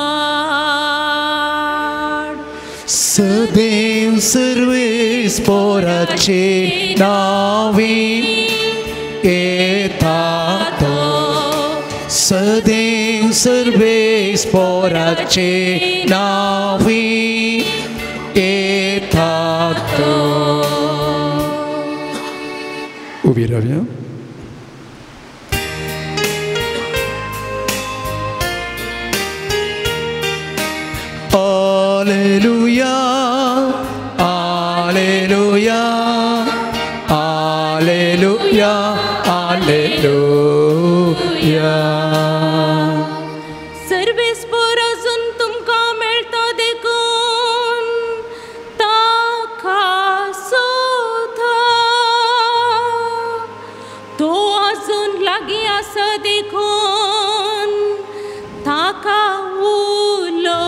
सदैव सर्वेस्पोराचे नांवे येता तो. सदैव सर्वेस्पोराचे नांवे येता तो. उबी रावया. Alleluia, Alleluia, Alleluia, Alleluia. सर्वेस्पोर अजून तुमकां मेळटा देखून ताका सोदा, तो अजून लागीं आसा देखून ताका उलो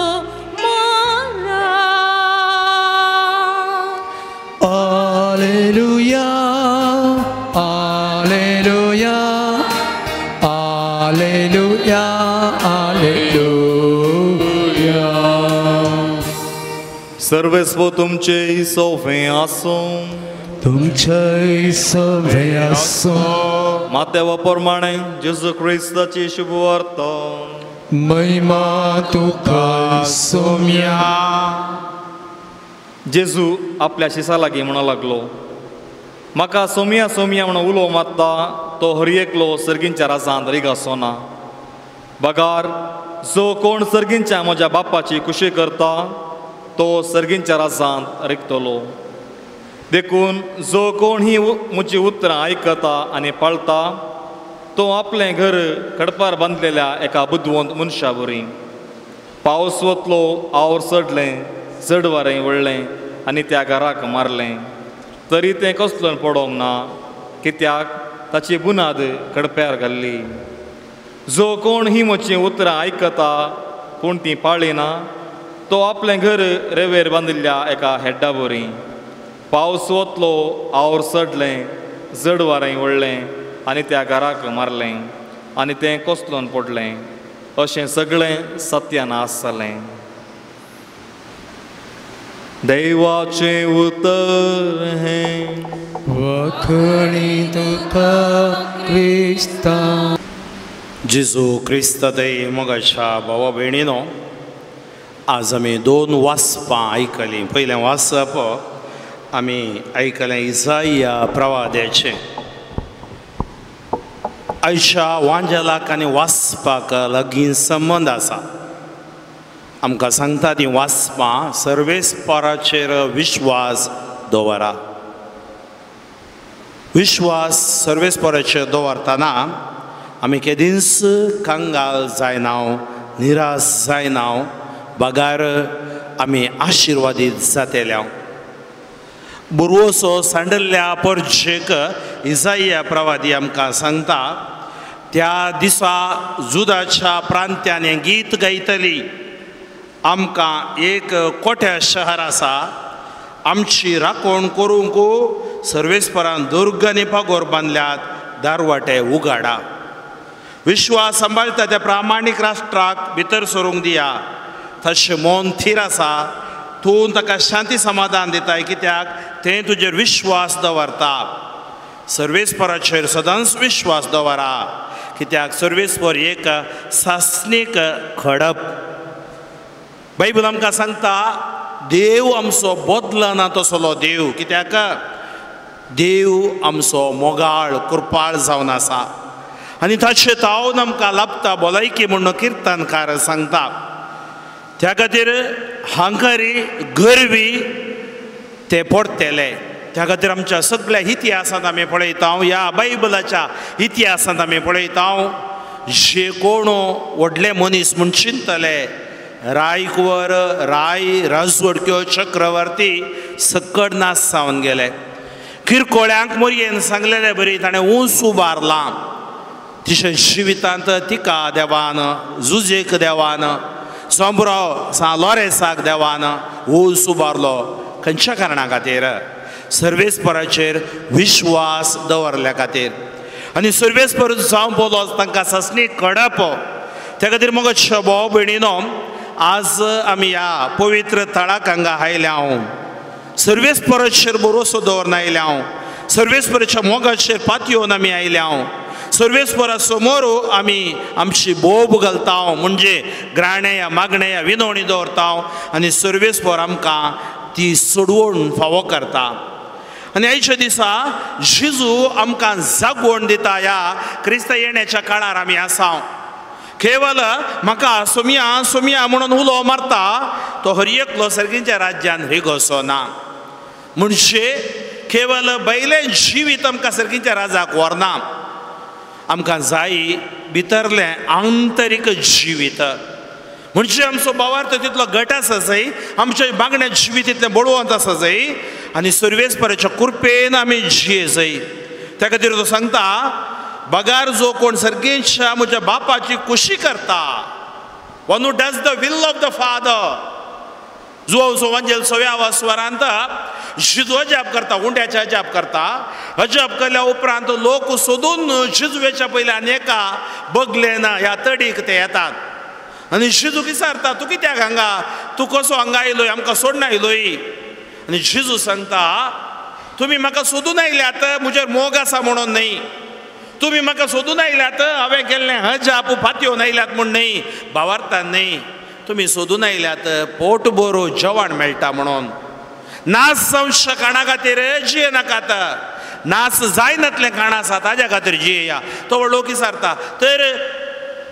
मारा. Alleluia, Alleluia, Alleluia, Alleluia. सर्वेस्पोर तुमचे सोफे आसूं, तुमचे सोफे आसूं. मातेवा प्रमाणे जेजू क्रिस्ताची शुभवार्ता. महिमा तुका सोम्या. जेजू आपल्या शिसा लागीं म्हणूंक लागलो, म्हाका सोमिया सोमिया म्हणून उलो मारता तो हर एकलो सर्गींच्या राजांत रीग आसना. बगार जो कोण सर्गींच्या म्हज्या बापाची खुशी करता तो सर्गींच्या राजांत रिगतलो. देखून जो कोण ही म्हजी उतरां आयकता आनी पाळता तो आपलें घर खडपार बांदलेल्या एका बुदवंत मनशा बरी. पावस वतलो, our चडलें, चड वारें वळ्ळें आनी त्या घराक मारलें, तरी तें कसलो पडोंक ना, कित्याक ताची बुनाद खडप्यार घाल्ली. जो कोण ही म्हजी उतरां आयकता पूण ती पाळिना तो आपलें घर रेवेर बांदिल्ल्या एका हेड्डा बरी. पावस वतलो, our चडलें, जड वारें वळ्ळें आनी त्या घराक मारलें आनी तें कोसलोन पडलें. अशें सगळें सत्यानाश जालें. देवाचें उतर हें. वखणी तुका क्रिस्ता. जेजू क्रिस्तातय मोगाच्या भावा भयणीनो, आज आमी दोन वाचपां आयकलीं. पयलें वाचप आमी आयकलें इजाया प्रवाद्याचें. आयच्या वांजेलाक आनी वाचपाक लागीं संबंद आसा. आमकां सांगता ती वाचपां सर्वेस्पोराचेर विश्वास दवरा. विश्वास सर्वेस्पराचेर दवरतना आमी केदींच कंगाल जायना, निराश जायना, बगार आमी आशिर्वादीत जातले. बुरवसो सांडल्ल्या परजेक इजाया प्रवादी आमकां सांगता, त्या दिसा जुदाच्या प्रांत्यान हें गीत गायतली, आमकां एक कोट्या शहर आसा, आमची राखण करूंक सर्वेस्परान दुर्ग आनी पागोर बांदल्यात, दारवाटे उगाडा. विश्वास सांबाळटा त्या प्रामाणीक राष्ट्राक भितर सरूंक दिया, तशें मन थीर आसा, तूं ताका शांती समाधान दिताय, कित्याक तें तुजेर विश्वास दवरता. सर्वेस्पराचेर सदांच विश्वास दवरा, कित्याक सर्वेस्पर एक सासणीक खडप. बायबल आमकां सांगता देव आमचो बदलना तसलो देव, कित्याक देव आमचो मोगाळ कृपाळ जावन आसा आनी ताचे तावन आमकां लाभता भलायकी म्हूण किर्तनकार सांगता. त्या खातीर हांकारी गरवी ते पडटले. त्या खातीर आमच्या सगळ्या इतिहासांत आमी पळयता, ह्या बायबलाच्या इतिहासांत आमी पळयता, जे कोण व्हडले मनीस म्हूण चिंतले, रायकुवर राय राजवडक्यो चक्रवर्ती सकड नाश जावन गेले. किरकोळ्यांक मोरयेन सांगलेले बरी ताणें ऊंच उबारलां. तिच्या जिवितांत तिका देवान, जुजेक देवान, सोंबरो सा लॉरेसाक देवान ऊंच उबारलो. खंयच्या कारणा खातीर? सर्वेस्पराचेर विश्वास दवरल्या खातीर. आनी सर्वेस्पर जावं बोलो तांकां सासणी कडप. त्या खातीर मगो भाव भयणीनो, आज आमी ह्या पवित्र थळाक हांगा आयल्या हांव, सर्वेस्पराचेर भरोसो दवरून आयल्या हांव, सर्वेस्पराच्या मोगाचेर पातयेवन आमी आयल्या हांव, सर्वेस्परा समोर आमी आमची बोब घालता, म्हणजे ग्राण्या मागण्या विनवणी दवरता आनी सर्वेस्पर आमकां ती सोडवण फावो करता. आनी आयच्या दिसा जेजू आमकां जागवण दिता. ह्या क्रिस्त येण्याच्या काळार आमी आसा. केवल म्हाका सोमिया सोमिया म्हणून उलो मारता तो हर एकलो सर्गीच्या राज्यान रिगोसो ना. म्हणजे केवल बैलें जिवीत आमकां सर्गीच्या राजाक व्हरना, आमकां जाय भितरलें आंतरीक जिवीत. म्हणजे आमचो भावार्थ तितलो घट आसा जाय, आमच्या मागण्या जिवीत तितलें बळवंत आसा जाय आनी सर्वेस्पराच्या कृपेन आमी जिये जाय. त्या खातीर तो सांगता, बगार जो कोण सर्गेच्या म्हज्या बापाची खुशी करता, one who does the will of the father. जो वांजेल सव्या स्वरांत जिजू अजाप करता, उंड्याचे अजाप करता. अजाप केल्या उपरांत लोक सोदून जिजुवेच्या पयल्या आनी एका बगले ना ह्या तडीक ते येतात आनी जिजू विचारता, तूं कित्याक हांगा, तूं कसो हांगा आयलोय, आमकां सोडून आयलोय? आनी जिजू सांगता, तुमी म्हाका सोदून आयल्यात म्हजेर मोग आसा म्हणून न्हय, तुमी म्हाका सोदून आयल्यात हांवें केल्लें अजाप फातयोवन आयल्यात म्हूण न्हय, भावार्थान न्हय, तुमी सोदून आयल्यात पोट बरो जेवण मेळटा म्हणून. नास जावच्या कारणा खातीर जिये नाकात, नास जायनातलें खाण आसा ताज्या खातीर जियेया. तो लोक विचारता, तर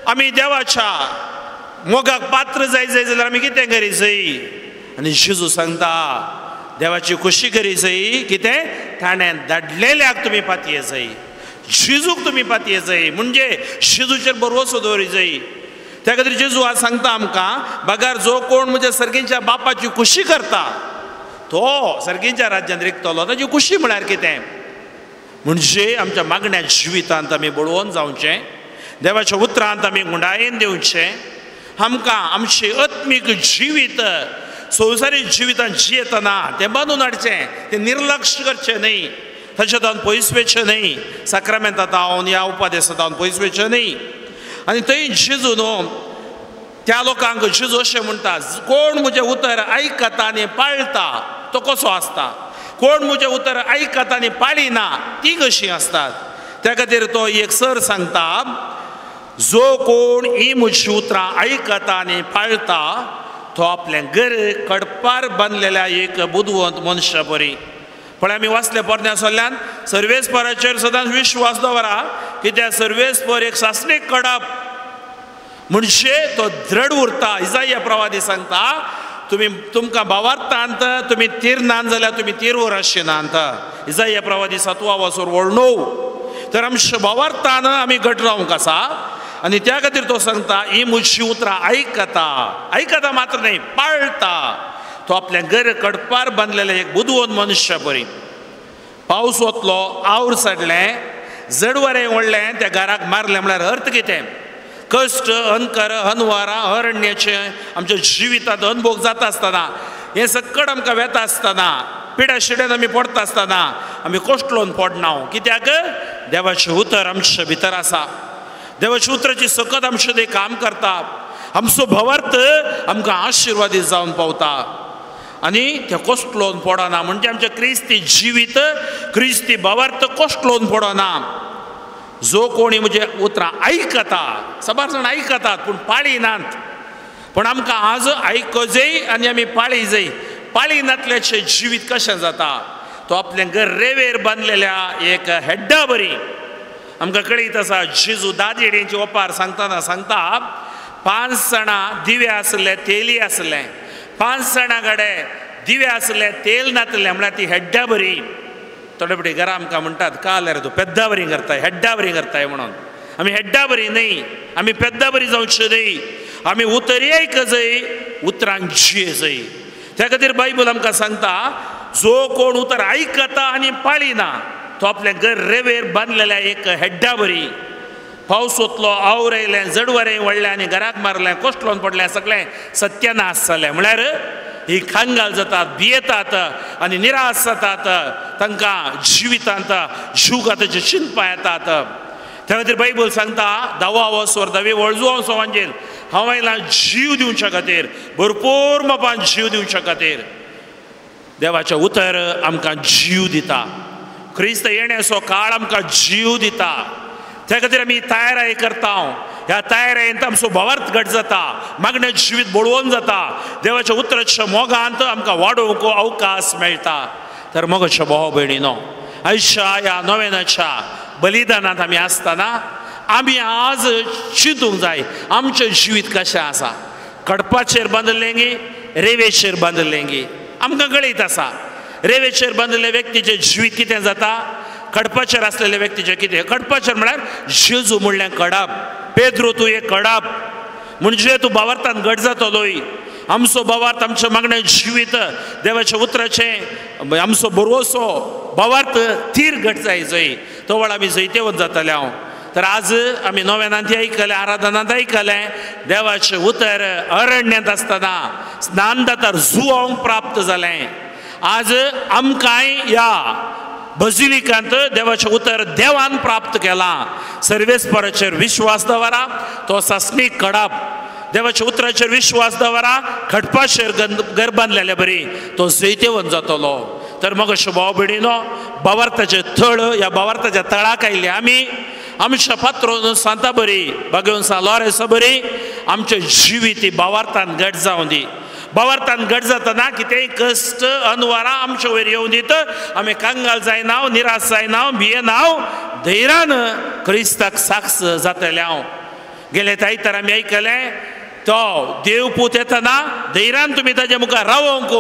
आमी देवाच्या मोगाक पात्र जाय जाय जाल्यार आमी कितें करी जाय? आनी जेजू सांगता, देवाची खुशी करी जाय, कितें ताणें धाडलेल्याक तुमी पातये जाय, जेजूक तुमी पातये जाय, म्हणजे जेजूचेर भरवसो दवरी जाय. त्या खातीर जेजू आज सांगता आमकां, बगार जो कोण म्हज्या सर्गीच्या बापाची खुशी करता तो सर्गीच्या राज्यांत रिगतलो. ताची खुशी म्हळ्यार कितें? म्हणजे आमच्या मागण्या जिवितांत आमी बळवंत जावचें, देवाच्या उतरांत आमी गुंडायेन दिवचें, आमकां आमचें आत्मीक जिवीत संवसारीक जिवितांत जियेतना तें बांदून हाडचें, तें निर्लक्ष करचें न्हय, ताच्या तावन पयस वचचें न्हय, साक्रामेंता तावन ह्या उपदेसा तावन पयस वचचें न्हय. आनी थंय जेजू न्हू त्या लोकांक जेजू अशें म्हणटा, कोण म्हजें उतर आयकता आनी पाळटा तो कसो आसता, कोण म्हजें उतर आयकता आनी पाळिना ती कशीं आसतात. त्या खातीर तो एक सर सांगता, जो कोण ही म्हजी उतरां आयकता आनी पाळटा तो आपलें घर कडपार बांदलेल्या एक बुदवंत मनशा बरी. पळय आमी वाचले पोरण्या सल्ल्यान, सर्वेस्पराचेर सदांच विश्वास दवरा, कित्याक सर्वेस्पर एक सासणीक कडप, म्हणजे तो दृढ उरता. इजाया प्रवादी सांगता, तुमी तुमकां भावार्थांत तुमी तीर नान जाल्यार तुमी तीरवर आशिनात. इजाया प्रवादी 7वो वसोर वळ 9. तर आमच्या भावार्थान आमी घट रावंक आसा आनी त्या खातीर तो सांगता ही म्हजी उतरां आयकता, आयकता मात्र न्हय पाळटा. तो आपल्या घर कडपार बांदलेले एक बुदवंत मनुष्य बरी. पावस वतलो, आवर चडलें, जडवरें ओडलें, त्या घराक मारलें म्हळ्यार अर्थ कितें? कश्ट, अनकर, अनवारां, अरण्याचे आमच्या जिवितांत अनभोग जाता आसतना, हें सकट आमकां वेता आसतना, पिड्या शिड्यान आमी पडटा आसतना आमी कोश्टलोन पडना. कित्याक? देवाचें उतर आमचे भितर आसा. देवाच्या उतराची सकत आमचे ते काम करता. आमचो भावार्थ आमकां आशिर्वादीत जावन पावता आनी ते कोश्टलोन पडना. म्हणजे आमचें क्रिस्ती जिवीत, क्रिस्ती भावार्थ कोश्टलोन पडना. जो कोणी म्हणजे उतरां आयकता, साबार जाण आयकतात पूण पाळी नात. पूण आमकां आज आयकजय आनी आमी पाळी जाय. पाळी नातल्याचें जिवीत कशें जाता? तो आपल्या घर रेवेर बांदलेल्या एक हेड्डा बरी. आमकां कळीत आसा जेजू दादयेची ओपार सांगतना सांगता 5 जाणां दिवे आसले, तेली आसलें. 5 जाणां कडेन दिवे आसले, तेल नातलें, म्हळ्यार ती हेड्डा बरी. थोडे फावटी घरा आमकां म्हणटात काल रे तूं पेद्दा बरी करताय, हेड्डा बरी करताय म्हणून. आमी हेड्डा बरी न्हय, आमी पेद्दा बरी जावचे न्हय. आमी उतरी आयकजय, उतरांक जियेजय. त्या खातीर बायबल आमकां सांगता जो कोण उतर आयकता आनी पाळिना तो आपल्या घर रेवेर बांदलेल्या एक हेड्डा बरी. पावस वतलो, आवर येयलें, जडवरें व्हडलें आनी घराक मारलें, कोश्टलोन पडलें, सगळें सत्यानाश जालें. म्हळ्यार ही खांगाल जातात, भियेतात आनी निराश जातात. तांकां जिवितांत जीवघाताचें चिंतपां येतात. त्या खातीर बायबल सांगता 10वा वसवर 10वी वळजुवां सवांजेल हांव आयलां जीव दिवच्या खातीर, भरपूर मापान जीव दिवच्या खातीर. देवाचें उतर आमकां जीव दिता. क्रिस्त येण्याचो काळ आमकां जीव दिता. त्या खातीर आमी तयाराय करता. ह्या तयारायेंत आमचो भावार्थ घट जाता, मागणें जिवीत बळवून जाता. देवाच्या उतराच्या मोगांत आमकां वाडोवंक अवकाश मेळटा. तर मोगाच्या भाव भयणीनो, आयच्या ह्या नोवेनाच्या बलिदानांत आमी आसतना आमी आज चिंतूंक जाय आमचें जिवीत कशें आसा. कडपाचेर बांदिल्लें गी रेवेचेर बांदिल्लें गी? आमकां कळीत आसा रेवेचेर बांदिल्ल्या व्यक्तीचें जिवीत कितें जाता, कडपाचेर आसलेल्या व्यक्तीचें कितें. कडपाचेर म्हळ्यार जेजू म्हणलें कडाप, पेद्रो तूं एक कडाप, म्हणजे तूं भावार्थान घट जातलोय. आमचो भावार्थ, आमचें मागणें जिवीत देवाच्या उतराचें आमचो भरवसो भावार्थ थीर घट जाय जंय तो वेळ आमी जैतेवंत जातले. हांव तर आज आमी नोवेनांत आयकलें, आराधनांत आयकलें, देवाचें उतर अरण्यांत आसतना स्नानदातार जुवांक प्राप्त जालें. आज आमकांय ह्या बजिलिकांत देवाचें उतर देवान प्राप्त केलां. सर्वेस्पराचेर विश्वास दवरा, तो सासणीक कडाप. देवाच्या उतराचेर विश्वास दवरा, खडपाचेर घर बांदलेले बरी तो जैतेवंत जातलो. तर मग अशें भाव भयणीनो, भावार्थाचें थळ, ह्या भावार्थाच्या तळाक आयिल्ले आमी आमच्या पात्रोन सांता बरी, बागेवन सा लॉरेसा बरी आमचें जिवीत भावार्थान घट जावं दी. भावार्थान घट जातना कितेंय कश्ट अनवारां आमचे वयर येवन दीत आमी कंगाल जायना, निराश जायना, भियेना, धैर्यान क्रिस्ताक साक्ष जातले. हांव गेले आयतार आमी आयकलें तो देवपूत येतना धैर्यान तुमी ताजे मुखार रावोंक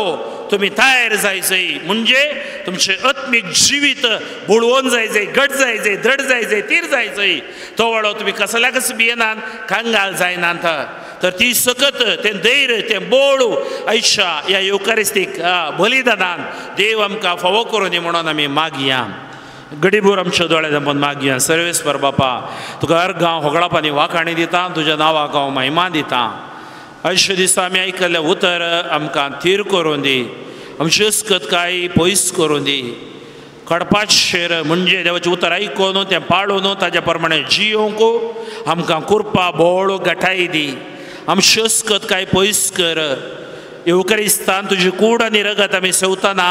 तुमी तयार जायचय. म्हणजे तुमचें आत्मीक जिवीत बळवून जायचय, घट जायचय, दृढ जायचय, तीर जायचय. तो वेळो तुमी कसल्याकच भियेनात, कंगाल जायनात. तर ती सकत, तें धैर्य, तें बोळ आयच्या ह्या येवकारिस्तीक बलिदानान देव आमकां फावो करूं दी म्हणून आमी मागया. गडीभर आमच्या दोळे धांपून मागया. सर्वेस्पर बापा, तुका अर्गांव होगळाप आनी वाखाणी दिता, तुज्या नांवाक हांव महिमा दिता. अशे दिसा आमी आयकल्लें उतर आमकां थीर करूं दी, आमची अस्कत काय पयस करूं दी. कडपाचेर म्हणजे देवाचें उतर आयकून तें पाळून ताज्या प्रमाणे जियोवंक आमकां कुरपा बोळ गठाय दी. आमची अस्कत काय पयस कर. येवकारिस्तान तुजी कूड आनी रगत आमी सेवतना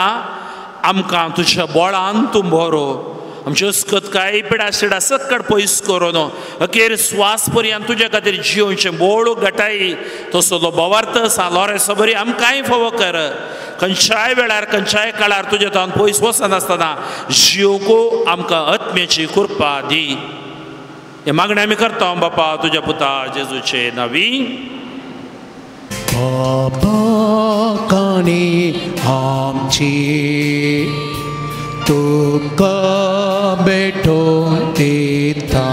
आमकां तुज्या बोळान तूं बरो. आमची अस्कत काय पिडा सिडा सक्कड पयस करून अखेर स्वास पर्यंत तुज्या खातीर जियोवचें बोळ गटाई तसलो भावार्थ सा लॉरेसा बरी आमकांय फावो कर. खंयच्याय वेळार खंयच्याय काळार तुज्या तावन पयस वचनासतना जियोवंक आमकां आत्म्याची कृपा दी. हें मागणें आमी करता बापा तुज्या पुता जेजूचे नांवी. बाबा काणी आमची तुका भेटोवन दिता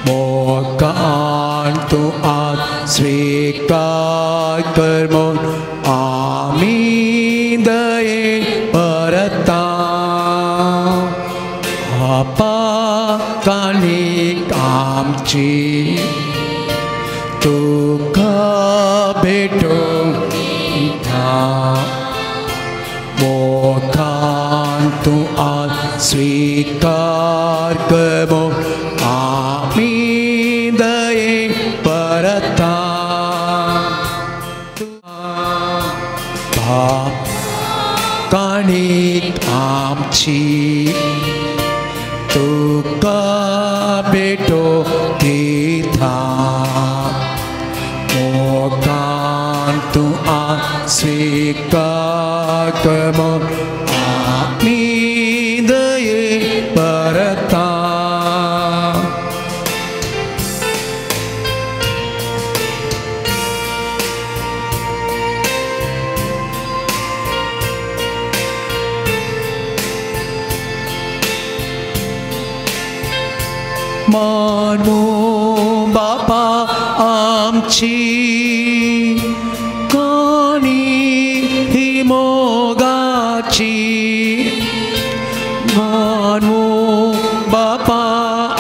मोगान तूं आज स्विकार कर म्हूण आमी दयेन परता बाबा काणी आमची तुका भेटोवन दिता मोगान तूं आज स्विकार कर म्हूण आमी दयेन परता बाप काणी आमची तुका भेटोवन दिता मोगान तूं आज स्विकार कर म्हूण आमी दयेन परता. मानू बापा आमची काणी ही मोगाची मानू बापा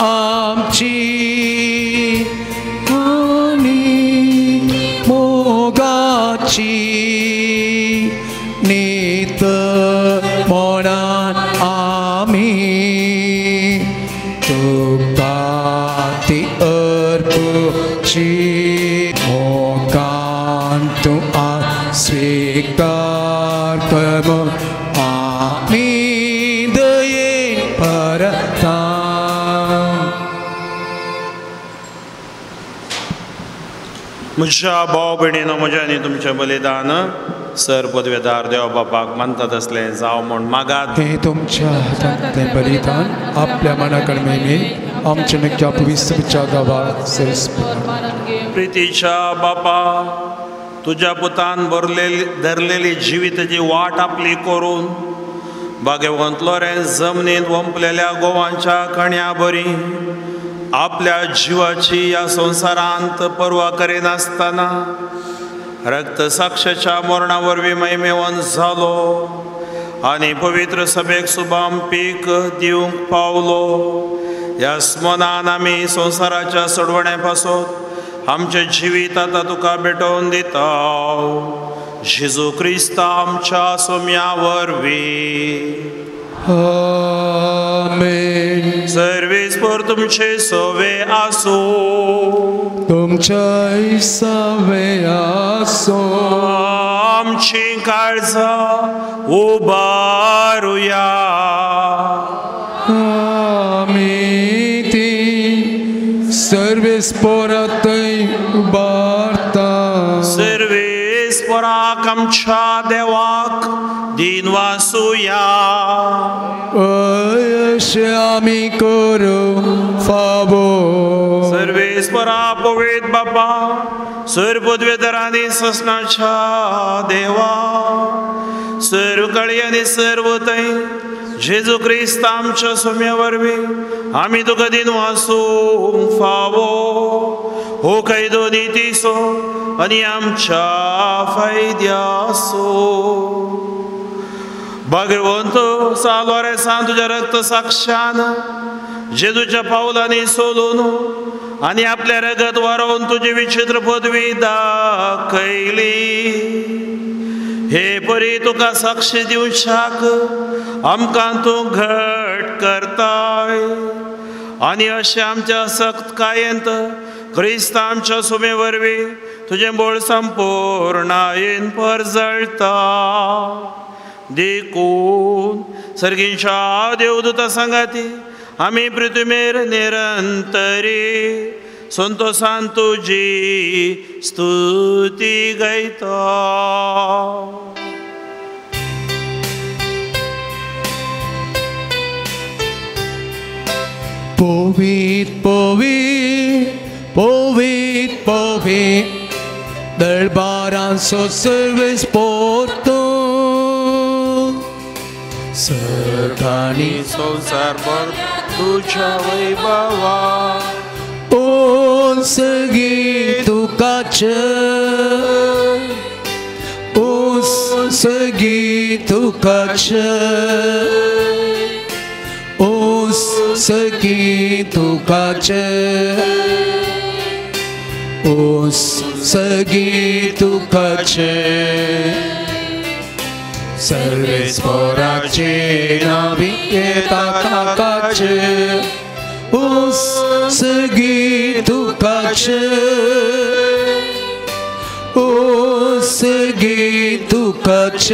आमची काणी मोगाची नीत मोणान आमी तुका ती अर्पुची मोगान तूं आज स्विकार कर म्हूण आमी दयेन परता. म्हज्या भाव भयणीनो म्हज्या आनी तुमचें बलिदान सर पदवेदार देव बापाक मानता तसलें जावं म्हूण मागात. हें तुमच्या हातांतलें बलिदान आपल्या मना कडेन आमच्या नक्या पवित्र गांवाक प्रितीच्या बापा तुज्या पुतान भरलेली धरलेली जिविताची वाट आपली करून बागेवंत लोरेंस जमनींत वंपलेल्या गोवांच्या कण्या बरी आपल्या जिवाची ह्या संवसारांत पर्वा करिनासतना रक्तसाक्षाच्या मरणा वरवीं महिमेवंत जालो आनी पवित्र सभेक सुबाम पीक दिवंक पावलो. ह्या स्मनान आमी संवसाराच्या सोडवण्या पासत आमचें जिवीत आतां तुका भेटोवन दिता जेजू क्रिस्ता आमच्या सोम्या वरवीं. आमेन. सर्वेस्पर तुमचे सवे आसूं तुमच्याय सवे आसूं. आमची काळजां उबारुया आमी ती सर्वेस्परातय उबारता. सर्वेस्पराक आमच्या देवाक दिन वासुया अशें आमी करूं फावो. सर्वेस्परा पवित्र बापा सर्व पदवेदारांनी ससनाच्या देवा सर्व कळी आनी सर्व थंय जेजू क्रिस्त आमच्या सोम्या वरवीं आमी तुका दिन वासूंक फावो. हो कायदो नितीचो आनी आमच्या फायद्याचो. भगवंत सालोरेसान तुज्या रक्त साक्षान जेजूच्या पावलांनी सोलून आनी आपल्या रगत वारोवन तुजी विचित्र पदवी दाखयली. हे परी तुका साक्षी दिवच्याक आमकां तूं घट करताय आनी अशें आमच्या सक्त कायेंत क्रिस्त आमच्या सुमे वरवीं तुजें बळ संपूर्णायेन परजळटा. देखून सर्गींच्या देवदूता सांगाती आमी पृथ्वीर निरंतरी संतोषान तुजी स्तुती गायता. पवित्र पवित्र पवित्र पवित्र दरबारांचो सर्वेस पोरतो सर्गानी संवसारभर तुज्या वैभवा उंसगी तुकाच उंसगी तुकाच उंसगी तुकाच उंसगी तुकाच सर्वेस्पोराचे नावी येता काकाच उंसगी तुकाच उंसगी तुकाच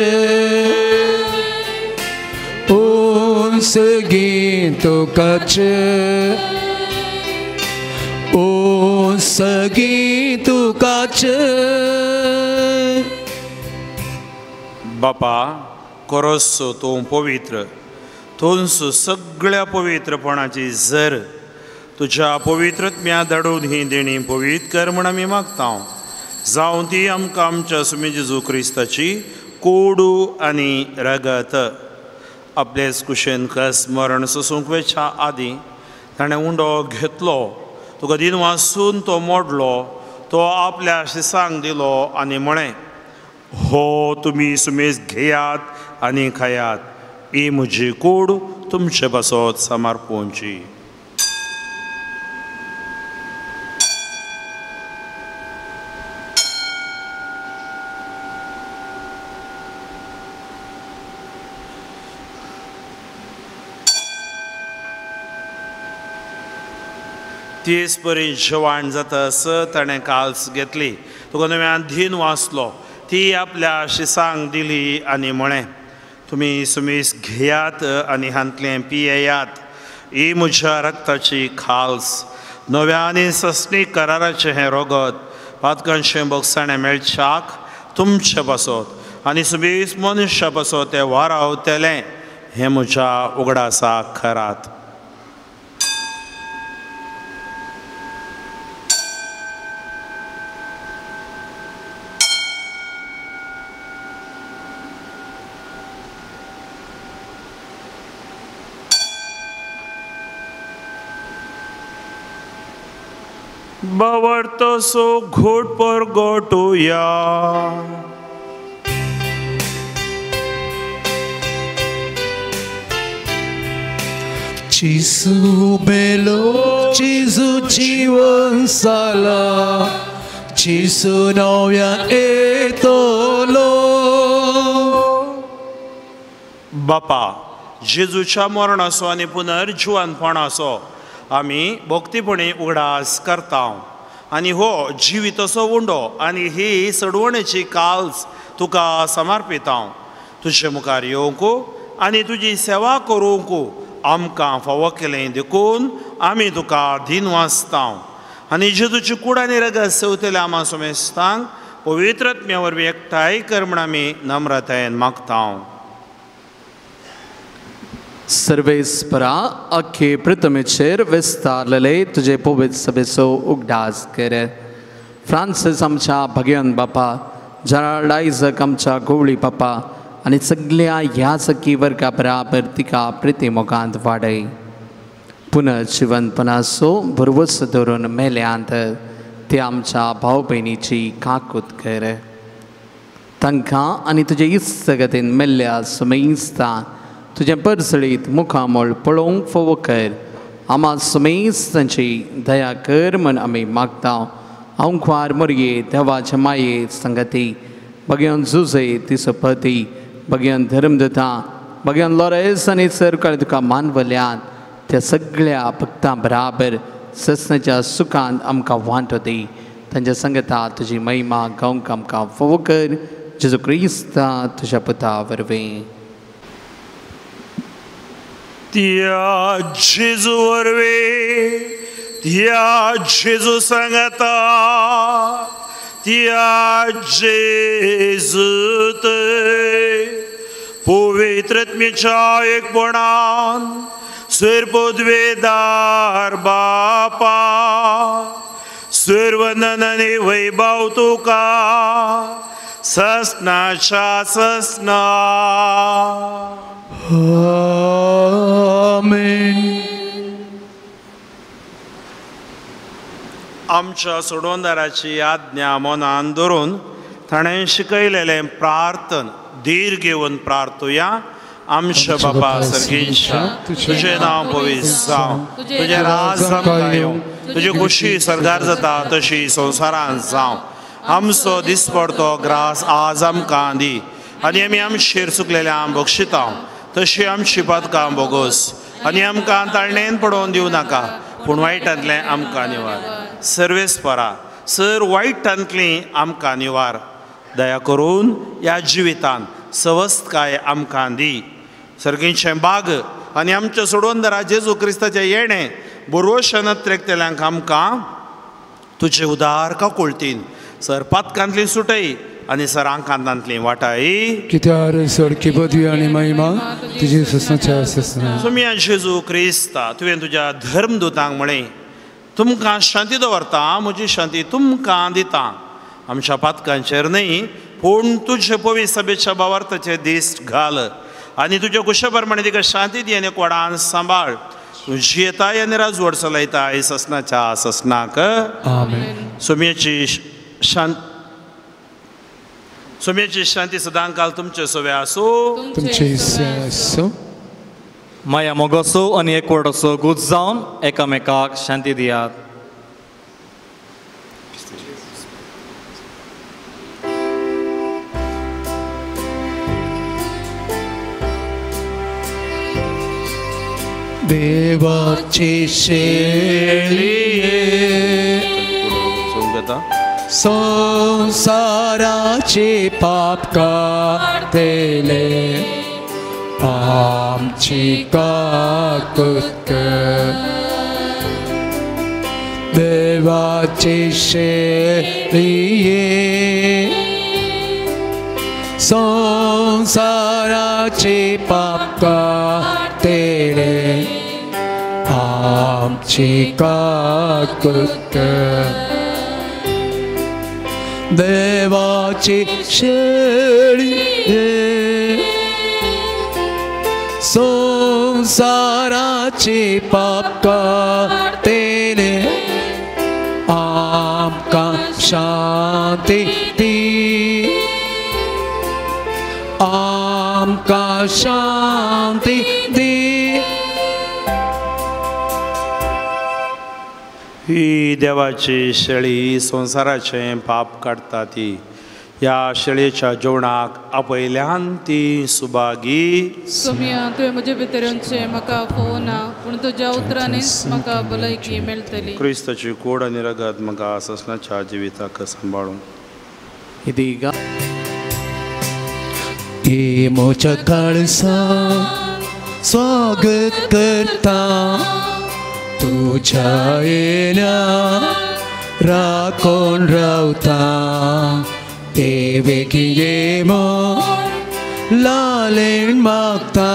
उंसगी तुकाच उंसगी तुकाच. बापा कोरोसो तूं पवित्र तूंच सगळ्या पवित्रपणाची जर तुज्या पवित्रत्म्या धाडून ही देणी पवित्र कर म्हण आमी मागता जावं ती आमकां आमच्या सुमी जेजू क्रिस्ताची कोडू आनी रगत. आपलेच कुशेन कस मरण सोसूंक वेच्या आदीं ताणें उंडो घेतलो तुका दिन वासून तो मोडलो तो आपल्या शिसांक दिलो आनी म्हळें हो तुमी सुमेज घेयात आनी खायात ही म्हजी कूड तुमचे पासत समर्पोवची. तेच परी जेवण जाता आसत ताणें काल्स घेतली तुका नव्यान धीन वाचलो ती आपल्या शिसांक दिली आनी म्हळें तुमी सुमीस घेयात आनी हांतलें पियेयात ही म्हज्या रक्ताची खाल्स नव्या आनी सस्नी कराराचें हें रोगत पातकांचें बोगसाणें मेळच्याक तुमचे पासत आनी सुबीस मनुष्या पासत तें वारावतलें हें म्हज्या उगडासाक करात. बावडतो घोट पर गोटुया Gesù bello, Gesù जीवन साला, Gesù नव्यान येतलो. बापा जेजूच्या मरणाचो आनी पुनर्जिवनपणाचो आमी भक्तीपणी उगडास करता आनी हो जिविताचो उंडो आनी ही सडवणेची काल्स तुका समर्पिता. तुजे मुखार येवंक आनी तुजी सेवा करूंक आमकां फावो केलें देखून आमी तुका दीन वाचता आनी जेजूची कूड आनी रगत सेवतल्या आमा समेस्तांक पवित्रत्म्या वरवीं एकठांय कर म्हूण आमी नम्रतायेन मागता. सर्वेस्परा अख्खे प्रथमेचेर विस्तारलेले तुजे पवित्र सभेचो उगडास कर. फ्रांसीस आमच्या भगयन बापा, जराल्ड आयजक आमच्या गोवळी बापा आनी सगल्या ह्या सखी वर्गा बराबर तिका प्रिती मोगांत वाडय. पुनर्जिवनपणाचो भरवस धरून मेल्यांत ते आमच्या भाव भयणीची काकूत कर. तांकां आनी तुजे इस्तगतीन मेल्ल्या सुमेस्ता तुजें परजळीत मुखामळ पळोवंक फावो कर. आमा सुमेस्तांची दया कर म्हण आमी मागता. अंख्वार मोरये देवाचे माये संगती बगयान जुजे तिसपती बगयान धर्मदता बगयान लॉरेस आनी सरकार तुका मानवल्यात त्या सगळ्या भक्तां बराबर ससनाच्या सुखान आमकां वांटो दी. तांच्या संगता तुजी महिमा गावंक आमकां फावो कर. जेजू क्रिस्ता तुज्या पुता वरवीं. त्या जेजू वरवीं, त्या जेजू सांगता, त्या जेजूत पवित्रत्मेच्या एकपणान सर पदवेदार बापा सर्वनन आनी वैभव तुका ससनाच्या ससना. आमेन. आमच्या सोडवणदाराची आज्ञा मनान धरून ताणें शिकयलेलें प्रार्थन धीर घेवन प्रार्थुया. आमच्या बापा सर्गेंशा, तुजें नांव पवित्र जावं, तुजें राज आमकां येवं, तुजी खुशी सर्गार जाता तशी संवसारांत जावं. आमचो दिसपडतो ग्रास आज आमकां दी आनी आमी आमचेर चुकलेल्या बक्षिता तशी आमची पातकां बोगोस आनी आमकां ताळणेन पडोवन दिवं नाका, पूण वायटांतलें आमकां निवार. सर्वेस्परा सर वायटांतली आमकां निवार. दया करून ह्या जिवितान सवस्तकाय आमकां दी. सर्गींचें बाग आनी आमच्या सोडवणदारा जेजू क्रिस्ताचें येणें बोरवशान त्रेकतेल्यांक आमकां तुजे उदार काकुळतीन सर पातकांतली सुटय आनी सर आंकांतांतली वाटाय. कित्यार सडकी पदवी आनी महिमा तुजी ससनाच्या ससना. सोमिया जेजू क्रिस्ता, तुवें तुज्या धर्मदूतांक म्हळें, तुमकां शांती दवरता, म्हजी शांती तुमकां दिता. आमच्या पातकांचेर न्हय पूण तुजे पवित्र सभेच्या भावार्थाचे दीस घाल आनी तुज्या कुशा प्रमाणे तिका शांती दी आनी कोडान सांबाळ. तूं जियेताय आनी राजवट चलयताय ससनाच्या ससनाक. आमेन. सोम्याची शांत सोम्याची शांती सदांकाल तुमचे सवे आसूं. तुमचे आसूं. माया मोगाचो आनी एकवटाचो गूत जावन एकामेकाक शांती दियात. देवाची शेळये संसाराचे पाप काडतले आमची काकूत कर. देवाची शेळये संसाराचे पाप काडतले आमची काकूत कर. देवाची शेळये संसाराचे पाप काडतले आमकां शांती दी, आमकां शांती दी. ही देवाची शेळी संवसाराचें पाप काडटा ती ह्या शेळयेच्या जेवणाक आपयल्यान ती सुभागी. सोमिया, तुवें म्हजे भितर येवचें म्हाका आफोवना, पूण तुज्या उतरांनीच म्हाका भलायकी मेळटली. क्रिस्ताची कोड आनी रगत म्हाका ससनाच्या जिविताक सांबाळूं. हे म्हज्या काळसा स्वागत करता तुझ्या येण्या राखून रावता. ते वेगीं ये म्हूण लालेन मागता,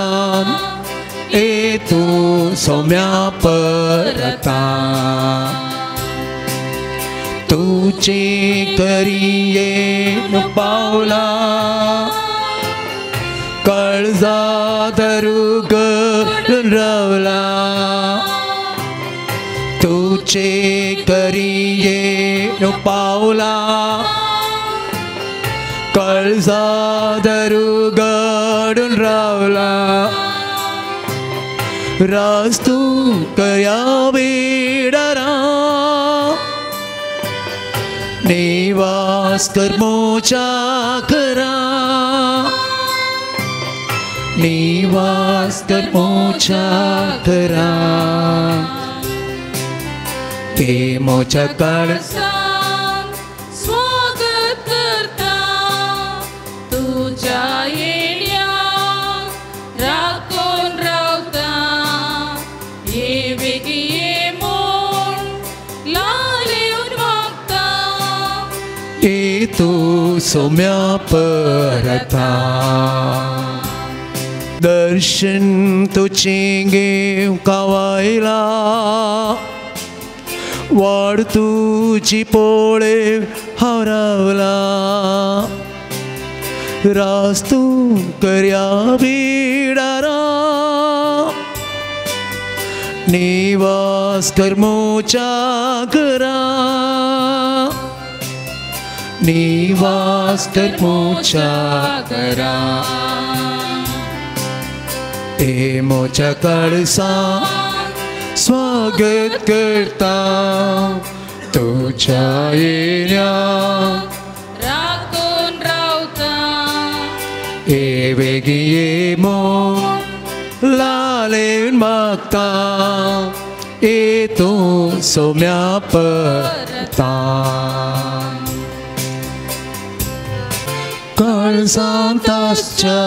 ए तूं सोम्या परता. तुजे करियेन पावला काळजा धरू घालून रावला. तुजे करियेन पावला काळजा धरू घालून रावला. राज तूं कया वेडरा निवास कर मोच्या घरा, निवास कर मोच्या घरा. ते मोच्या काळजांत स्वागत करता तुझ्या येण्याक राखून रावता. ये बेगी ये म्हूण लालेवन मागता, ये तूं सोम्या परता. दर्शन तुझें घेवंक आयला, वाड तुजी पोळे हांव रावला रास तूं करया बिडारा निवास कर मोच्या घरा निवास कर मोच्या घरा ए मोच्या काळसा स्वागत करता तुझ्या येण्या राखून रावता ए वेगी ये मो लालेन मागता ए तूं सोम्या परता काळजांत आसच्या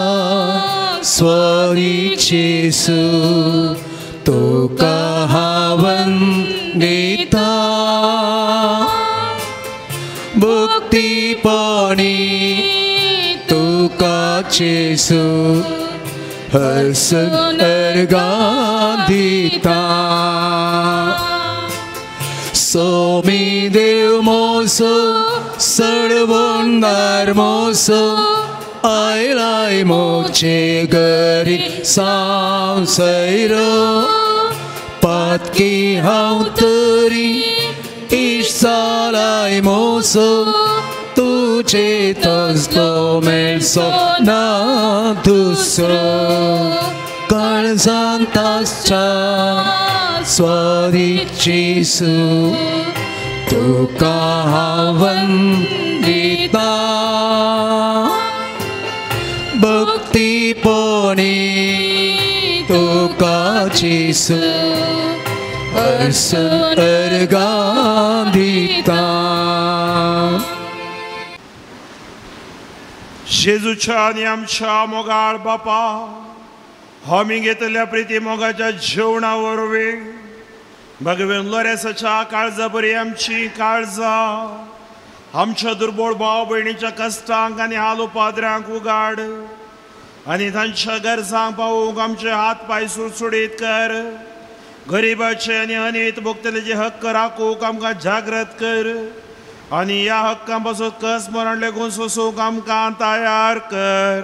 स्वरी जेसू तुका हांव वंदिता भक्तीपणी तुका जेसू हर्षण अर्घां दिता सोमी देव मोसो सळवंदार मोसो आयलाय मोचे घरी साव सैरो पातकी हांव तरी इश्टालाय मोसो तुजे तसलो मेळचो ना दुसरो काळजांत आसच्या स्वरी जेसू तुका हांव वंदिता भक्तीपणी तुका जेसू हर्षण अर्घां दिता. जेजूच्या आनी आमच्या मोगाळ बापा आमी घेतल्या प्रिती मोगाच्या जेवणा वरवीं भगवेन लोरेसाच्या काळजा बरी आमची काळजां आमच्या दुर्बळ भाव भयणीच्या कश्टांक आनी हाल उपाद्र्यांक उगाड आनी तांच्या गरजांक पावोवंक आमचे हात पांय सुडसुडीत कर. गरिबाचे आनी अनीत भोगतलेचे हक्क राखूंक आमकां जागृत कर आनी ह्या हक्कां पासून कस मरण लेगून सोसूंक आमकां तयार कर.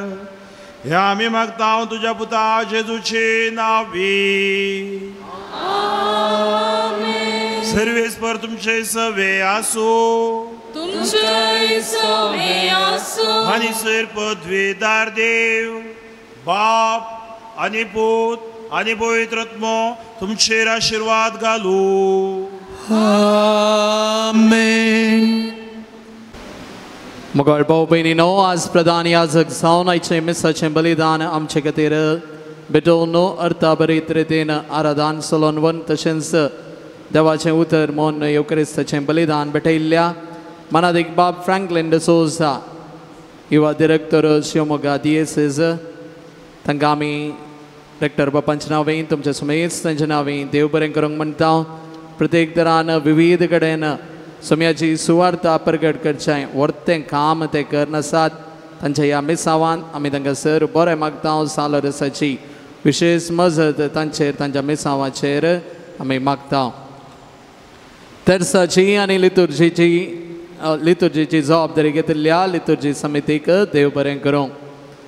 ह्या आमी मागता तुज्या पुता जेजूची नावी. सर्वेस्पर तुमचे सवे आसूं तुमचे सवे आसूं आनी सर पदवीदार देव बाप आनी पूत आनी पवित्र आत्मो तुमचेर आशिर्वाद घालूं. आमेन. मोगाळ भाव भयणीनो, आज प्रधान याजक जावन आयचें मिसाचें बलिदान आमचे खातीर भेटोवन अर्था बरीत रितीन आराधन सलोवन तशेंच देवाचें उतर म्हूण येवक्रिस्ताचें बलिदान भेटयल्ल्या मनादीक बाब फ्रँकलिन डिसोजा युवा डिरेक्टर शिवमोगा दियेसीस तांकां आमी डॉक्टर बापांच्या नांवें तुमच्या समेत तांच्या नांवें देव बरें करूंक म्हणटा. प्रत्येक तरान विविध कडेन सोम्याची सुवार्ता प्रगट करचें व्हरतें काम ते करनासात. तांच्या ह्या मिसावान आमी तांकां सर बरें मागता. सालरसाची विशेष मजत तांचेर तांच्या मिसावाचेर आमी मागता. तेर्साची आनी लितुर्जीची जबाबदारी घेतिल्ल्या लितुर्जी समितीक देव बरें करूं.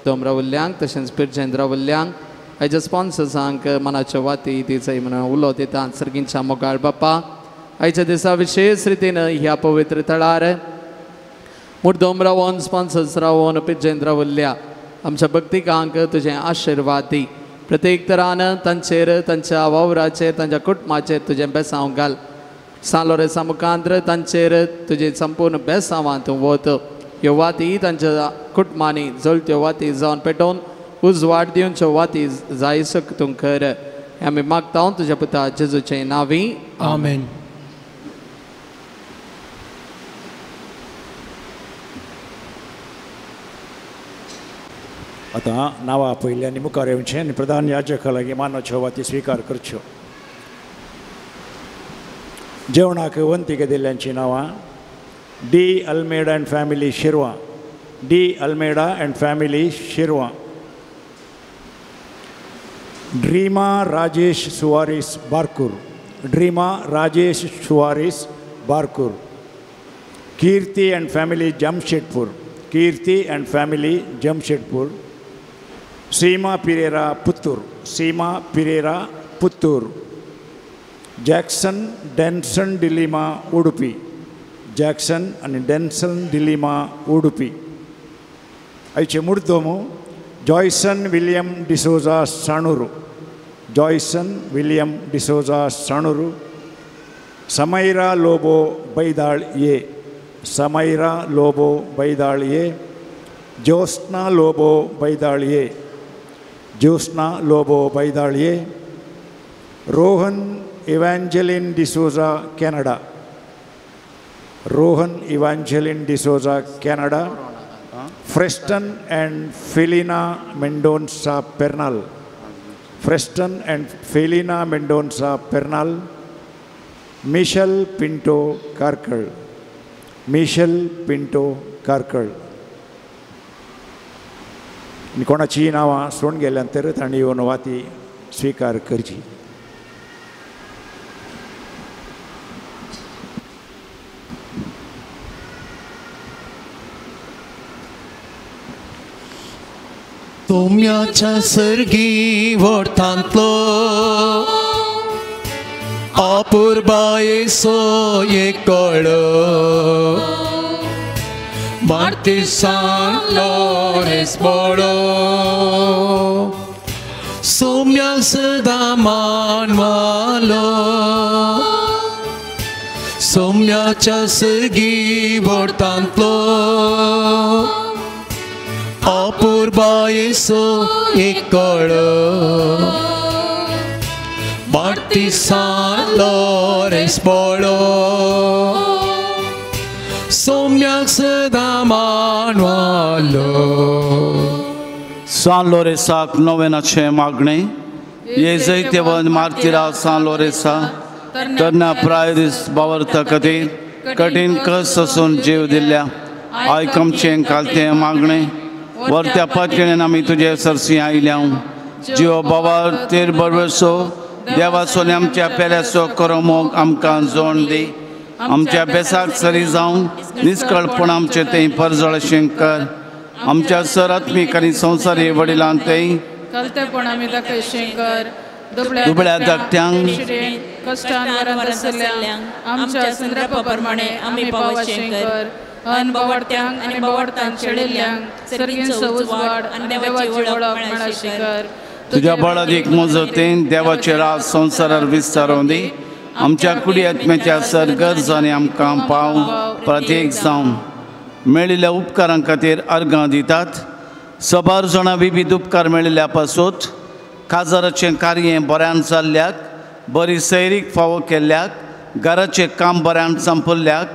दोम रावल्ल्यांक तशेंच पिरजेंत रावल्ल्यांक आयच्या स्पॉन्सर्सांक मनाच्यो वाती तिचय म्हणून उलो दिता. सर्गींच्या मोगाळ बापा, आयच्या दिसा विशेष रितीन ह्या पवित्र थळार मुर्दोम रावन स्पॉन्सर्स रावन पिरजेंत रावल्ल्या आमच्या भक्तिकांक तुजें आशिर्वाद दी. प्रत्येक तरान तांचेर तांच्या वावराचेर तांच्या कुटुंबाचेर तुजें बेसांव घाल. सालोरेसा मुखांत्र तांचेर तुजें संपूर्ण बेसांवां तूं वत. ह्यो वाती तांच्या कुटुंबांनी जळत्यो वाती जावन पेटोवन उजवाड दिवच्यो वाती जाय सक तूं कर. आमी मागता तुज्या पुता जेजूचे नांवी. आमेन. आतां नांवां आपयलीं आनी मुखार येवचें आनी प्रधान याजका लागीं मानाच्यो वाती स्विकार करच्यो. जेवणाक वंती घेतिल्ल्यांचीं नांवां D Almeida and family Shirva, D Almeida and family Shirva, Dreama Rajesh Soares Barkur, Dreama Rajesh Soares Barkur. Keerthi and family Jamshedpur. Keerthi and family Jamshedpur. Seema Pereira Puttur. Seema Pereira Puttur. Jackson Denson D'Lima Udupi. Jackson आनी डेन्सन डिलिमा उडुपी. आयचे मुर्दोमो Joyson William D'Souza Sanur. Joyson William D'Souza Sanur. Samaira Lobo Baidal A. Samaira Lobo Baidal A. Jyotsna Lobo Baidal A. Jyotsna Lobo Baidal A. Rohan Evangeline D'Souza Canada. Rohan Evangeline D'Souza Canada. Freston and Felina Mendonca Pernal. Freston and Felina Mendonca Pernal. Michelle Pinto Karkal. Michelle Pinto Karkal. आनी कोणाचीं नांवां सोडून गेल्यान तर तांणी येवन वाती स्विकार करची. तुम्याच्या सर्गी वोठांतलो अपुरबायेचो एक कळो मार्तीसान लोरेस बोळो सोम्या सदां मानवालो सोम्याच्या सर्गी वोठांतलो अपुरबायेचो एक कळो मार्तीसान लोरेस बोळो सोम्याक सदां मानवालो. सान लोरेसाक नोवेनाचें मागणें ये जैतेवन मार्तिरा सान लोरेसा तरण्या प्रायरीस बावरता खातीर कठीण कस आसून जीव दिल्ल्या आयक आमचें कालतें मागणें वरत्या पातळेन आमी तुजे सरसी आयल्या. जिव बाबा तेर बरवसो देवाचो आनी आमच्या पेल्याचो करो मोग आमकां जोण दी. आमच्या बेसाक सरी जावन निस्कळपण आमचें तें परजळशें कर. आमच्या सर आत्मीक आनी संवसारी वडिलां तें कलतेपण आमी दाखयशें कर. दुबळ्या धाकट्यांक कश्टान वरांत आसलेल्यांक आमच्या संद्रपा प्रमाणे आमी पावशें कर. अन बावडत्यांक आनी बावडतान छेडिल्ल्यांक सर्गींचो उजवाड आनी देवाची वळख मेळशें कर. तुज्या बळादीक मजतीन देवाचे राज संवसारार विस्तारोवन दी. आमच्या कुडी आत्म्याच्या सर गरज आनी आमकां पाव प्रत्येक जावन मेळिल्ल्या उपकारां खातीर अर्गां दितात. सबार जाणां विविध उपकार मेळिल्ल्या पासून काजाराचें कार्य बऱ्यान जाल्ल्याक, बरी सैरीक फावो केल्ल्याक, घराचें काम बऱ्यान संपल्ल्याक,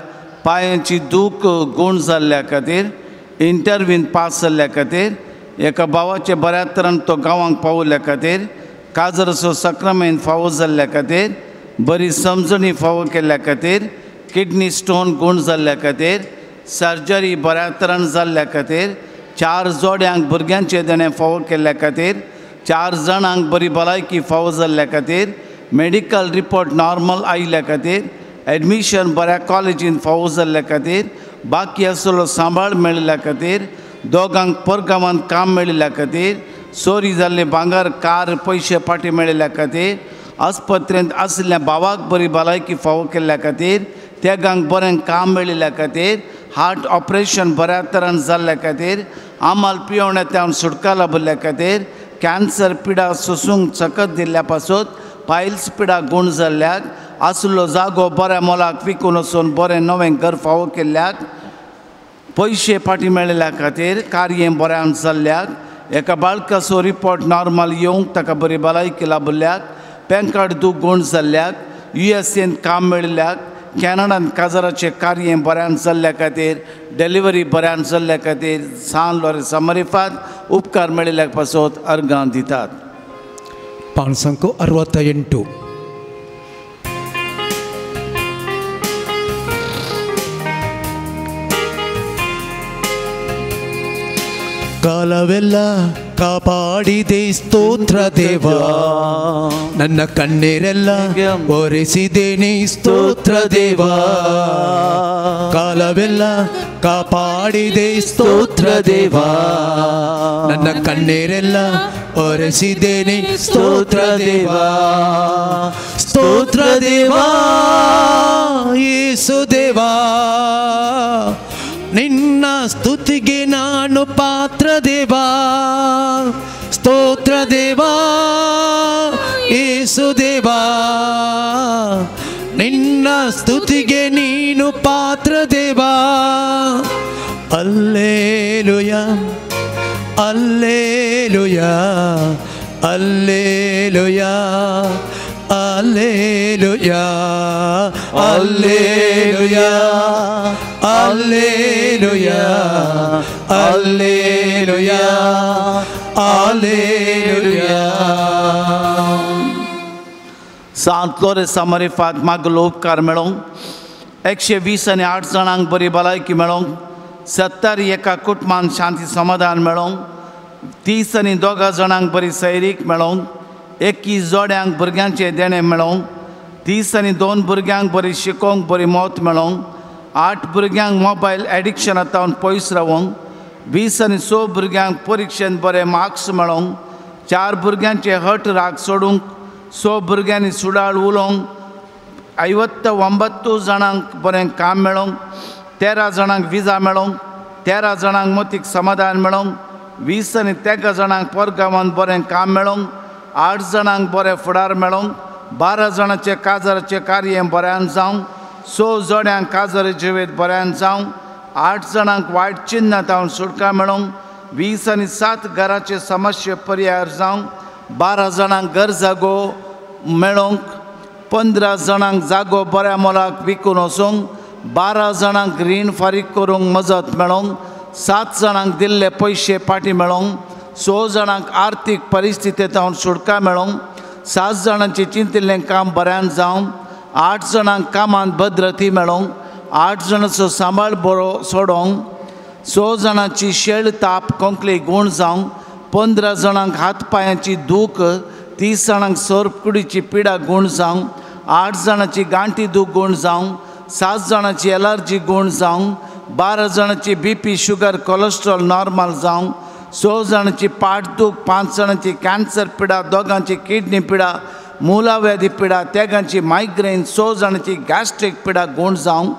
पांयांची दूख गूण जाल्ल्या खातीर, इंटरव्यून पास जाल्ल्या खातीर, एका भावाचे बऱ्या तरान तो गांवांक पावयल्ल्या खातीर, काजराचो सक्रामेंत फावो जाल्ल्या खातीर, बरी समजणी फावो केल्ल्या खातीर, किडनी स्टोन गूण जाल्ल्या खातीर, सर्जरी बऱ्या तरान जाल्ल्या खातीर, 4 जोड्यांक भुरग्यांचें देणें फावो केल्ल्या खातीर, 4 जाणांक बरी भलायकी फावो जाल्ल्या खातीर, मेडिकल रिपोर्ट नॉर्मल आयिल्ल्या खातीर, एडमिशन बऱ्या कॉलेजीन फावो जाल्ल्या खातीर, बाकी आसलो सांबाळ मेळिल्ल्या खातीर, दोगांक परगांवांत काम मेळिल्ल्या खातीर, चोरी जाल्ले भांगर कार पयशे फाटीं मेळिल्ल्या खातीर, आस्पत्रेंत आशिल्ल्या भावाक बरी भलायकी फावो केल्ल्या खातीर, तेगांक बरें काम मेळिल्ल्या खातीर, हार्ट ऑपरेशन बऱ्या तरान जाल्ल्या खातीर, आमाल पियोवण्याच्यान सुटका लाभिल्ल्या खातीर, कॅन्सर पिडा सोसूंक सकत दिल्ल्या पासून पायल्स पिडा गूण जाल्ल्याक, आसलो जागो बऱ्या मोलाक विकून वचून बरें नवें घर फावो केल्ल्याक, पयशे फाटीं मेळिल्ल्या खातीर, कार्य बऱ्यान जाल्ल्याक, एका बाळकाचो रिपोर्ट नॉर्मल येवंक ताका बरी भलायकी लाभिल्ल्याक, पॅन कार्ड दूख गूण जाल्ल्याक, युएसएन काम मेळिल्ल्याक, कॅनडान काजाराचें कार्य बऱ्यान जाल्ल्या खातीर, डिलिव्हरी बऱ्यान जाल्ल्या खातीर सान लोरेसा मरिफात उपकार मेळिल्ल्या पासत अर्गां दितात. 568. ಕಾಲವೆಲ್ಲ ಕಾಪಾಡಿದೆ ಸ್ತೋತ್ರ ದೇವ, ನನ್ನ ಕಣ್ಣೀರೆಲ್ಲ ಒರೆಸಿದೇನೆ ಸ್ತೋತ್ರ ದೇವ. ಕಾಲವೆಲ್ಲ ಕಾಪಾಡಿದೆ ಸ್ತೋತ್ರ ದೇವ, ನನ್ನ ಕಣ್ಣೀರೆಲ್ಲ ಒರೆಸಿದೇನೆ ಸ್ತೋತ್ರ ದೇವ. ಸ್ತೋತ್ರ ದೇವ ಯೇಸು ದೇವ, ನಿನ್ನ ಸ್ತುತಿಗೆ ನಾನು ಪಾತ್ರ ದೇವಾ. ಸ್ತೋತ್ರ ದೇವಾ ಯೇಸು ದೇವಾ, ನಿನ್ನ ಸ್ತುತಿಗೆ ನೀನು ಪಾತ್ರ ದೇವಾ. Alleluia alleluia alleluia alleluia alleluia alleluia alleluia alleluia. Sant लोरेसा मरिफात मागलो उपकार मेळोंक 120 आनी 8 जाणांक बरी भलायकी मेळोंक, 70 एका कुटुंबान शांती समाधान मेळोंक, 30 आनी 2 जाणांक बरी सैरीक मेळोंक, 21 जोड्यांक भुरग्यांचें देणें मेळोंक, 30 आनी 2 भुरग्यांक बरी शिकोवंक बरी मौत मेळोंक, 8 भुरग्यांक मोबायल एडिक्शना तावन पयस रावोंक, 20 आनी 6 भुरग्यांक परिक्षेंत बरे मार्क्स मेळोंक, 4 भुरग्यांचे हट राग सोडूंक, 6 भुरग्यांनी सुडाळ उलोवंक, 59 जाणांक बरें काम मेळोंक, 13 जाणांक विजा मेळोंक, 13 जाणांक मतीक समाधान मेळोंक, 20 आनी 13 जाणांक परगांवांत बरें काम मेळोंक, 8 जाणांक बरें फुडार मेळोंक, 12 जाणांचे काजाराचें कार्य बऱ्यान जावंक, 6 जोड्यांक काजार जिवीत बऱ्यान जावंक, 8 जाणांक वायट चिन्नां तावन सुटका मेळोंक, 20 आनी 7 घराचे समस्ये परिहार जावंक, 12 जाणांक घर जागो मेळोंक, 15 जाणांक जागो बऱ्या मोलाक विकून वचूंक, 12 जाणांक रीण फारीक करूंक मजत मेळोंक, 7 जाणांक दिल्ले पयशे फाटीं मेळोंक, 6 जाणांक आर्थीक परिस्थितींत सुटका मेळोंक, 7 जाणांचें चिंतिल्लें काम बऱ्यान जावंक, 8 जाणांक कामांत भद्रती मेळोंक, 8 जाणांचो सांबाळ बरो सोडोंक, 6 जाणांची शेळ ताप कोंकली गूण जावंक, 15 जाणांक हात पांयांची दूख, 30 जाणांक सोरकुडीची पिडा गूण जावंक, 8 जाणांची गांठी दूख गूण जावंक, 7 जाणांची एलर्जी गूण जावंक, 12 जाणांची बीपी शुगर कोलेस्ट्रॉल नॉर्मल जावंक, 6 जाणांची पाठ दूख, 5 जाणांची कॅन्सर पिडा, 2 किडनी पिडा, मुलाव्याधी पिडा, 3 मायग्रेन, 6 जाणांची गॅस्ट्रीक पिडा गूण जावंक,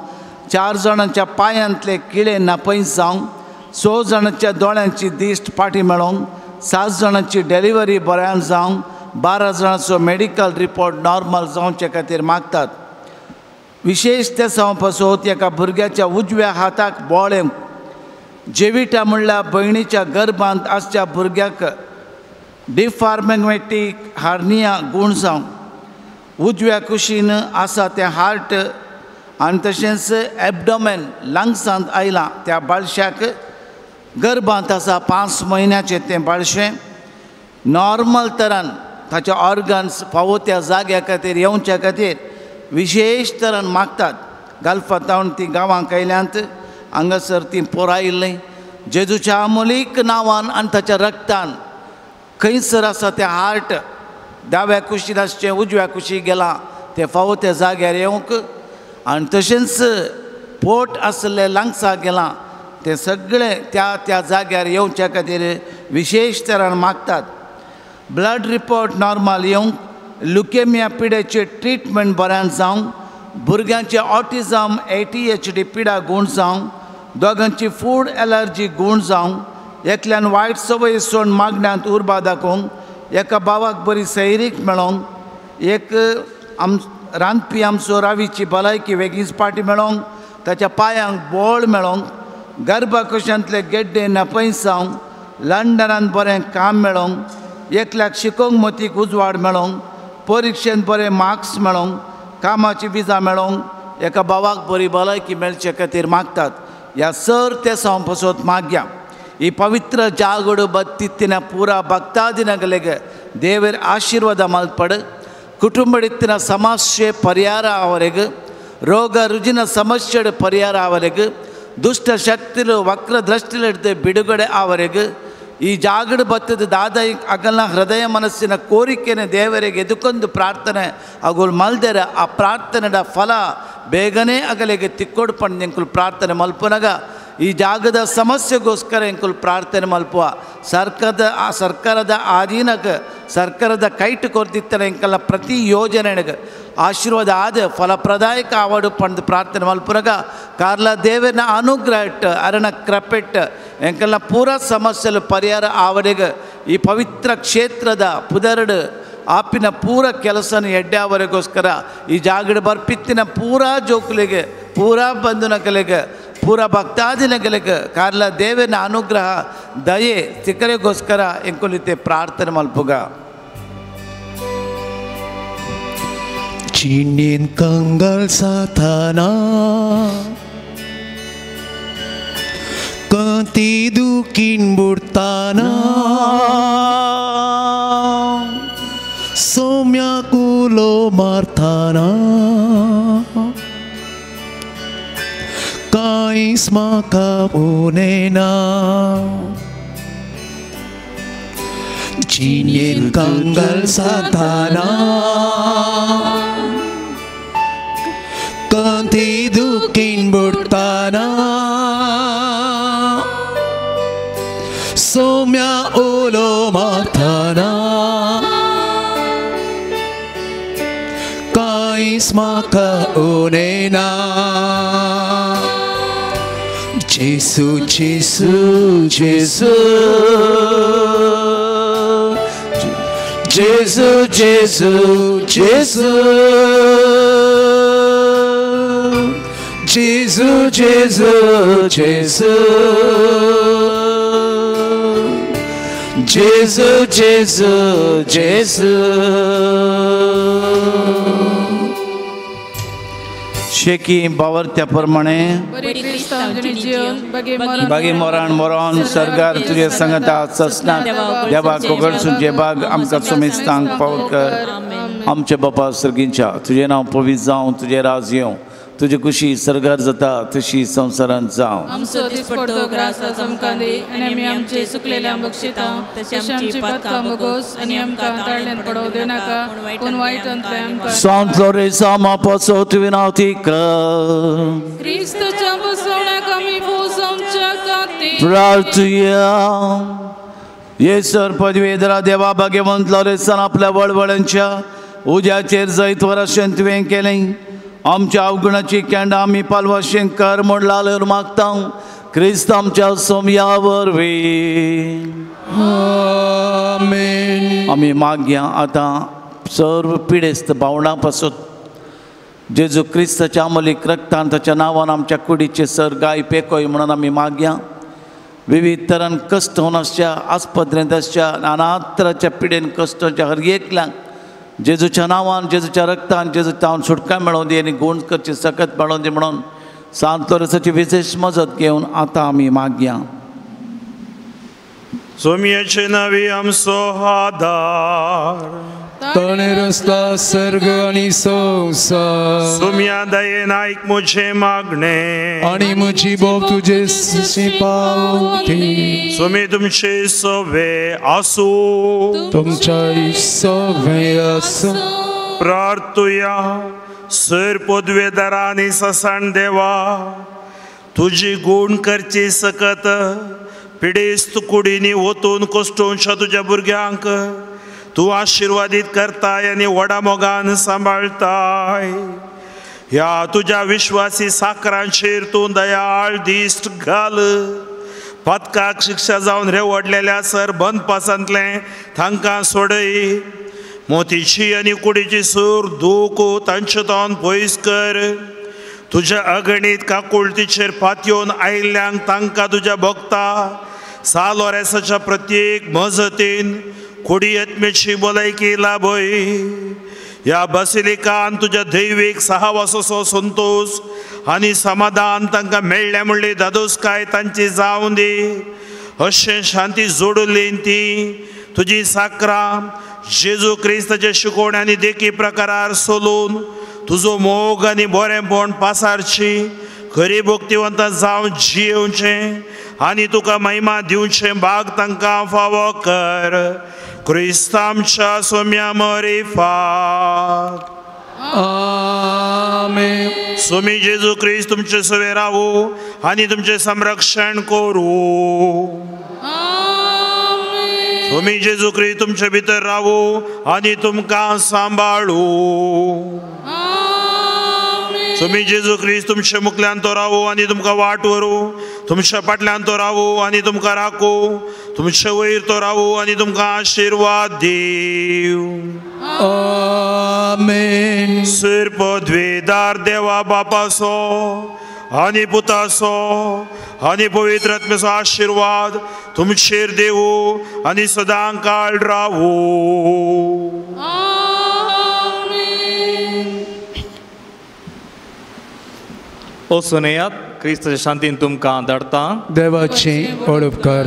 4 जाणांच्या पांयांतले किळे नापयस जावंक, 6 जाणांच्या दोळ्यांची दिश्ट फाटीं मेळोंक, 7 जाणांची डिलिव्हरी बऱ्यान जावंक, 12 जाणांचो मेडिकल रिपोर्ट नॉर्मल जावचे खातीर मागतात. विशेश तेसांव पासत एका भुरग्याच्या उजव्या हाताक बोळें जेविटा म्हणल्यार भयणीच्या गर्भांत आसच्या भुरग्याक डिफार्मेटीक हार्निया गूण जावंक, उजव्या कुशीन आसा तें हार्ट आनी तशेंच एबडोमेन लंग्सांत आयलां त्या बाळशाक गर्भांत आसा 5 म्हयन्याचें तें बाळशें नॉर्मल तरान ताचे ऑर्गन्स फावो त्या जाग्या खातीर येवच्या खातीर विशेश तरान मागतात. गाल्फातावन ती गांवांक आयल्यांत, हांगासर ती पोरायिल्लीं जेजूच्या अमोलीक नांवान आनी ताच्या रक्तान खंयसर आसा तें हार्ट दाव्या कुशीन आसचें उजव्या कुशीक गेलां तें फावो त्या जाग्यार येवंक, आनी तशेंच पोट आसलें लंग्साक गेलां तें सगळें त्या त्या जाग्यार येवच्या खातीर विशेश तरान मागतात. ब्लड रिपोर्ट नॉर्मल येवंक, लुकेमिया पिडेचे ट्रिटमेंट बऱ्यान जावंक, भुरग्यांचे ऑटिजम ADHD पिडा गूण जावंक, 2 फूड एलर्जी गूण जावंक, एकल्यान वायट संवय सोड मागण्यांत उर्बा दाखोवंक, एका भावाक बरी सैरीक मेळोंक, एक रांदपी आमचो रावीची भलायकी वेगींच फाटीं मेळोंक, ताच्या पांयांक बोळ मेळोंक, गर्भाकोशांतले गेड्डे नापयस जावंक, लंडनांत बरें काम मेळोंक, एकल्याक शिकोवंक मतीक उजवाड मेळोंक, परिक्षेंत बरे मार्क्स मेळोंक, कामाची विजा मेळोंक, एका भावाक बरी भलायकी मेळचे खातीर मागतात. ह्या सर तेसांव पासत मागया. ಈ ಪವಿತ್ರ ಜಾಗಡು ಬತ್ತಿತ್ತಿನ ಪೂರಾ ಭಕ್ತಾದಿನಗಳಿಗೆ ದೇವರ ಆಶೀರ್ವಾದ ಮಲ್ಪಡು. ಕುಟುಂಬಡಿತ್ತಿನ ಸಮಸ್ಯೆ ಪರಿಹಾರ ಅವರೆಗೆ, ರೋಗ ರುಜಿನ ಸಮಸ್ಯೆ ಪರಿಹಾರ ಅವರೆಗೆ, ದುಷ್ಟ ಶಕ್ತಿಲು ವಕ್ರ ದೃಷ್ಟಿಲಿಡ್ದು ಬಿಡುಗಡೆ ಅವರೆಗೆ, ಈ ಜಾಗಡ ಬತ್ತದ ದಾದ ಅಗಲ್ನ ಹೃದಯ ಮನಸ್ಸಿನ ಕೋರಿಕೆನೆ ದೇವರಿಗೆ ಎದುಕೊಂದು ಪ್ರಾರ್ಥನೆ ಅಗುಲ್ ಮಲ್ದೆರ ಆ ಪ್ರಾರ್ಥನೆದ ಫಲ ಬೇಗನೆ ಅಗಲಿಗೆ ತಿಕ್ಕೊಡು ಪಂಡು ಎಂಕುಲು ಪ್ರಾರ್ಥನೆ ಮಲ್ಪುನಗ ಈ ಜಾಗದ ಸಮಸ್ಯೆಗೋಸ್ಕರ ಎಂಕುಲು ಪ್ರಾರ್ಥನೆ ಮಲ್ಪುವ ಸರ್ಕಾರದ ಆಧೀನಕ್ಕೆ ಸರ್ಕಾರದ ಕೈಟು ಕೊರ್ದಿತ್ತನ ಎಂಕಲ್ಲ ಪ್ರತಿ ಯೋಜನೆಗೆ ಆಶೀರ್ವಾದ ಆದ ಫಲಪ್ರದಾಯಕ ಆವಡು ಪಂಡು ಪ್ರಾರ್ಥನೆ ಮಲ್ಪುನಗ ಕಾರ್ಲ ದೇವನ ಅನುಗ್ರಹ ಇಟ್ಟು ಅರಣ ಕೃಪೆಟ್ಟು ಎಂಕಲ್ಲ ಪೂರಾ ಸಮಸ್ಯೆಲು ಪರಿಹಾರ ಆವಡೆಗೆ ಈ ಪವಿತ್ರ ಕ್ಷೇತ್ರದ ಪುದರಡು ಆಪಿನ ಪೂರ ಕೆಲಸನ ಎಡ್ಡಾವರೆಗೋಸ್ಕರ ಈ ಜಾಗಡ ಬರ್ಪಿತ್ತಿನ ಪೂರಾ ಜೋಕುಲಿಗೆ ಪೂರಾ ಬಂಧುನಕಲಿಗೆ ಪೂರಾ ಭಕ್ತಾದಿನಗಳಿಗೆ ಕಾರ್ಲ ದೇವನ ಅನುಗ್ರಹ ದಯೆ ತಿಕ್ಕರೆಗೋಸ್ಕರ ಎಂಕುಲಿತೆ ಪ್ರಾರ್ಥನೆ ಮಲ್ಪುಗ. Cinin kanggal satana Kantidukin burtana Somya kulo martana Kais makapunena Cinin kanggal satana Kantidukin burtana Somya ulo martana Kais makaunena Jesu Jesu Jesu Jesu Jesu Jesu Jesu Jesu Jesu Jesu Jesu Jesu. शेकी बावरत्या प्रमाणे बागी मोरान मोरान सरकार तुझे संगता ससना देवा कोगळसूनचे बाग आमकां सुमेस्तांक पावकर. आमचे बापा सर्गींच्या तुजें नांव पवित्र जावं, तुजें राज येवं, तुजी खुशी सर्गार जाता तशी संवसारांत जावं. आमचो दिसपडतो ग्रास आज आमकां दी आनी आमी आमचे चुकलेल्यांक बक्षिता तशें आमची पातकां भोगोस आनी आमकां ताळ्यान पडोवं दिवनाका पूण वायटांतल्यान आमकां सांत लोरेसा मापाचो तुवें नांव कर क्रिस्तच्या बसवण्याक आमी भोव आमच्या खातीर प्रार्थुया. येसर पदवेधरा देवा भाग्यवंत लोरेसान आपल्या वळवळ्यांच्या उज्याचेर जैत वराशें तुवें केलें. आमच्या अवगुणाची केंडां आमी पालवाशें कर म्हूण लालूर मागता क्रिस्त आमच्या सोमया वरवीं. आमेन. आमी मागया आतां सर्व पिडेस्त भावणां पासून जेजू क्रिस्ताच्या अमलीक रक्तान ताच्या नांवान आमच्या कुडीचे सर गाय पेकोय म्हणून आमी मागया. विविध तरान कश्ट होवन आसच्या आस्पत्रेंत आसच्या नाना तराच्या पिडेन कश्टाच्या हर एकल्यांक जेजूच्या नांवान जेजूच्या रक्तान जेजू तावन सुटका मेळोवन दी आनी गुण करची सकत मेळोवन दी म्हणून सांत लोरेसाची विशेष मजत घेवन आतां आमी मागया. सोमयाचे नावे आमचो आदार ताणें रचला सर्ग आनी संवसार. सोमया दयेन आयक म्हजें मागणें आनी म्हजी बोब तुजे सी पावती. सोमी तुमचे सवे आसूं तुमच्या सवे आसूं. प्रार्थुया. सर पदवेदारा आनी ससाण देवा तुजी गुण करची सकत पिडेस्त कुडींनी वतून कश्टोवच्या तुज्या भुरग्यांक तूं आशिर्वादीत करताय आनी व्हडा मोगान सांबाळताय. ह्या तुज्या विश्वासी साकरांचेर तूं दयाळ दिश्ट घाल. पातकाक शिक्षा जावन रेवडलेल्या सर बंदपासांतलें तांकां सोडय. मोतीची आनी कुडीची सूर दूख तांचे तावन पयस कर. तुज्या अगणीत काकुळतीचेर पातयेवन आयिल्ल्यांक तांकां तुज्या भोगता सालोरेसाच्या प्रत्येक मजतीन कुडी आत्म्याची भलायकी लाभय. ह्या बसिलिकान तुज्या दैवीक सहावासाचो संतोश आनी समाधान तांकां मेळ्ळें म्हणली दादोसकाय तांची जावं दी. अशें शांती जोडली ती तुजी साकरां जेजू क्रिस्ताचे शिकोवण आनी देखी प्रकारार सोलून तुजो मोग आनी बरेंपण पासारची खरी भक्तिवंत जावन जियेवचें आनी तुका महिमा दिवचें भाग तांकां फावो कर. क्रिस्त आमच्या सोम्या मरिफात. आमेन. स्वामी जेजू क्रिस्त तुमचे सवे रावू आनी तुमचें संरक्षण करूं. स्वामी जेजू क्रिस्त तुमचे भितर रावू आनी तुमकां सांबाळू. स्वामी जेजू क्रिस्त तुमच्या मुखल्यान तो रावू आनी तुमकां वाट व्हरूं, तुमच्या फाटल्यान तो रावू आनी तुमकां राखू, तुमचे वयर तो रावू आनी तुमकां आशिर्वाद दिवं. आमेन. सर पदवेदार देवा बापाचो आनी पुताचो आनी पवित्र आत्म्याचो आशिर्वाद तुमचेर देवू आनी सदां काळ रावू. ओ सुनेयात, क्रिस्ताच्या शांतीन तुमकां धाडटा. देवाची उपकार.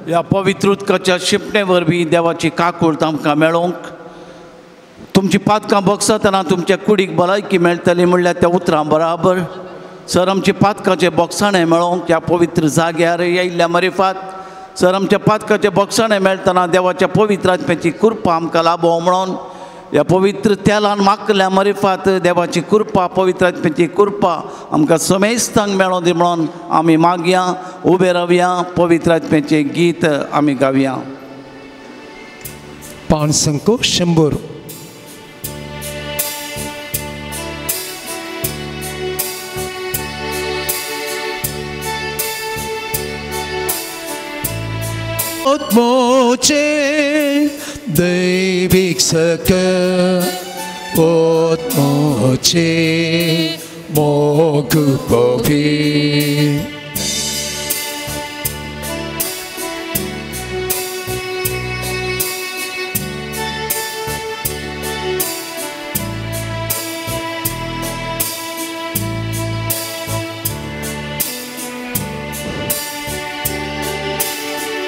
ह्या पवित्र उदकाच्या शिंपणे वरवीं देवाची काकूळत आमकां मेळोवंक, तुमची पातकां भोगसतना तुमच्या कुडीक भलायकी मेळटली म्हणल्यार त्या उतरां बराबर सर आमची पातकाचें बोगसाणें मेळोवंक ह्या पवित्र जाग्यार येयल्ल्या मरिफात सर आमच्या पातकाचें बोगसाणें मेळटना देवाच्या पवित्र आत्म्याची कृपा आमकां लाभो म्हणून ह्या पवित्र तेलान मागल्या मरिफात देवाची कृपा पवित्र आत्म्याची कृपा आमकां समेस्तांक मेळों दी म्हणून आमी मागया, उबे रावया, पवित्र आत्म्याचें गीत आमी गावया. 500. Otmoche दैविक सक otmoche मोग पवी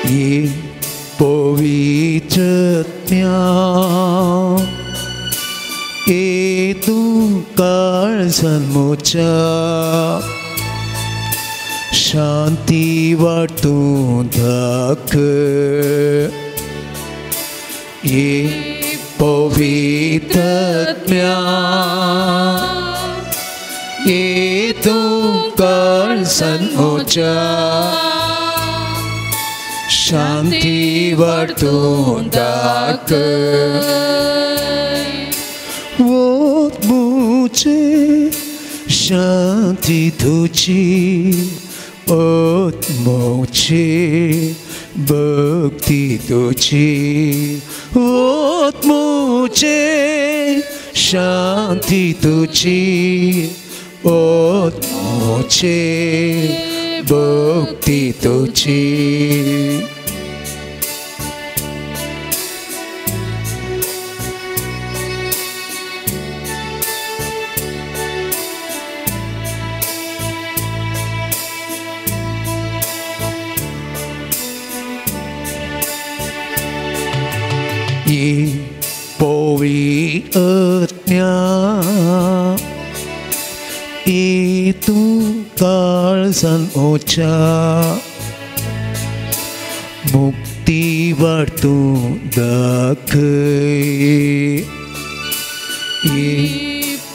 ये पवित्रत्या ये तूं काळजान म्हज्या शांती वाटूं दाखय. ये पवित्रत्या ये तूं काळजान म्हज्या शांती वाटूं दाखय. वोत मुझे शांती तुझी ओत मुझे भक्ती तुझी ओत मुझे शांती तुझी ओत मुझे भक्ती तुझी. ये पवित्रत्या ये तूं काळजान म्हज्या मुक्ती वाटूं दाखय. ये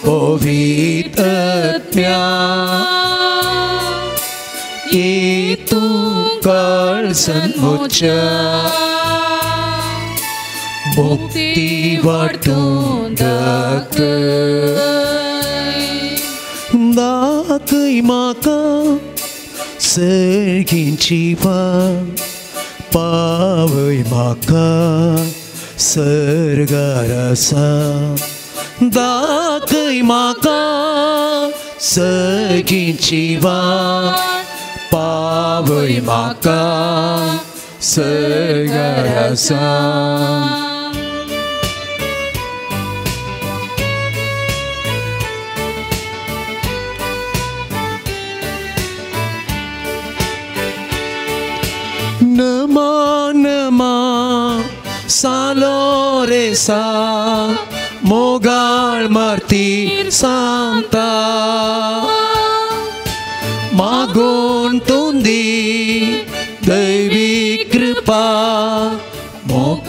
पवित्रत्या ये तूं काळजान म्हज्या मुक्ती वाटूं दाखय. दाखय म्हाका सर्गींची वाट पावय म्हाका सर्गार आसा. दाखय म्हाका सर्गींची वाट पावय म्हाका सर्गार आसा. नमा नमा सालो रे सा मोगाळ मारती सांता मागून तुंदी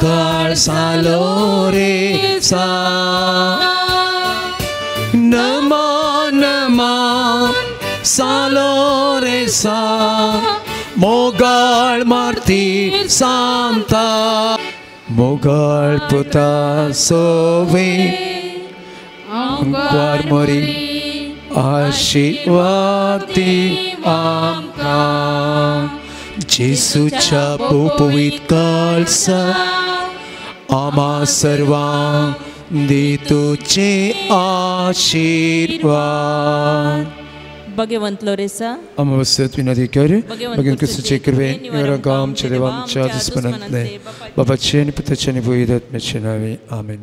मोगाळ सालो रे सा नमा नमा सालो रे सा मोगाळ मारती सांता मोगाळ पुता सोवे अंकवार मोरी आशीर्वादी आमकां जेसूच्या पोपवीत काळसा आमा सर्वां दी तुझे आशीर्वाद. भगवंत लोरेसा अमावस्येत विनंती कर भगवंत क्रिस्तूचे कृपेन निवरांक आमच्या देवा आमच्या दुस्मनांतले बाबाचे आनी पुताचे आनी पवित्र आत्म्याचे नांवे आमेन.